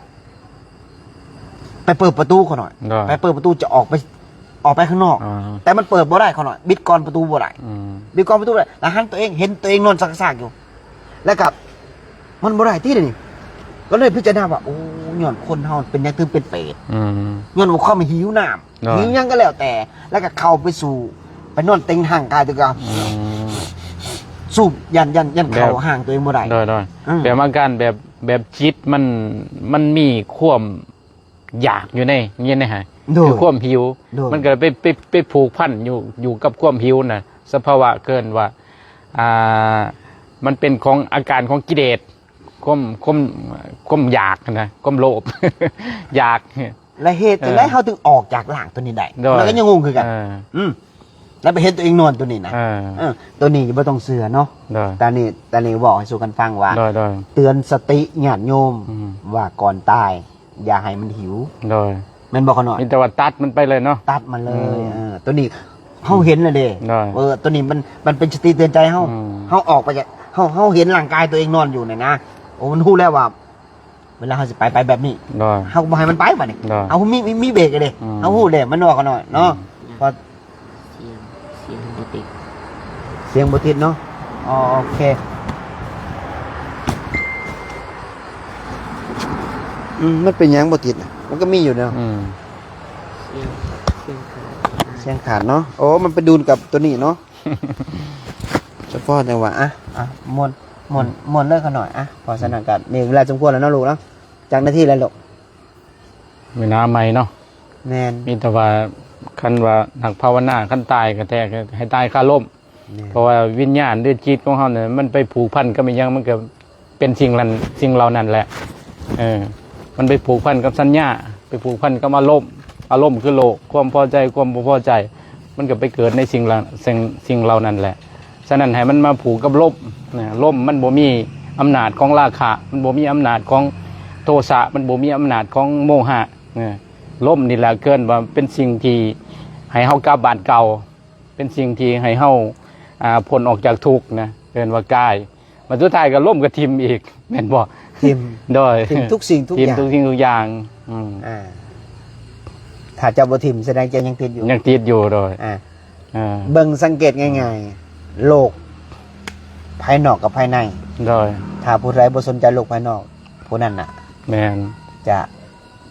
ໄປເປີດປະຕູຂ້ານ້ອຍ ໂດຍ ໄປເປີດປະຕູຈະອອກໄປ ອອກໄປຂ້າງນອກ ອືມ ແຕ່ມັນເປີດບໍ່ໄດ້ຂ້ານ້ອຍ ບິດກ່ອນປະຕູບໍ່ໄດ້ ອືມ ບິດກ່ອນປະຕູບໍ່ໄດ້ ແລ້ວຫັນຕົວເອງ ເຫັນຕົວເອງນອນຊັກໆຢູ່ ແລ້ວກໍມັນບໍ່ໄດ້ຕິດຽວນີ້ ກໍເລີຍພິຈາລະນາວ່າ ໂອ້ ຍ້ອນຄົນເຮົາເປັນຫຍັງເຖິງເປັນເປດ ອືມ ຍ້ອນວ່າຄວາມຫິວນ້ຳ ໂດຍ ຫິວຫຍັງກໍແລ້ວແຕ່ ແລ້ວກໍເຂົ້າໄປສູ່ ໄປນອນເຕັງຮ່າງກາຍຕົວເອງ ອືມ ສູບ ຢ້ານ ຢ້ານ ຢ້ານເຂົ້າ ແບບ ຮ່າງຕົວເອງບໍ່ໄດ້ ໂດຍ ໂດຍ ອືມ ແບບອາການແບບ ແບບຈິດມັນ ມັນມີຄວາມຢາກຢູ່ໃນ ຢູ່ໃນຫັ້ນ ໂດຍ ຄືຄວາມຫິວ ໂດຍ ມັນກໍໄປ ໄປ ໄປຜູກພັນຢູ່ ຢູ່ກັບຄວາມຫິວນະ ສະພາວະເອີ້ນວ່າ ອ່າ ມັນເປັນຂອງ ອາການຂອງກິເລດ ຄວາມ ຄວາມ ຄວາມຢາກນະ ຄວາມໂລບ ຢາກ ແລະເຮັດຈັ່ງໃດ ເອີ ເຮົາເຖິງອອກຈາກຮ່າງຕົວນີ້ໄດ້? ໂດຍ ຂ້ານ້ອຍກໍຍັງງົງຄືກັນ ເອີ ອືມ ແລ້ວໄປເຫັນຕົວເອງນອນຕົວນີ້ນະ ເອີ ເອີ ຕົວນີ້ບໍ່ຕ້ອງເຊື່ອເນາະ ໂດຍ ຕານີ້ ຕານີ້ເວົ້າໃຫ້ສູ່ກັນຟັງວ່າ ໂດຍ ໂດຍ ເຕືອນສະຕິຍາດໂຍມ ອືມ ວ່າກ່ອນຕາຍຢ່າໃຫ້ມັນຫິວ ໂດຍ ແມ່ນບໍ່ຂ້ານ້ອຍ? ມີແຕ່ວ່າຕັດມັນໄປເລີຍເນາະ ຕັດມັນເລີຍ ອືມ ເອີ ຕົວນີ້ເຮົາເຫັນແລ້ວເດ້ ໂດຍ ເອີ ຕົວນີ້ມັນ ມັນເປັນສະຕິເຕືອນໃຈເຮົາ ອືມ ເຮົາອອກໄປຈາກ ເຮົາ ເຮົາເຫັນຮ່າງກາຍຕົວເອງນອນຢູ່ນີ້ນະ ໂອ້ ມັນຮູ້ແລ້ວວ່າ ເວລາເຮົາຊິໄປ ໄປແບບນີ້ ໂດຍ ເຮົາກໍບໍ່ໃຫ້ມັນໄປບາດນີ້ ໂດຍ ເຮົາມີ ມີ ມີເບຣກເດ້ ອືມ ເຮົາຮູ້ເດ້ ມັນວ່າຂ້ານ້ອຍເນາະ ອືມ ເພາະ ສຽງ ສຽງບໍ່ຕິດ ສຽງບໍ່ຕິດເນາະ ອໍ ໂອເຄ ອືມ ມັນເປັນຫຍັງບໍ່ຕິດນະ? ມັນກໍມີຢູ່ເນາະ ອືມ ສຽງ ສຽງຂາດ ສຽງຂາດເນາະ ໂອ້ ມັນໄປດູນກັບຕົວນີ້ເນາະ ສະເພາະຈັ່ງວ່າ ອ່ະ ອ່ະ ມ່ວນ ມ່ວນ ອືມ ມ່ວນເລີຍຂ້ານ້ອຍ ອ່ະ ເພາະສະນັ້ນກໍມີເວລາສົມຄວນແລ້ວເນາະລູກເນາະ ຈັກນາທີແລ້ວລູກ? ເວລາໃໝ່ເນາະ ແມ່ນ ມີແຕ່ວ່າ ຄັນວ່ານັກພາວະນາ ຄັນຕາຍກໍແທ້ ໃຫ້ຕາຍຄາລົມ ແມ່ນ ເພາະວ່າວິນຍານ ຫຼື ຈິດຂອງເຮົານີ້ ມັນໄປຜູກພັນກັບອີ່ຫຍັງ ມັນກໍເປັນສິ່ງນັ້ນ ສິ່ງເຫຼົ່ານັ້ນແຫຼະ ເອີ ມັນໄປຜູກພັນກັບສັນຍາ ໄປຜູກພັນກັບອາລົມ ອາລົມຄືໂລກ ຄວາມພໍໃຈ ຄວາມບໍ່ພໍໃຈ ມັນກໍໄປເກີດໃນສິ່ງເຫຼົ່າ ສິ່ງ ສິ່ງເຫຼົ່ານັ້ນແຫຼະ. ສະນັ້ນໃຫ້ມັນມາຜູກກັບລົມນະ ລົມມັນບໍ່ມີອຳນາດຂອງລາຄະ ມັນບໍ່ມີອຳນາດຂອງໂທສະ ມັນບໍ່ມີອຳນາດຂອງໂມຫະນະ ລົມນີ້ແຫຼະເອີ້ນວ່າເປັນສິ່ງທີ່ໃຫ້ເຮົາກັບບ້ານເກົ່າ ເປັນສິ່ງທີ່ໃຫ້ເຮົາ ອ່າ ພົ້ນອອກຈາກທຸກນະ ເອີ້ນວ່າກາຍ ບັດສຸດທ້າຍກໍລົມກໍຖິ້ມອີກ ແມ່ນບໍ່? ຖິ້ມ ໂດຍ ຖິ້ມທຸກສິ່ງທຸກຢ່າງ ຖິ້ມທຸກສິ່ງທຸກຢ່າງ ອືມ ອ່າ ຖ້າເຈົ້າບໍ່ຖິ້ມ ສະແດງເຈົ້າຍັງຕິດຢູ່ ຍັງຕິດຢູ່ ໂດຍ ອ່າ ອ່າ ເບິ່ງສັງເກດງ່າຍໆ ໂລກພາຍນອກກັບພາຍໃນ ໂດຍ ຖ້າຜູ້ໃດບໍ່ສົນໃຈໂລກພາຍນອກ ຜູ້ນັ້ນນະ ແມ່ນ ຈະ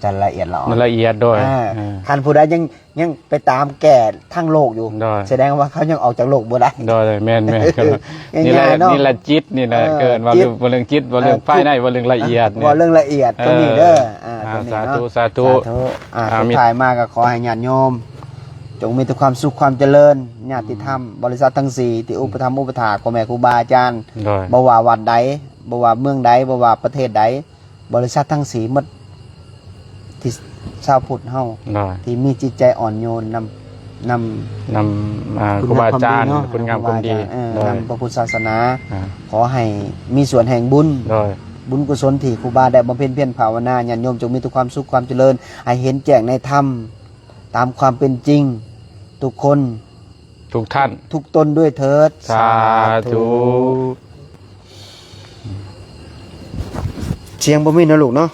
ຈະລະອຽດລະອອ ມັນລະອຽດ ໂດຍ ອ່າ ເອີ ຄັນຜູ້ໃດຍັງ ຍັງໄປຕາມແກ່ທາງໂລກຢູ່ ໂດຍ ສະແດງວ່າເຂົາຍັງອອກຈາກໂລກບໍ່ໄດ້ ໂດຍ ແມ່ນໆ ນີ້ແຫຼະ ນີ້ແຫຼະຈິດນີ້ແຫຼະ ເອີ ເອີ້ນວ່າ ເວົ້າເລື່ອງຈິດ ເວົ້າເລື່ອງພາຍໃນ ເວົ້າເລື່ອງລະອຽດ ເວົ້າເລື່ອງລະອຽດຕົວນີ້ເດີ ອ່າ ຕົວນີ້ເນາະ ສາທຸ ສາທຸ ອ່າ ສຸດທ້າຍມາກໍຂໍໃຫ້ຍາດໂຍມ ຈົ່ງມີແຕ່ຄວາມສຸກຄວາມຈະເລີນ ຍາດຕິທຳ ອືມ ບໍລິສັດທັງສີ່ ທີ່ອຸປະຖຳອຸປະຖາກພໍ່ແມ່ຄູບາອາຈານ ໂດຍ ບໍ່ວ່າວັດໃດ ບໍ່ວ່າເມືອງໃດ ບໍ່ວ່າປະເທດໃດ ບໍລິສັດທັງສີ່ໝົດ ທີ່ຊາວພຸດເຮົາ ໂດຍ ທີ່ມີຈິດໃຈອ່ອນໂຍນນຳ ນຳ ນຳ ອ່າ ຄຸນງາມຄວາມດີເນາະ ຄຸນງາມຄວາມດີ ເອີ ໂດຍ ນຳພະພຸດສາສະໜາ ອ່າ ຂໍໃຫ້ມີສ່ວນແຫ່ງບຸນ ໂດຍ ບຸນກຸສົນທີ່ຄູບາໄດ້ບຳເພັນພຽນພາວະນາ ຍາດໂຍມຈົ່ງມີແຕ່ຄວາມສຸກຄວາມຈະເລີນ ໃຫ້ເຫັນແຈ້ງໃນທຳຕາມຄວາມເປັນຈິງ ທຸກຄົນ ທຸກທ່ານ ທຸກຕົນດ້ວຍເທີດ ສາທຸ ສາທຸ ສຽງບໍ່ມີເນາະລູກເນາະ